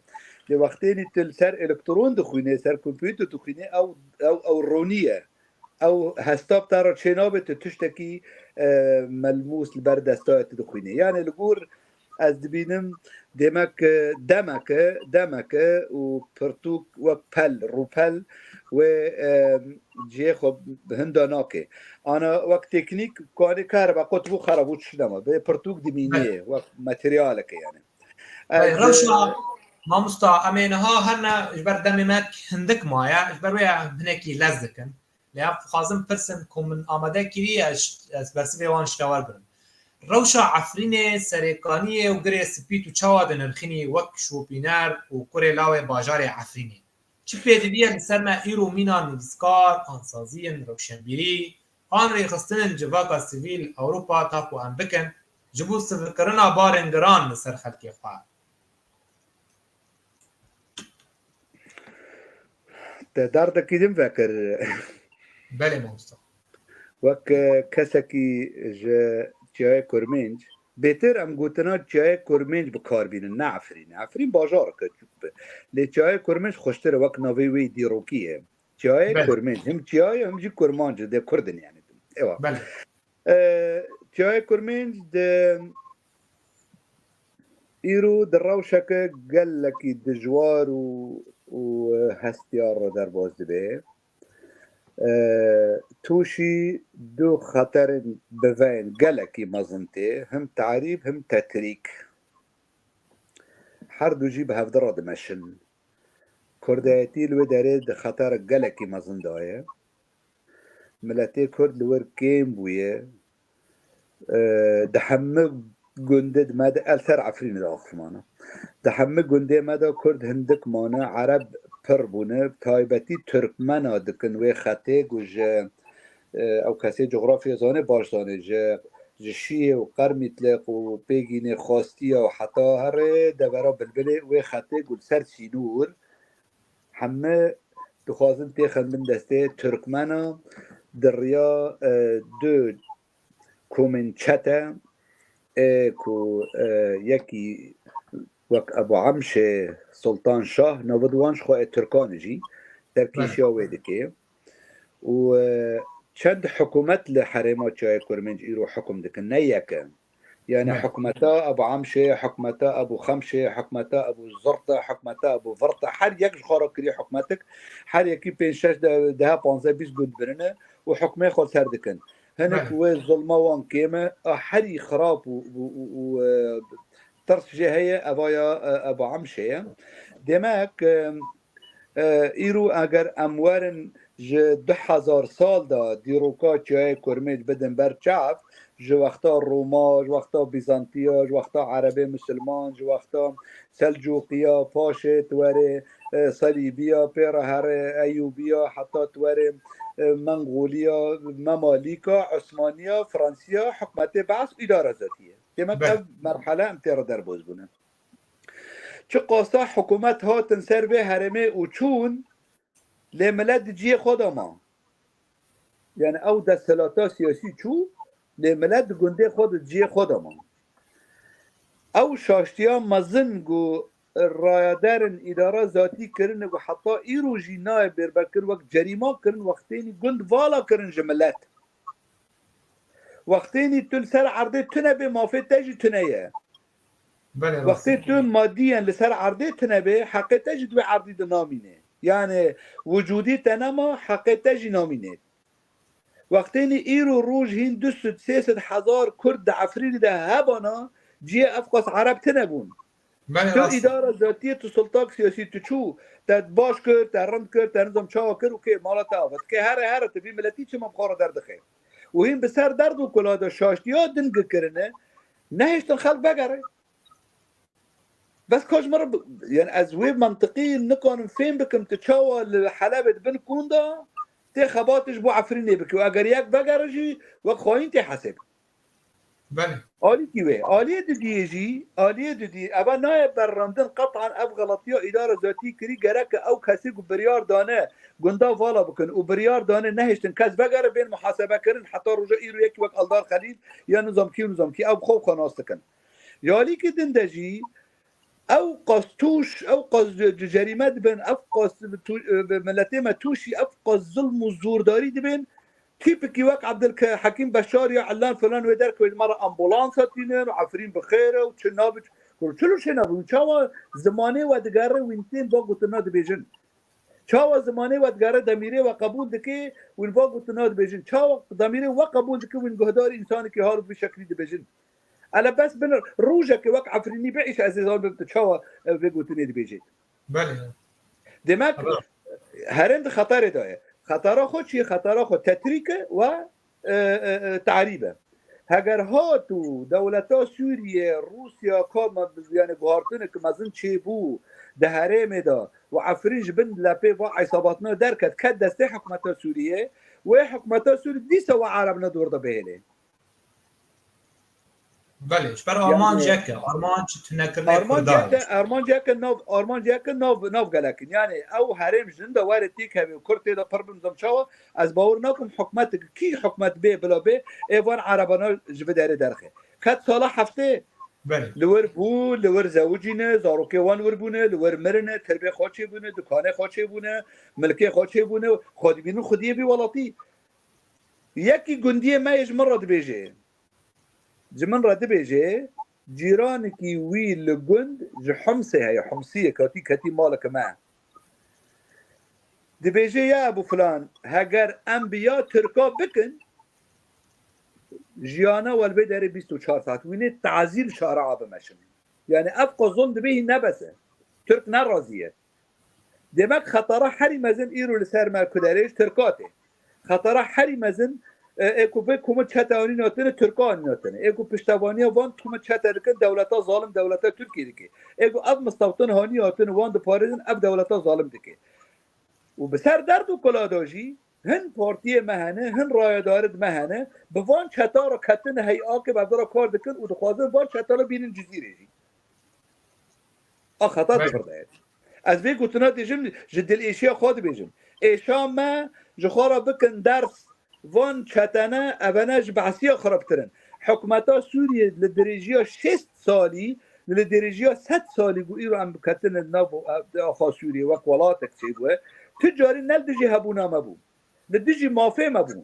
Lê wextênî tu li ser elektron dixwînê, ser kompûter dixwînê, ew, ew, ew ronî ye. Ew hesta bi te re çênabe, tu tiştekî, e, melmûs li ber destayê tu dixwînî. Yani li gor ez dibînim, demek, e, demek e, demek e û pirtûk wek pel, rûpel wê, e, cihê xwe hinda nake. Ana wek teknîk, kanê kahre be qut bû, xera bû, tişt nema. Bê pirtûk dimînî, Belê. Wek materyaleke yani. Belê, Ez, rewşa, e, mamosta, em ê niha herne ji ber demê me hindik maye, ji ber wê hinekî lez dikin. Lê em dixwazin pirsin ku min amade kiriye, ez, ez bersivê wan ji te wergirim. Rewşa Efrînê, Serêkaniyê û Girê Spî tu çawa dinirxînî wek şopîner û kurê lawê bajarê Efrînê? Çi pêdivî ye li ser me îro mîna nivîskar, ansaziyên rewşenbîrî, an rêxistinên civaka sivîl Ewropa ta ku em bikin, ji bo sivikirina barên giran li ser xelkê xwe? Te derdekî din vekir. Belê mamosta. Wek, e, kesekî ji Çiyayê Kurmênc, bêtir em gotina Çiyayê Kurmênc bi kar bînin, ne Efrîn. Efrîn bajarek e çûk bi. Lê Çiyayê Kurmênc xweştir e, wek navê wê dîrokî ye. Çiyayê Belê. Kurmênc. Him çiyayê, him jî kurmanc e, dê Kurd in yani. Ewa. Belê. E, Çiyayê Kurmênc di îro di rewşeke gelekî dijwar û, û hestiyar re derbas dibe. E, tûşî du xeterên biveyên gelekî mezin tê, him tarîb, him tetrîk. Her du jî bi hevdi re dimeşin. Kurdayetî li wê derê di xeterek gelekî mezin de ye. Miletê Kurd li wir kêm bûye. E, di hemû gundê di me de, el ser Efrînê de axifmana. Di hemû gundê me de Kurd hindik mane, Ereb pir bûne, taybetî Tirkmena dikin wê xetê ku ji e, ew kesê cografya zane, baş zane. Ji, ji Şiyê û Qermîtliq û Pêgînê, Xastiya û heta herê devera Bilbilê wê xetê ku li ser sînor heme dixwazin têxin bin destê Tirkmena di riya, e, du komên çete, ê ku, e, yekî wek Ebu Emşê, Sultan Şah, navê di wan ji xwe ê Tirkan e jî, serkêşiya wê dike. Û, e, çend hikûmet li herêma Çiyayê Kurmênc îro hikûm dikin, ne yek e. Yani hikûmeta Ebu Emşê, hikûmeta Ebu Xemşê, hikûmeta Ebu Zirte, hikûmeta Ebu Virte, her yek ji xwe re kiriye hikûmetik, her yekî pênc şeş, de-, dehe, panzdeh, bîst gund birine û hikûmê xwe ser dikin. Hinek wê zulma wan kêm e, a herî xirab û, û, û, û, e, tirs jê heye, eva ya, e, Ebu Emşê ye. Demek, e, e, îro eger em werin ji du hezar sal de dîroka Çiyayê Kurmênc bidin ber çav, ji wexta Roma, ji wexta Bîzantiya, ji wexta Erebê Misilman, ji wexta Selcûqiya, paşê tu werê, e, Selîbiya, pê re herê Eyûbiya, heta tu werê, e, Mengoliya, Memalîka, Osmaniya, Fransiya, hikûmetê Beas, îdara zatî ye. Demek ev merhele em tê re derbas bûne. Çiqasa hikûmet hatin ser vê herêmê û çûn, lê milet di cihê xwe de ma. Yani ew desthilata siyasî çû, lê milet di gundê xwe de, di cihê xwe de ma. Ew şaştiya mezin ku rayaderin îdara zatî kirine ku heta îro jî nayê bêrbe kir, wek cerîma kirin, wextênî gund vala kirin ji milet. Wextênî tu li ser erdê tune bê, mafê te jî tune ye. Belê, rast. Wextê tu madiyen li ser erdê tune bê, heqê te jî di wê erdî de namîne. Yani wicûdî te nema, heqê te jî namîne. Wextênî îro roj hîn du sed, sê sed hezar Kurd di Efrînê de hebana, cihê ev qas Ereb tune bûn. Belê, tu rast. Îdara zatiyê, tu sultak siyasî, tu çû, te baş kir, te rind kir, te nizam çawa kir û kê mala te ava dike, here, here, tu vî miletî çima bi xwe re derdixe? Û hîn bi ser derd û kula de şaştiya din kirine, nehiştin xelk vegere. Bes ka ji min re bi-, yani ez wê mentiqî nikanim fêm bikim, tu çawa li Helebê di bin kûn de tê xebatê ji bo Efrînê bikî û eger yek vegere jî wek xayîn tê hesêb. Belê. Alîkî wê. Aliyê didiyê jî, aliyê didiyê, eva nayê berrandin, qetan ev xeletiya îdara zatî kirî, gereke ew kesê ku biryar dane gunda vala bikin û biryar dane nehiştin kes vegere, bên muhasebe kirin, heta roja îro yekî wek Eldar Xelîl ya nizam kî û nizam kî, ew bi xwe bi xwe nas dikin. Ya alîkî din de jî ew qas tûş, ew qas ce-, ce-, cerîme dibin, ev qas tu-, bi miletê me tûşî, ev qas zilm û zordarî dibin. Tîpikî wek Abdulke-, Hekîm Beşar ya Ellan filan wê derkevê me re ambulans hatînin û Efrîn bi xêr e û çi nabe, çi, çilo çê nabe. Çawa zimanê we digere, wîn tên va gotina dibêjin. Çawa zimanê we digere, demîrê we qebûl dike, wîn va gotina dibêjin. Çawa demîrê we qebûl dike, wîn guhdarî însanekî hal bi vî şeklî dibêjin. Ele bes bin rojekê wek Efrînî biîş, ez ê zanim tu çawa, e, vê gotinê dibêjê. Belê. Demek herêm di xeterê de ye. Xetera xwe çi ye? Xetera xwe tetrîk e we, e, e, e, tarîb e. Heger hat û dewleta Sûriyê, Rûsya, ka me, yani guhartinek mezin çêbû di herêmê de û Efrîn ji bin lepê va îsabatina derket, ket destê hikûmeta Sûriyê, wê hikûmeta Sûrî dîsa we Ereb ne dor de bihêlê. Belê, ji ber armanc yek e, armanc tunekirinê Kurdan e. Armanc yek e, armanc yek e nav, armanc yek e nav, nav gelek in. Yani ew herêm ji hin de were têkevê û Kurd tê de pir bin, zam çawa, ez bawer nakim hikûmetek, kî hikûmet bê bila bê, ê van Erebana ji vê derê derxe. Ket sala heftê. Belê. Li wir bû, li wir zewicîne, zarokê wan wir bûne, li wir mirine, tirbê xwe çêbûne, dukanê xwe çêbûne, milkê xwe çêbûne, xwe dibînin xwediyê vî welatî. Yekî gundiyê me yê ji min re dibêje. Ji min re dibêje, cîranekî wî li gund ji Humsê heye, Humsiyê, katî ketî maleke me. Dibêje, ya Ebû Filan, heger em bi ya Tirka bikin, jiyana we li vê derê bîst û çar saet wînê tazî li şara bimeşin. Yani ev qas zulm dibê hîn nebese. Tirk nerazî ye. Demek xetara herî mezin îro li ser me kuderê ji Tirka tê. Xetara herî mezin, e, ê ku vê komî çete anîn hatine, Tirka anîn hatine. Ê ku piştevaniya van komî çete dikin, dewleta zalim, dewleta Tirkiyê dike. Ê ku ev mistewtin hanî hatine, wan diparêzin, ev dewleta zalim dike. Û bi ser derd û kula de jî Hin partiyê me hene, hin rayedarê me hene, bi van çeta re ketine heyakê, bi evdara kar dikin û dixwazin van çeta re bînin Cizîrê jî. A xeta Evet. dibirde. Ez vê gotina dibêjim, ji dilêşiya xwe dibêjim. Êşa me ji xwe re bikin ders, van çetene, evene ji behsiya xirabtir in. Hikûmeta Sûriyê li dirêjiya şêst salî, li dirêjiya sed salî ku îro em ketine nav, e, axa Sûriyê wek welatek çêbûye, tu carî ne li dijî hebûna me bû. Li dijî mafê me bû.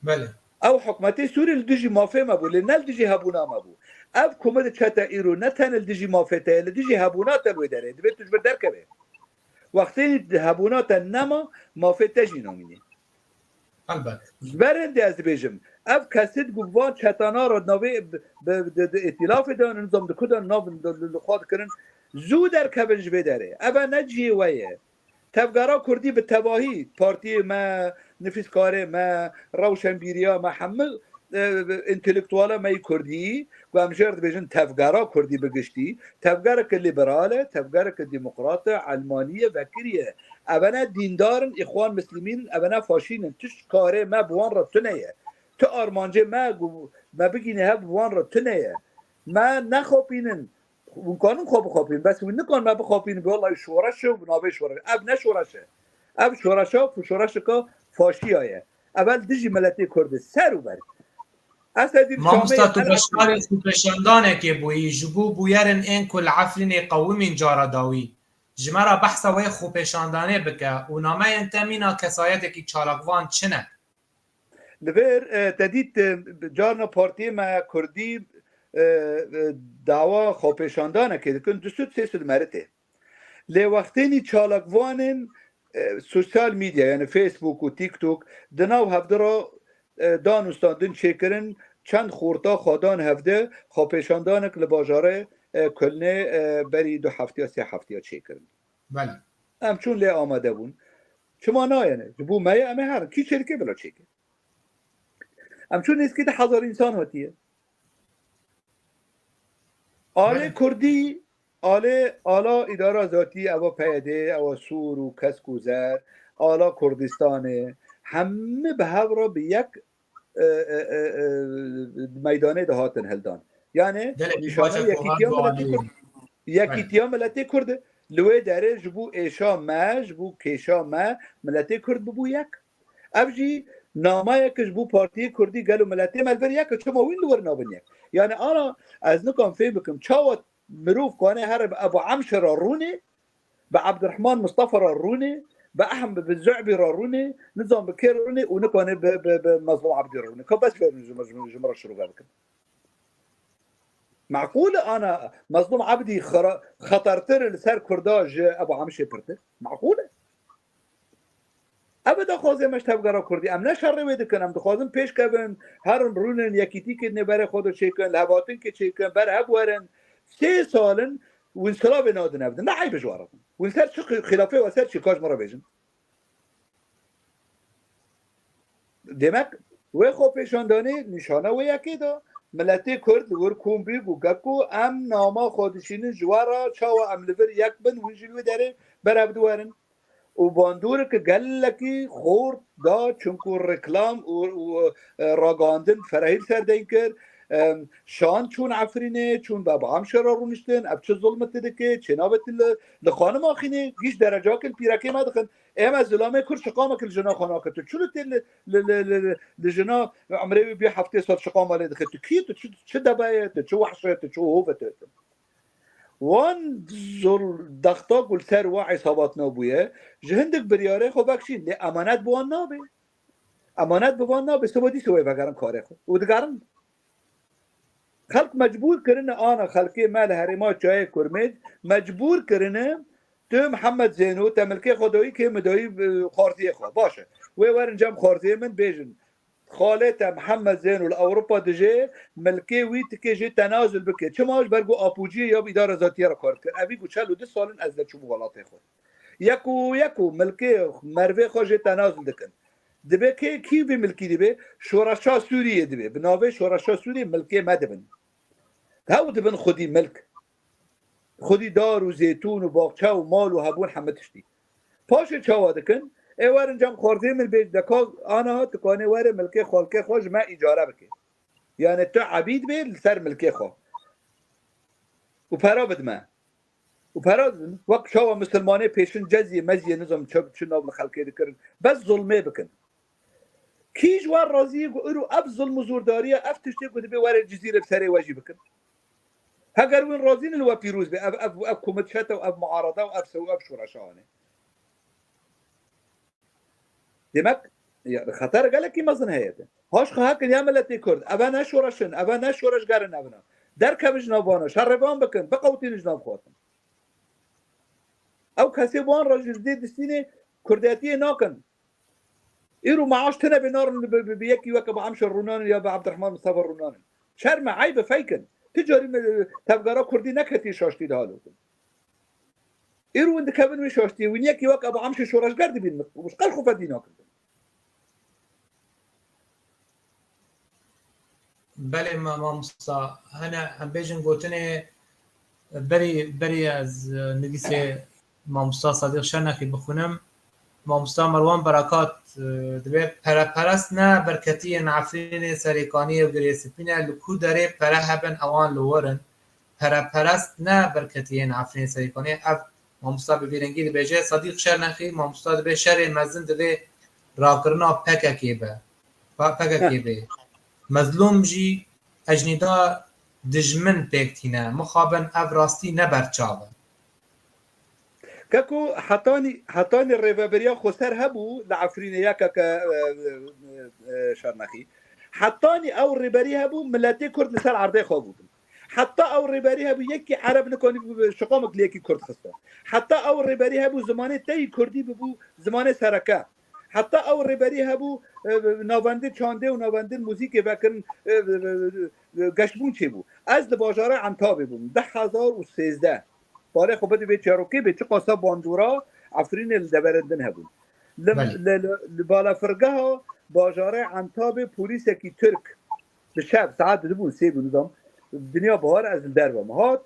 Belê. Ew hikûmetê Sûrî li dijî mafê me bû, lê ne li dijî hebûna me bû. Ev komê de çete îro ne tenê li dijî mafê te ye, li dijî hebûna te li wê derê. Divê tu ji vir derkevê. Wextê hebûna te nema, mafê te jî namînê. Elbet. Ji ber hindê ez dibêjim, ev kesê ku van çetana re navê bi, bi, di, di îtîlafê de, nizam di ku de nav li, li, li xwe dikirin, zû derkevin ji vê derê. Eve ne cihê we ye. Tevgera Kurdî bi tevahî, partiyê me, nifîskarê me, rewşenbîriya me, hemû, e, întelektuala me yî Kurdî, ku em jê re dibêjin tevgera Kurdî bi giştî, tevgereke lîberal e, tevgereke demokrat e, elmanî ye, vekirî ye. Evene dîndar in, îxwan mislimîn in, evene faşîn in. Tişt karê me bi wan re tune ye. Tu armancê me ku me bigîne hev bi wan re tune ye. Me nexapînin. Hûn kanin xwe bixapînin, bes hûn nikanin me bixapînin, bi wellahî şoreş e û bi navê şoreş. Ev ne şoreş e. Ev şoreşa, şoreşeka faşiya ye. Ev li dijî miletê Kurd e, ser û ber. Esedî Mamosta, tu beşdarê xwepêşandanekê bûyî, ji bo bûyerên ên ku li Efrînê qewimîn cara dawî. Ji me re behsa wê xwepêşandanê bike û nameyên te mîna kesayetekî çalakvan çi ne? Li vir, e, te dît, e, carna partiyê me Kurdî, e, e, dawa xwepêşandanekê dikin, du sed sê sed meritê. Lê wextênî çalakvanên, e, sosyal medya, yani Facebook û TikTok, di nav hevdi re, e, danûstandin çêkirin, çend xorta xwe dan hevdi, xwepêşandanek li bajarê, e, Kulnê, e, berî du heftiya, sê heftiya çêkirin. Belê. Em çûn lê amade bûn. Çima nayene? Ji bo me ye, em ê herin. Kî çêdike bila çêke. Em çûn nêzîkî du hezar însan hatiye. Alê Belê. Kurdî, alê, ala îdara zatî, ewa P Y D, ewa Sûr û Kesk û Zer, ala Kurdistanê, hemî bi hev re bi yek, e, e, e, e, meydanê de hatin hildan. Yani, Gelek nîşana baş e yekîtiya kovan miletê doğanî. Kurd. Yekîtiya miletê Kurd e. Li wê derê ji bo êşa me, ji bo kêşa me, miletê Kurd bibû yek. Ev jî namayek ji bo Partiyê Kurdî gel û miletê me li vir yek e. Çima wîn li wir nabin yek? Yani ana ez nikan fêm bikim. Çawa mirov kane here bi Ebu Emşe re rûnê, bi Ebdirehman Mistefa re rûnê, bi Ehm-, bi Zu'bî re rûnê, nizam bi kê re rûnê û nikane bi, bi, bi Mezlûm Ebdî re rûnê. Ka bes verin ji, ji, ji min re şirove bikin. Meqûl e ana Mezlûm Ebdî xera-, xetertir li ser Kurda ji Ebu Emşê pirtir? Meqûl e. Ev e daxwazê me ji tevgera Kurdî. Em ne şerê wê dikin, em dixwazin pêş kevin, herin rûnin, yekîtîkê di nêberê xwe de çêkin, li hevatinkê çêkin, berhev werin. Sê sal in, wîn silavê nadin ev din. Ne eyb e ji we re. Wîn ser çi xi-, xîlafê we ser çi, ka ji min re bêjin? Demek, wê xwepêşandanê nîşana wê yekê da. Miletê Kurd li wir kom bî, got, geko em nama xwe dişînin ji we re, çawa em li vir yek bin, hûn jî li wê derê berev diwerin. Û bandoreke gelekî xort da, çunku reklam û, û, e, ragihandin ferehî li ser deyn kir. Em, şan çûn Efrînê, çûn bi Ebu Emşe re rûniştin, ev çi zulmet dike, çê nabe tu li, li xanim axînê, gîş derecakê li pîrekê me dixin. Ê me zilamê Kurd şiqamek li jina xwe nake. Tu çi li tê li, li, li, li, li jina umrê wî bî heftê sal şiqama lê dixe? Tu kî yî? Tu çi, çi debe ye? Tu çi wehş e? Tu çi hov e? Tu, tu. Wan zor dexta ku li ser wa hesabat nabûye, ji hindik biryarê xwe vekişîn, lê emanet bi wan nabe. Emanet bi wan nabe, sibe dîsa wê vegerin karê xwe. Û digerin. Xelk mecbûr kirine, ana xelkê me li herêma Çiyayê Kurmêd mecbûr kirine, tu Mihemed Zêno, te milkê xwe dayî kê, min dayî, e, xwarziyê xwe. Baş e. Wê werin cem xwarziyê min bêjin. Xalê te Mihemed Zêno li Ewropa dijê, milkê wî tikê jê tenazul bike. Çima? Ji ber ku apûciyê ya bi îdara zatiyê re kar dikir. Evî ku çel û du sal in ez neçûbû welatê xwe. Yek û yek û milkê mervê xwe jê tenazul dikin. Dibe kê, kî vê milkî dibe? Şoreşa Sûriyê dibe. Bi navê Şoreşa Sûriyê milkê me dibin. Hew dibin xwedî milk. Xwedî dar û zêtûn û baxçe û mal û hebûn hemî tiştî. Paşê çawa dikin? Ê werin cem xwarzê min bê deka ana ha tu kanê were milkê xalkê xwe ji me îcare bike. Yani tu ebîd bê li ser milkê xwe. Û pera bidime. Û pera wek çawa misilmanê pêşin ceziyê meziyê nizam çi, çi nav li xelkê dikirin. Bes zulmê bikin. Kî ji wan razî ye ku îro ev zulm û zordariya, ev tiştê ku dibê were Cizîrê bi serê we jî bikin? Heger win razî ne li we pîroz be, ev, ev, ev kumit çete û ev muarada û ev sew ev şoreşa ane. Demek, ya, xeter gelekî mezin heye te. Haş xwe hekin ya miletê Kurd. Eve ne şoreş in, eve ne şoreşger in evina. Derkevin ji nav vana, şerê van bikin, biqewtînin ji nav xwe. Ew kesê wan re ji dê distînê Kurdetiyê nakin. Îro maaş tune bê narin bi, bi, bi yekî weke bi Emşe rûnanin ya bi Abdurrahman Mustafa rûnanin. Şerm e, eyb e, feyk in. Ti carî me, tevgera Kurdî neketiye şaştî de halotin. Îro win dikevin wê şaştiyê, win yekî wek Eba Amşê şoreşger dibînin, mişqal xwe fedî nakin. Belê, ma-, mamosta, hene em bêjin gotinê berî, berî ez, e, nivîsê mamosta Sadiq Şernexî bixwînim. Mamosta Merwan Berekat, e, dibê pereperest ne berketiyên Efrînê, Serêkaniyê û Girêsipînê li ku derê pere hebin ewan li wir in. Pereperest ne berketiyên Efrînê, Serêkaniyê. Ev mamosta bi vî rengî dibêje. Sadîq Şernexî, mamosta dibê şerê mezin divê rakirina P K K be. Pa-, P K K bê. Mezlûm jî ecnîda dijmin pêk tîne. Mixabin ev rastî ne berçav e. Keko hetanî, hetanî rêveberiya xweser hebû li Efrînê ya keke, e, e, e, Şernexî. Hetanî ew rêberî hebû, miletê Kurd li ser erdê xwe bûbin. Heta ew rêberî hebû, yekî Ereb nikanî bû, şiqamek li yekî Kurd xiste. Heta ew rêberî hebû, zimanê te yî Kurdî bibû zimanê sereke. Heta ew rêberî hebû, e, navendê çandê û navendên muzîkê vekirin, e, e, e, e, geşbûn çêbû. Ez li bajarê Entabê bûm, du hezar û sêzdeh. Parê xwe bidî vê çîrokê bê, çiqasa bandora Efrînê li deverên din hebûn. Li, Belê. li, li, li balafirgeha bajarê Entabê polîsekî Tirk bi şev, saet dibûn sê bû nizam, dinya bihar ez li derve me hat.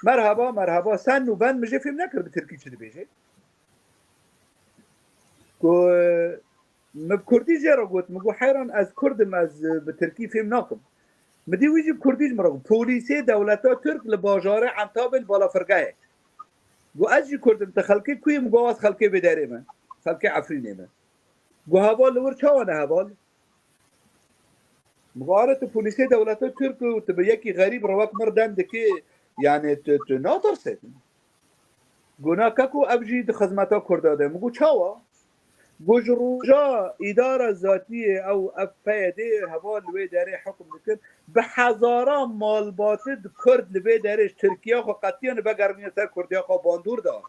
Merhaba, merhaba, sen nû ben, min jê fêm nekir bi tirkî çi dibêje. Ku, e, min bi kurdî jê re got, min got, heyran ez kurd im, ez, e, bi tirkî fêm nakim. Min dî wî jî bi kurdî ji min re got. Polîsê dewleta Tirk li bajarê Entabê li balafirgehê. Got, ez jî kurd im, tu xelkê ku yî? Min got, ez xelkê vê derê me. Xelkê Efrînê me. Got, heval li wir çawa ne heval? Min got, are tu polîsê dewleta Tirk û tu bi yekî xerîb re wek mir dem dikê, yani tu, tu natirsê. Got, na keko, ev jî di xizmeta Kurda de. Min got, çawa? Got, ji roja îdara zatiyê ew, ev P Y D'ê heval li wê derê hukm dikin, bi hezaran malbatê di Kurd li vê derê ji Tirkiya xwe qetiyane vegerîne ser Kurdiya xwe bandor da.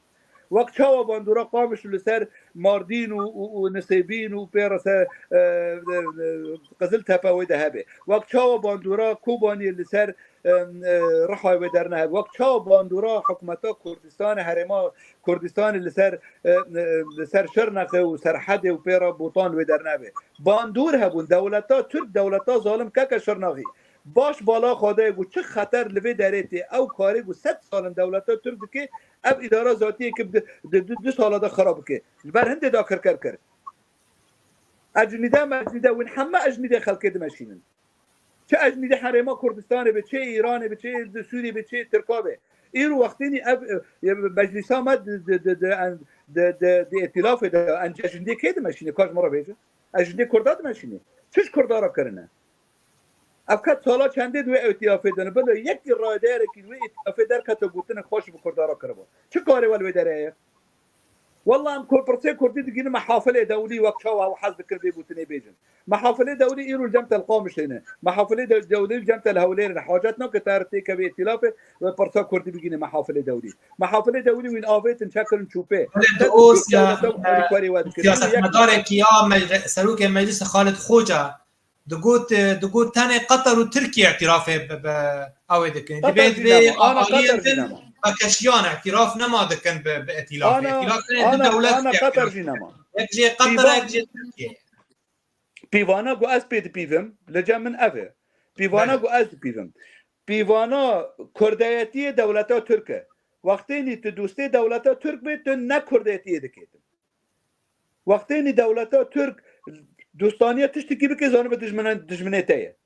Wek çawa bandora Qamişlo li ser Mardîn û, û, û Nisêbîn û pê re ser, e, e, e, Qiziltepe wê de hebe. Wek çawa bandora Kobaniyê li ser, e, e, Rihayê wê dernehebe. Wek çawa bandora hikûmeta Kurdistanê, herêma Kurdistanê li ser, e, e, li ser Şirnexê û Serhedê û pê re Botan wê dernehebe. Bandor hebûn, dewleta Tirk, dewleta zalim keke Şirnexî. Baş bala xwe daye ku çi xeter li vê derê tê, ew karê ku sed sal in dewleta Tirk dike, ev îdara zatiyê ki di, di, di, du sala de xira bike. Li ber hindê dakirker kir. Ecnîde mecnîde win heme ecnîdê xelkê dimeşînin. Çi ecnîdê herêma Kurdistanê be, çi Îranê be, çi di Sûriyê be, çi Tirka be. Îro wextênî ev, e, meclîsa me di, di, di, di, en-, di, di, di îtîlafê de, en ecnîdê kê dimeşîne? Ka ji min re bêje. Ecnîdê Kurda dimeşîne. Çi ji Kurda re kirine? Ev ket sala çendê di wê îtîlafê de ne. Bila yekî rayedarekî di wê îtîlafê derkete gotinek xweş bi Kurda re kiriba. Çi karê we li wê derê heye? Walla em ku pirsê Kurdî digihînin mehafilê dewlî wek çawa ew hez dikin vê gotinê bêjin. Mehafilê dewlî îro li cem Tel Qamişê ne. Mehafilê de-, dewlî li cem Tel Hewlêrê ne. Hacet nake te têkevê îtîlafê ve pirsa Kurdî bigihîne mehafilê dewlî. Mehafilê dewlî wîn avêtin çekirin çûpê. Belê, te tu o dikî siya-, dewleta Amerîka wê dikir. Siyasetmedarekî ya mecli-, serokê meclîsê Xalid Xoca Digot, digot tenê Qatar û Tirkiye îtirafê bi, bi ew ê dikin. Qatar Dibê jî divê nema. Ana aliyên Qatar jî din nema. Vekeşiyan îtiraf nema dikin bi, bi îtilafê. Ana, Îtiraf tenê du ana, dewlet ana Qatar jî nema. Yek jê Qatar, Pîvan-, yek jê Tirkiye. Pîvana ku ez pê dipîvim, li cem min ev e. Pîvana Belê. Ku ez dipîvim. Pîvana kurdayetiyê dewleta Tirk e. Wextênî tu dostê dewleta Tirk bê, tu ne kurdayetiyê dikê tu. Wextênî dewleta Tirk dostaniya tiştekî bike, zanibe dijmine, dijminê te ye.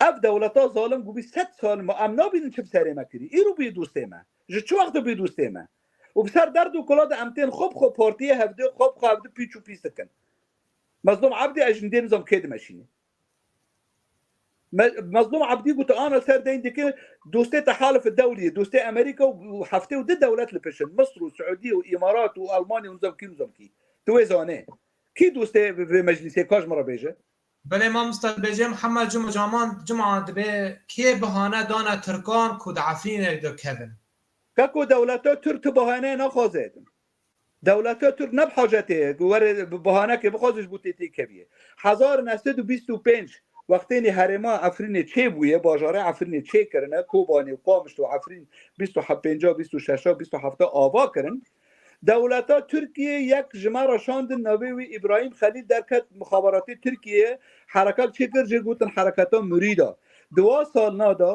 Ev dewleta zalim gubî sed sal ma em nabînin çi bi serê me kirî. Îro bûye dostê me. Ji çi wextê bûye dostê me? Û bi ser derd û kula de em tên xwe bi xwe partiyê hevdê xwe bi xwe hevdê pîç û pîs dikin. Mezlûm Ebdî ez ji dê nizam kê dimeşînî. Me-, Mezlûm Ebdî got ana ser deyn dike dostê tehalif dewlî, dostê Amerîka û heftê û du dewlet li pişt in. Misr û Siûdî û Îmarat û Almanya û nizam kî nizam kî. Tu wê zanê. Kî dostê vê meclîsê ka ji min re bêje? Belê mamosta dibêje Mihemed Cuma Caman Cuma dibe kê bihane dane Tirkan ku di Efrînê de kevin. Keko dewleta Tirk tu bahane naxwaze. Dewleta Tirk ne bi hacetê ye ku were bi bahanekê bixwaze ji bo tê têkeviyê. Hezar neh sed û bîst û pênc wextênî herêma Efrînê çêbûye, bajarê Efrînê çêkirine, Kobanê û Qamişlo û Efrîn bîst û heft, pênca, bîst û şeşa, bîst û hefta ava kirin. Dewleta Tirkiyê yek ji me re şandin, navê wî Îbrahîm Xelîl derket, mixaberatê Tirkiyê herekat çêkir, jê gotin hereketa Murîda. Di wa salna de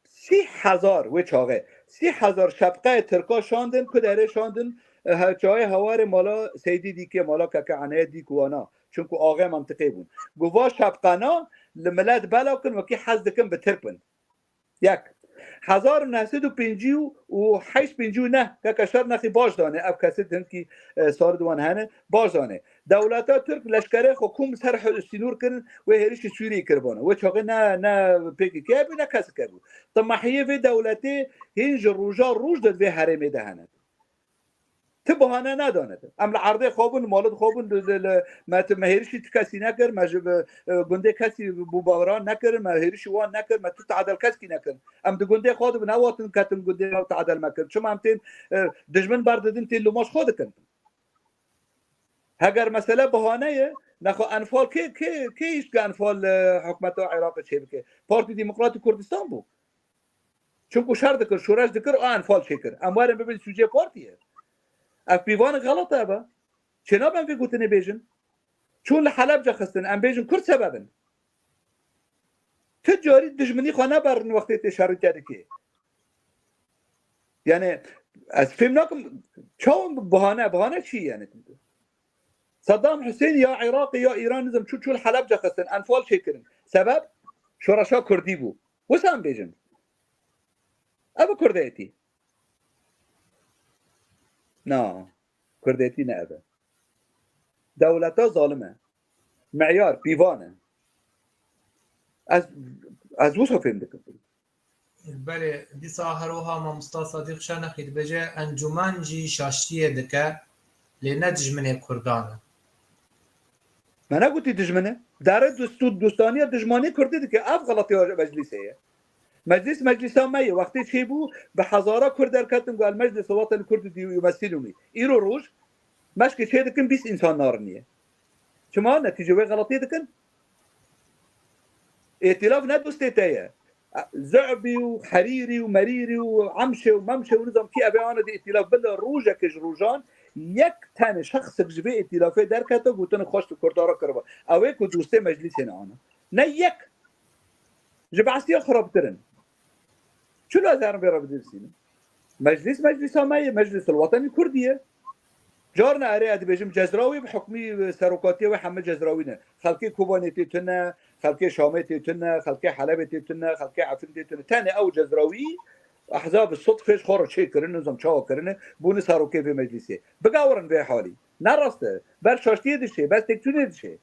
sî hezar wê çaxê, sî hezar şepqeyê Tirka şandin, ku derê şandin, e, he-, çaxê hewarê mala Seydî Dîkê, mala Keke Eneye Dîk wana. Çunku axê mentiqê bûn. Got va şepqena li milet bela kin, wekî hez dikin bi Tirk bin. Yek. Hezar û neh sed û pêncî û heşt pêncî û neh, keke şer nexî baş dane, ev kesê di hinkî, e, sal di wan hene, baş dane. Dewleta Tirk leşkerê xwe kom ser he-, sînor kirin, wê hêrişî Sûriyê kiribûne. Wê çaxê ne, ne P K K bû, ne kesike bû. Timehiyê vê dewletê hîn ji roja roj de vê herêmê de hene. Ti bahane nadane ti. Em li erdê xwe bûn, li malê xwe bûn, li, li, li, me ti, me hêrişî ti kesî nekir, me ji bi, e, gundê kesî bûbaran nekir, me hêrişî wan nekir, me tu tadel keskî nekir. Em di gundê xwe de bin, ew hatin ketin gundê me û tadel me kir. Çima em tên, e, dijmin berdidin, tên lûmaş xwe dikin. Heger mesele bahane ye, nexwe enfal kê, kê, kê hişt ke enfal, e, hikûmeta Iraqê çêbike? Partî Demokratî Kurdistan bû. Çunku şer dikir, şoreş dikir, a enfal çêkir. Em werin bibin sûcê partiyê. Ev pîvan xelat e be. Çênabe em vê gotinê bêjin. Çûn li Helebce xistin, em bêjin Kurd sebeb in. Tu carî dijminî xwe neberin wextê tê şerî te dikê. Yani ez fêm nakim, çawa bahane, bahane çi yani? Saddam Hussein ya Iraqê ya Îran nizam çû çû li Helebce xistin, enfal çêkirin. Sebeb şoreşa Kurdî bû. Wisa em bêjin? Ev Kurdetî. Na. Kurdetî ne ev e. Dewleta zalim e. Meyar, pîvan e. Ez, ez wisa fêm dikim. Belê, dîsa her wiha mamosta Sadîq Şenexî dibêje, encûmen jî şaştiyê dike, lê ne dijminê Kurdan e. Me negotî dijmin e. Dare dost-, dostaniya dijmanê Kurdî dike. Ev xelatiya meclîsê ye. Meclîs meclîsa me ye. Wextê çêbû, bi hezara Kurd derketin, got, "El-Meclis Watan Kurdi di yumesiluni." Îro roj, meşkê çê dikin, bîst însan nariniye. Çima? Netîce wê xelatiyê dikin. Îtîlaf ne dostê te ye. Ze'bî û Herîrî û Merîrî û Emşê û Memşê û nizam kî eve ane di îtîlaf, bila rojekê ji rojan yek tenê şexsek ji vê îtîlafê derkete, gotine xweş tu Kurda re kiriba. Ew ê ku dostê meclîsê ne ana. Ne yek. Ji behsiya xirabtir in. Çilo ez herin vê re bidirsînim? Meclîs meclîsa me ye, Meclîsul Wetenî Kurdî ye. Carna erê ez dibêjim Cezrawî bi hukmî serokatiya wê heme Cezrawî ne. Xelkê Kobanê tê tune, xelkê Şamê tê tune, xelkê Helebê tê tune, xelkê Efrîn tê tune. Tenê ew Cezrawî ehzab sutfê ji xwe re çê kirine, nizam çawa kirine, bûne serokê vê meclîsê. Bigawirin vê halî. Ne rast e. Ber şaştiyê dişê, ber têkçûnê dişê.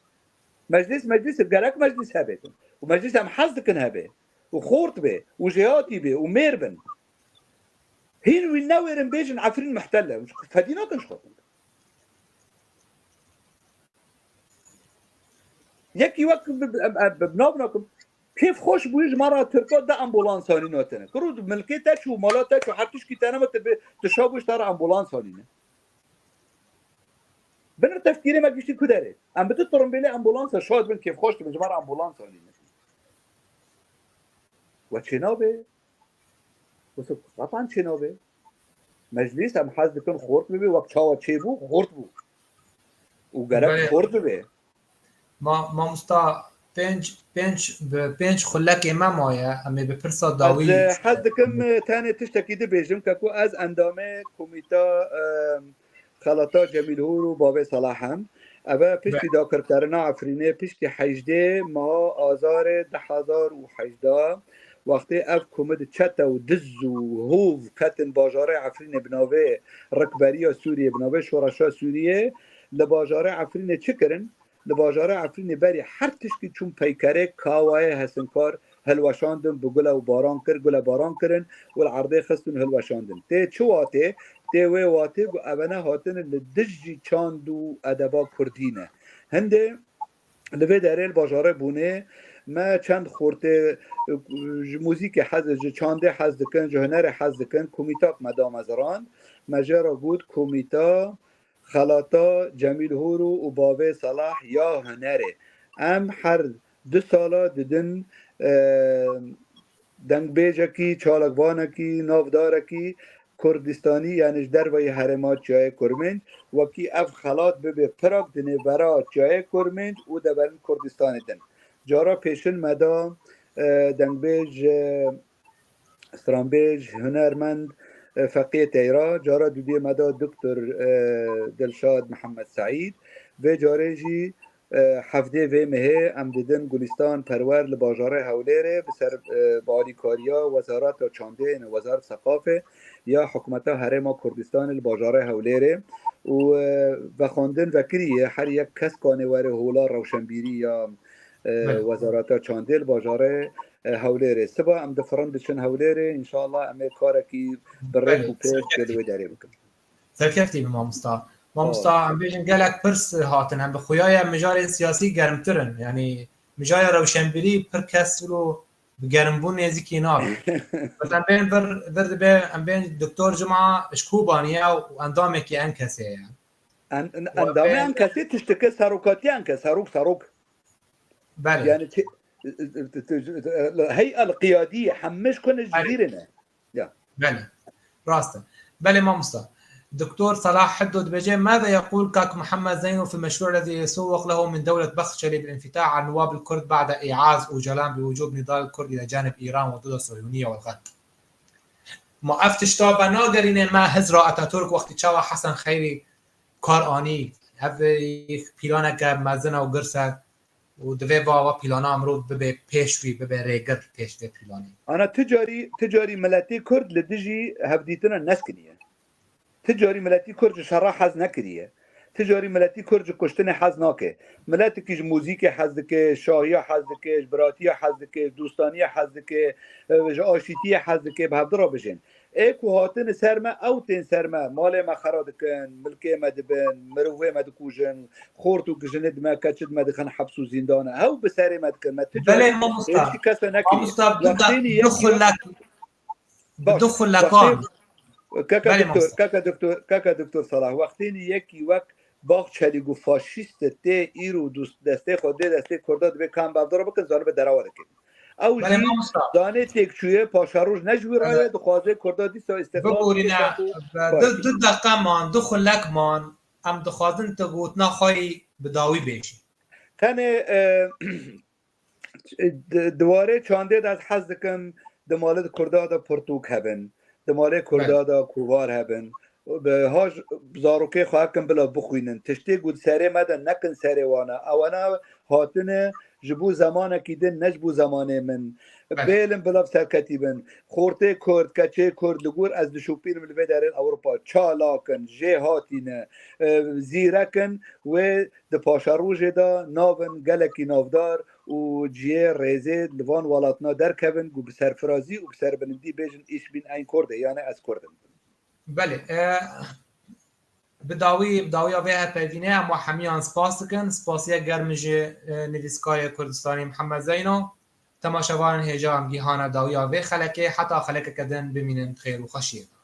Meclîs, meclîs e, gerek meclîs hebêtin. Û meclîs em hez dikin hebe. Û xort be, û jêhatî be, û mêr bin. Hîn wî newêrin bêjin Efrîn muhtel e. Fedî nakin ji xwe. Yekî wek bi, bi, em, em, bi nav nakim. Kêfxweş bûyî ji me re Tirka de ambulans anîne tene. Kiro milkê te çû, mala te çû, her tişkî te nema, tu bi, tu şa bû ji te re ambulans anîne. Binir tefkîrê me giştî ku derê. Em bi tu tirimbêlê ambulansa şa dibin, kêfxweş dibin, ji me re ambulans anîne. We çênabe. Wisa qetan çênabe. Meclîs em hez dikin xort bibe, wek çawa çêbû, xort bû. Û gerek Belê. xort bibe. Ma-, mamosta pênc, pênc, bi pênc xulekê me maye, em ê bi pirsa dawî Ez, e, hez dikim, e, tenê tiştekî dibêjim, ke ku ez endamê komîta, e, Xelata Cemîl Hûr û bavê Salah in. Ev e piştî dagirkerina Efrînê, piştî hejdê meha Azarê du hezar û hejdeh, wextê ev kumid çete û diz û hov ketin bajarê Efrînê bi navê Rikberiya Sûriyê, bi navê Şoreşa Sûriyê, li bajarê Efrînê çi kirin? Li bajarê Efrînê berî her tişkî çûn peykerê kawayê hesinkar hilweşandin, bi gule û baran kir, gule baran kirin û li erdê xistin û hilweşandin. Tê çi watê? Tê wê watê ku evene hatine li dijî çand û edeba kurdî ne. Hindê li vê derê li bajarê Bûnê me çend xortê ji muzîkê hez, ji çandê hez dikin, ji hunerê hez dikin, komîtak me da meziran. Me jê re got komîta Xelata Cemîl Hûrû û bavê Selah ya hunerê. Em her du sala didin, e, dengbêjekî, çalakvanekî, navdarekî Kurdistanî, yanî ji derveyî herêma Çiyayê Kurmênc, wekî ev xelat bibe pirak di nêvbera Çiyayê Kurmênc û deverên Kurdistanê din. Cara pêşin me da, e, dengbêj, e, stranbêj, hunermend, e, Feqiyê Teyra, cara dudiyê me da Doktor, e, Dilşad Mihemed Seîd. Vê carê jî, e, hevdê vê mehê em didin Gulîstan Perwer li bajarê Hewlêrê bi ser, e, bi alîkariya Wezareta Çandê, yani Wezaret Seqafê ya Hikûmeta Herêma Kurdistanê li bajarê Hewlêrê û, e, vexwendin vekiriye her yek kes kanê were hola rewşenbîrî ya, e, Belê. Wezareta Çandê li bajarê, e, Hewlêrê. Siba em di firin diçin Hewlêrê, înşallah em ê karekî bi rêk Belê, û pêk serkeftî. Li wê derê bikin. Serkeftî bi mamosta. Mamosta, Sağ ol. Em bêjin gelek pirs hatin. Em bi xuya ye mijarên siyasî germtir in. Yanî mijara rewşenbîrî pir kes wilo bi germbûn nêzîkî nabe. Bes em bên vir, vir dibe, em bên Doktor Cuma ji Kobanî ye û endamekî ENKSê ye. En, en, Wa endamê ben ENKSê tiştike serokatiya ENKS, serok, serok. Belê. Yani ti-, hey'a el-qiyadî, hemmiş ku ne ji Belê. Cizîrê ne. Ya. Belê. Rast e. Belê mamosta. Doktor Salah Heddo dibêje, ماذا يقول كاك محمد زينو في المشروع الذي يسوق له من دولة بخشلي بالانفتاح على النواب الكرد بعد إيعاز أوجالان بوجوب نضال الكرد إلى جانب إيران والدول الصهيونية والغرب؟ Ma ev tişta venagerîne me hizra Atatürk wextî çawa Hesen Xeyrî kar anî. Ev planeke mezin e û girs e û divê va wa plana mirov bibe pêşwî, bibe rêgir pêş vê planê. Ana ti carî, ti carî miletê Kurd li dijî hevdîtina neskiniye. Ti carî miletî Kurd ji şera hez nekiriye. Ti carî miletî Kurd ji kuştinê hez nake. Miletikî ji muzîkê hez dike, şahiya hez dike, ji biratiya hez dike, ji dostaniya hez dike, e, ji aşîtiye hez dike, bi hevdi re bijên. Ê ku hatine ser me, ew tên ser me, malê me xera dikin, milkê me dibin, mirovê me dikujin, xort û jinê di me, keçi di me dixin heps û zîndana. Hew bi serê me dikin, me ti Belê carî mamosta. Hêrişî kese nekiriye. Mamosta, du Wextênî daq-, du yekî xulek. Bi Baş, du xulekan. Wextê, keke Belê doktor, mamosta. Keke doktor, keke doktor Salah, wextênî yekî wek Baxçelî got faşîst e, tê îro dust-, destê xwe dê destê Kurda, dibê ka em bevdara bikin, zanibe derewa dikin. Ew Belê jî mamosta. Danê têkçûyê paşeroj ne ji wî re ye, Belê. Dixwaze Kurda dîsa îstiqlal Bigorîne, bike û be-, baş du, bî. Du deqe man, du xulek man, em dixwazin tu gotina xwe yî bi dawî bêjî. Tenê, e, Di, di warê çandê de ez hez dikim di malê di Kurda de pirtûk hebin, di malê Kurda Belê. De kovar hebin. Bi haj zarokê xwe hekin bila bixwînin. Tiştê ku di serê me de nekin serê wan e. Ewana hatine ji bo zemanekî din, ne ji bo zemanê min. Belê. Bêlin bila serketî bin. Xortê Kurd, keçê Kurd li gor ez dişopînim li vê derên Ewropa. Çalak in, jêhatî ne, e, zîrek in. Wê di paşerojê de navin gelekî navdar û cihê rêzê li van welatna derkevin ku bi serfirazî û bi serbilindî bêjin, ich bin ein Kurde, yani ez Kurd im. Belê, e, bi dawî, bi dawiya vê hevpeyvînê em we hemiyan spas dikin. Spasiya germ ji, e, nivîskarê Kurdistanî Mihemed Zeyno. Temaşevanên hêja em gihana dawiya vê xelekê. Heta xelekeke din bimînin xêr û xweşiyê de.